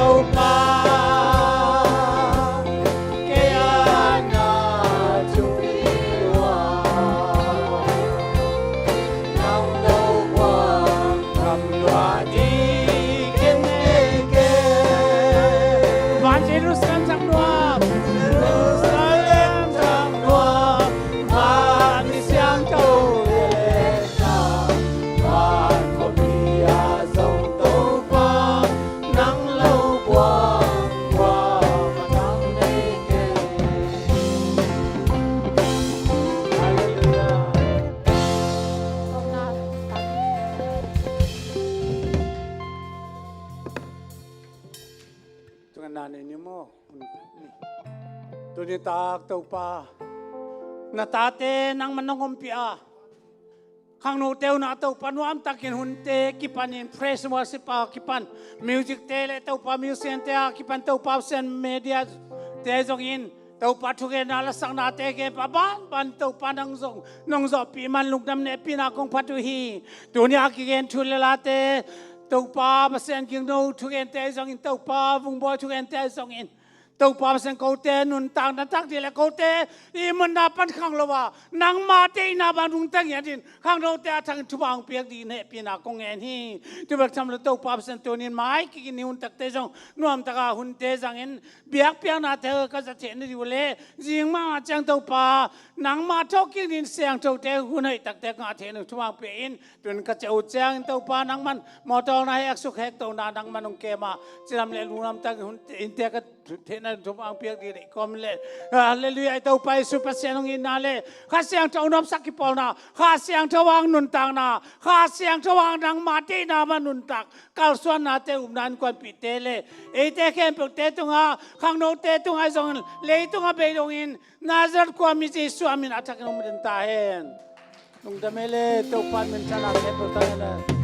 Topa, kei a na tung i lua, nang lo buang tham lua ding ken nei kei. Van Jerusalem thak nuam, Jerusalem thak nuam, van i siangtho le le na, van khuapi ah zong Topa, nang lo buang buang a nang nei kei. Halleluiah. Tuni tak Topa, na tate nangman nong ompih a, khangnote hun ah Topa nuamtakin hunte kipanin praise worship a kipan, music te le Topa musician te a kipan, Topa Pasian media te zongin Topa thugenna lasaknate ke pa banban Topa nang zong nong zawhpih man lungdam nehpihna kong phat uh hi. Tuni a kigen thu le late, Topa Pasian gingno thugente zongin, Topa Vungbawi thugente zongin, Topa Pasian kote nuntakna tak dih le kote ihmutna pan khanglo a, nangma deihna bang nungta ngiatin khangnote a thangin thupha hong piak dih nehpihna kong ngen hi. Tubek tham lo Topa Pasian tunin mai kikin ni huntakte zong nuamtaka hunte zangin biakpiaknate ka za theihna dih uh le zing mahmah ciang Topa nangma thawhkik dih siangthote hun hoih takte ka ngah theihna thupha hong pia in. Tun ka ciah uh ciangin Topa nangman mawtawkna heksuk hektohna nangman hong kem a, cidam le lungdam takin hun innte ka theihna thupha hong piak dih deih kawm le. Halleluiah. I Topa Jesu Pasian hong itna le Kha Siangtho nopsak kipawlna, Kha Siangtho hang nuntakna, Kha Siangtho hang nangma deihna mah nuntak kalsuannate upna innkuanpihte le eite khempeuhte tungah, khangnote tungah zong leitung a bei dongin Nazareth khuami Jesu a min a thakin hong den ta hen. Lungdam e le Topa min thanak khempeuh ta hen.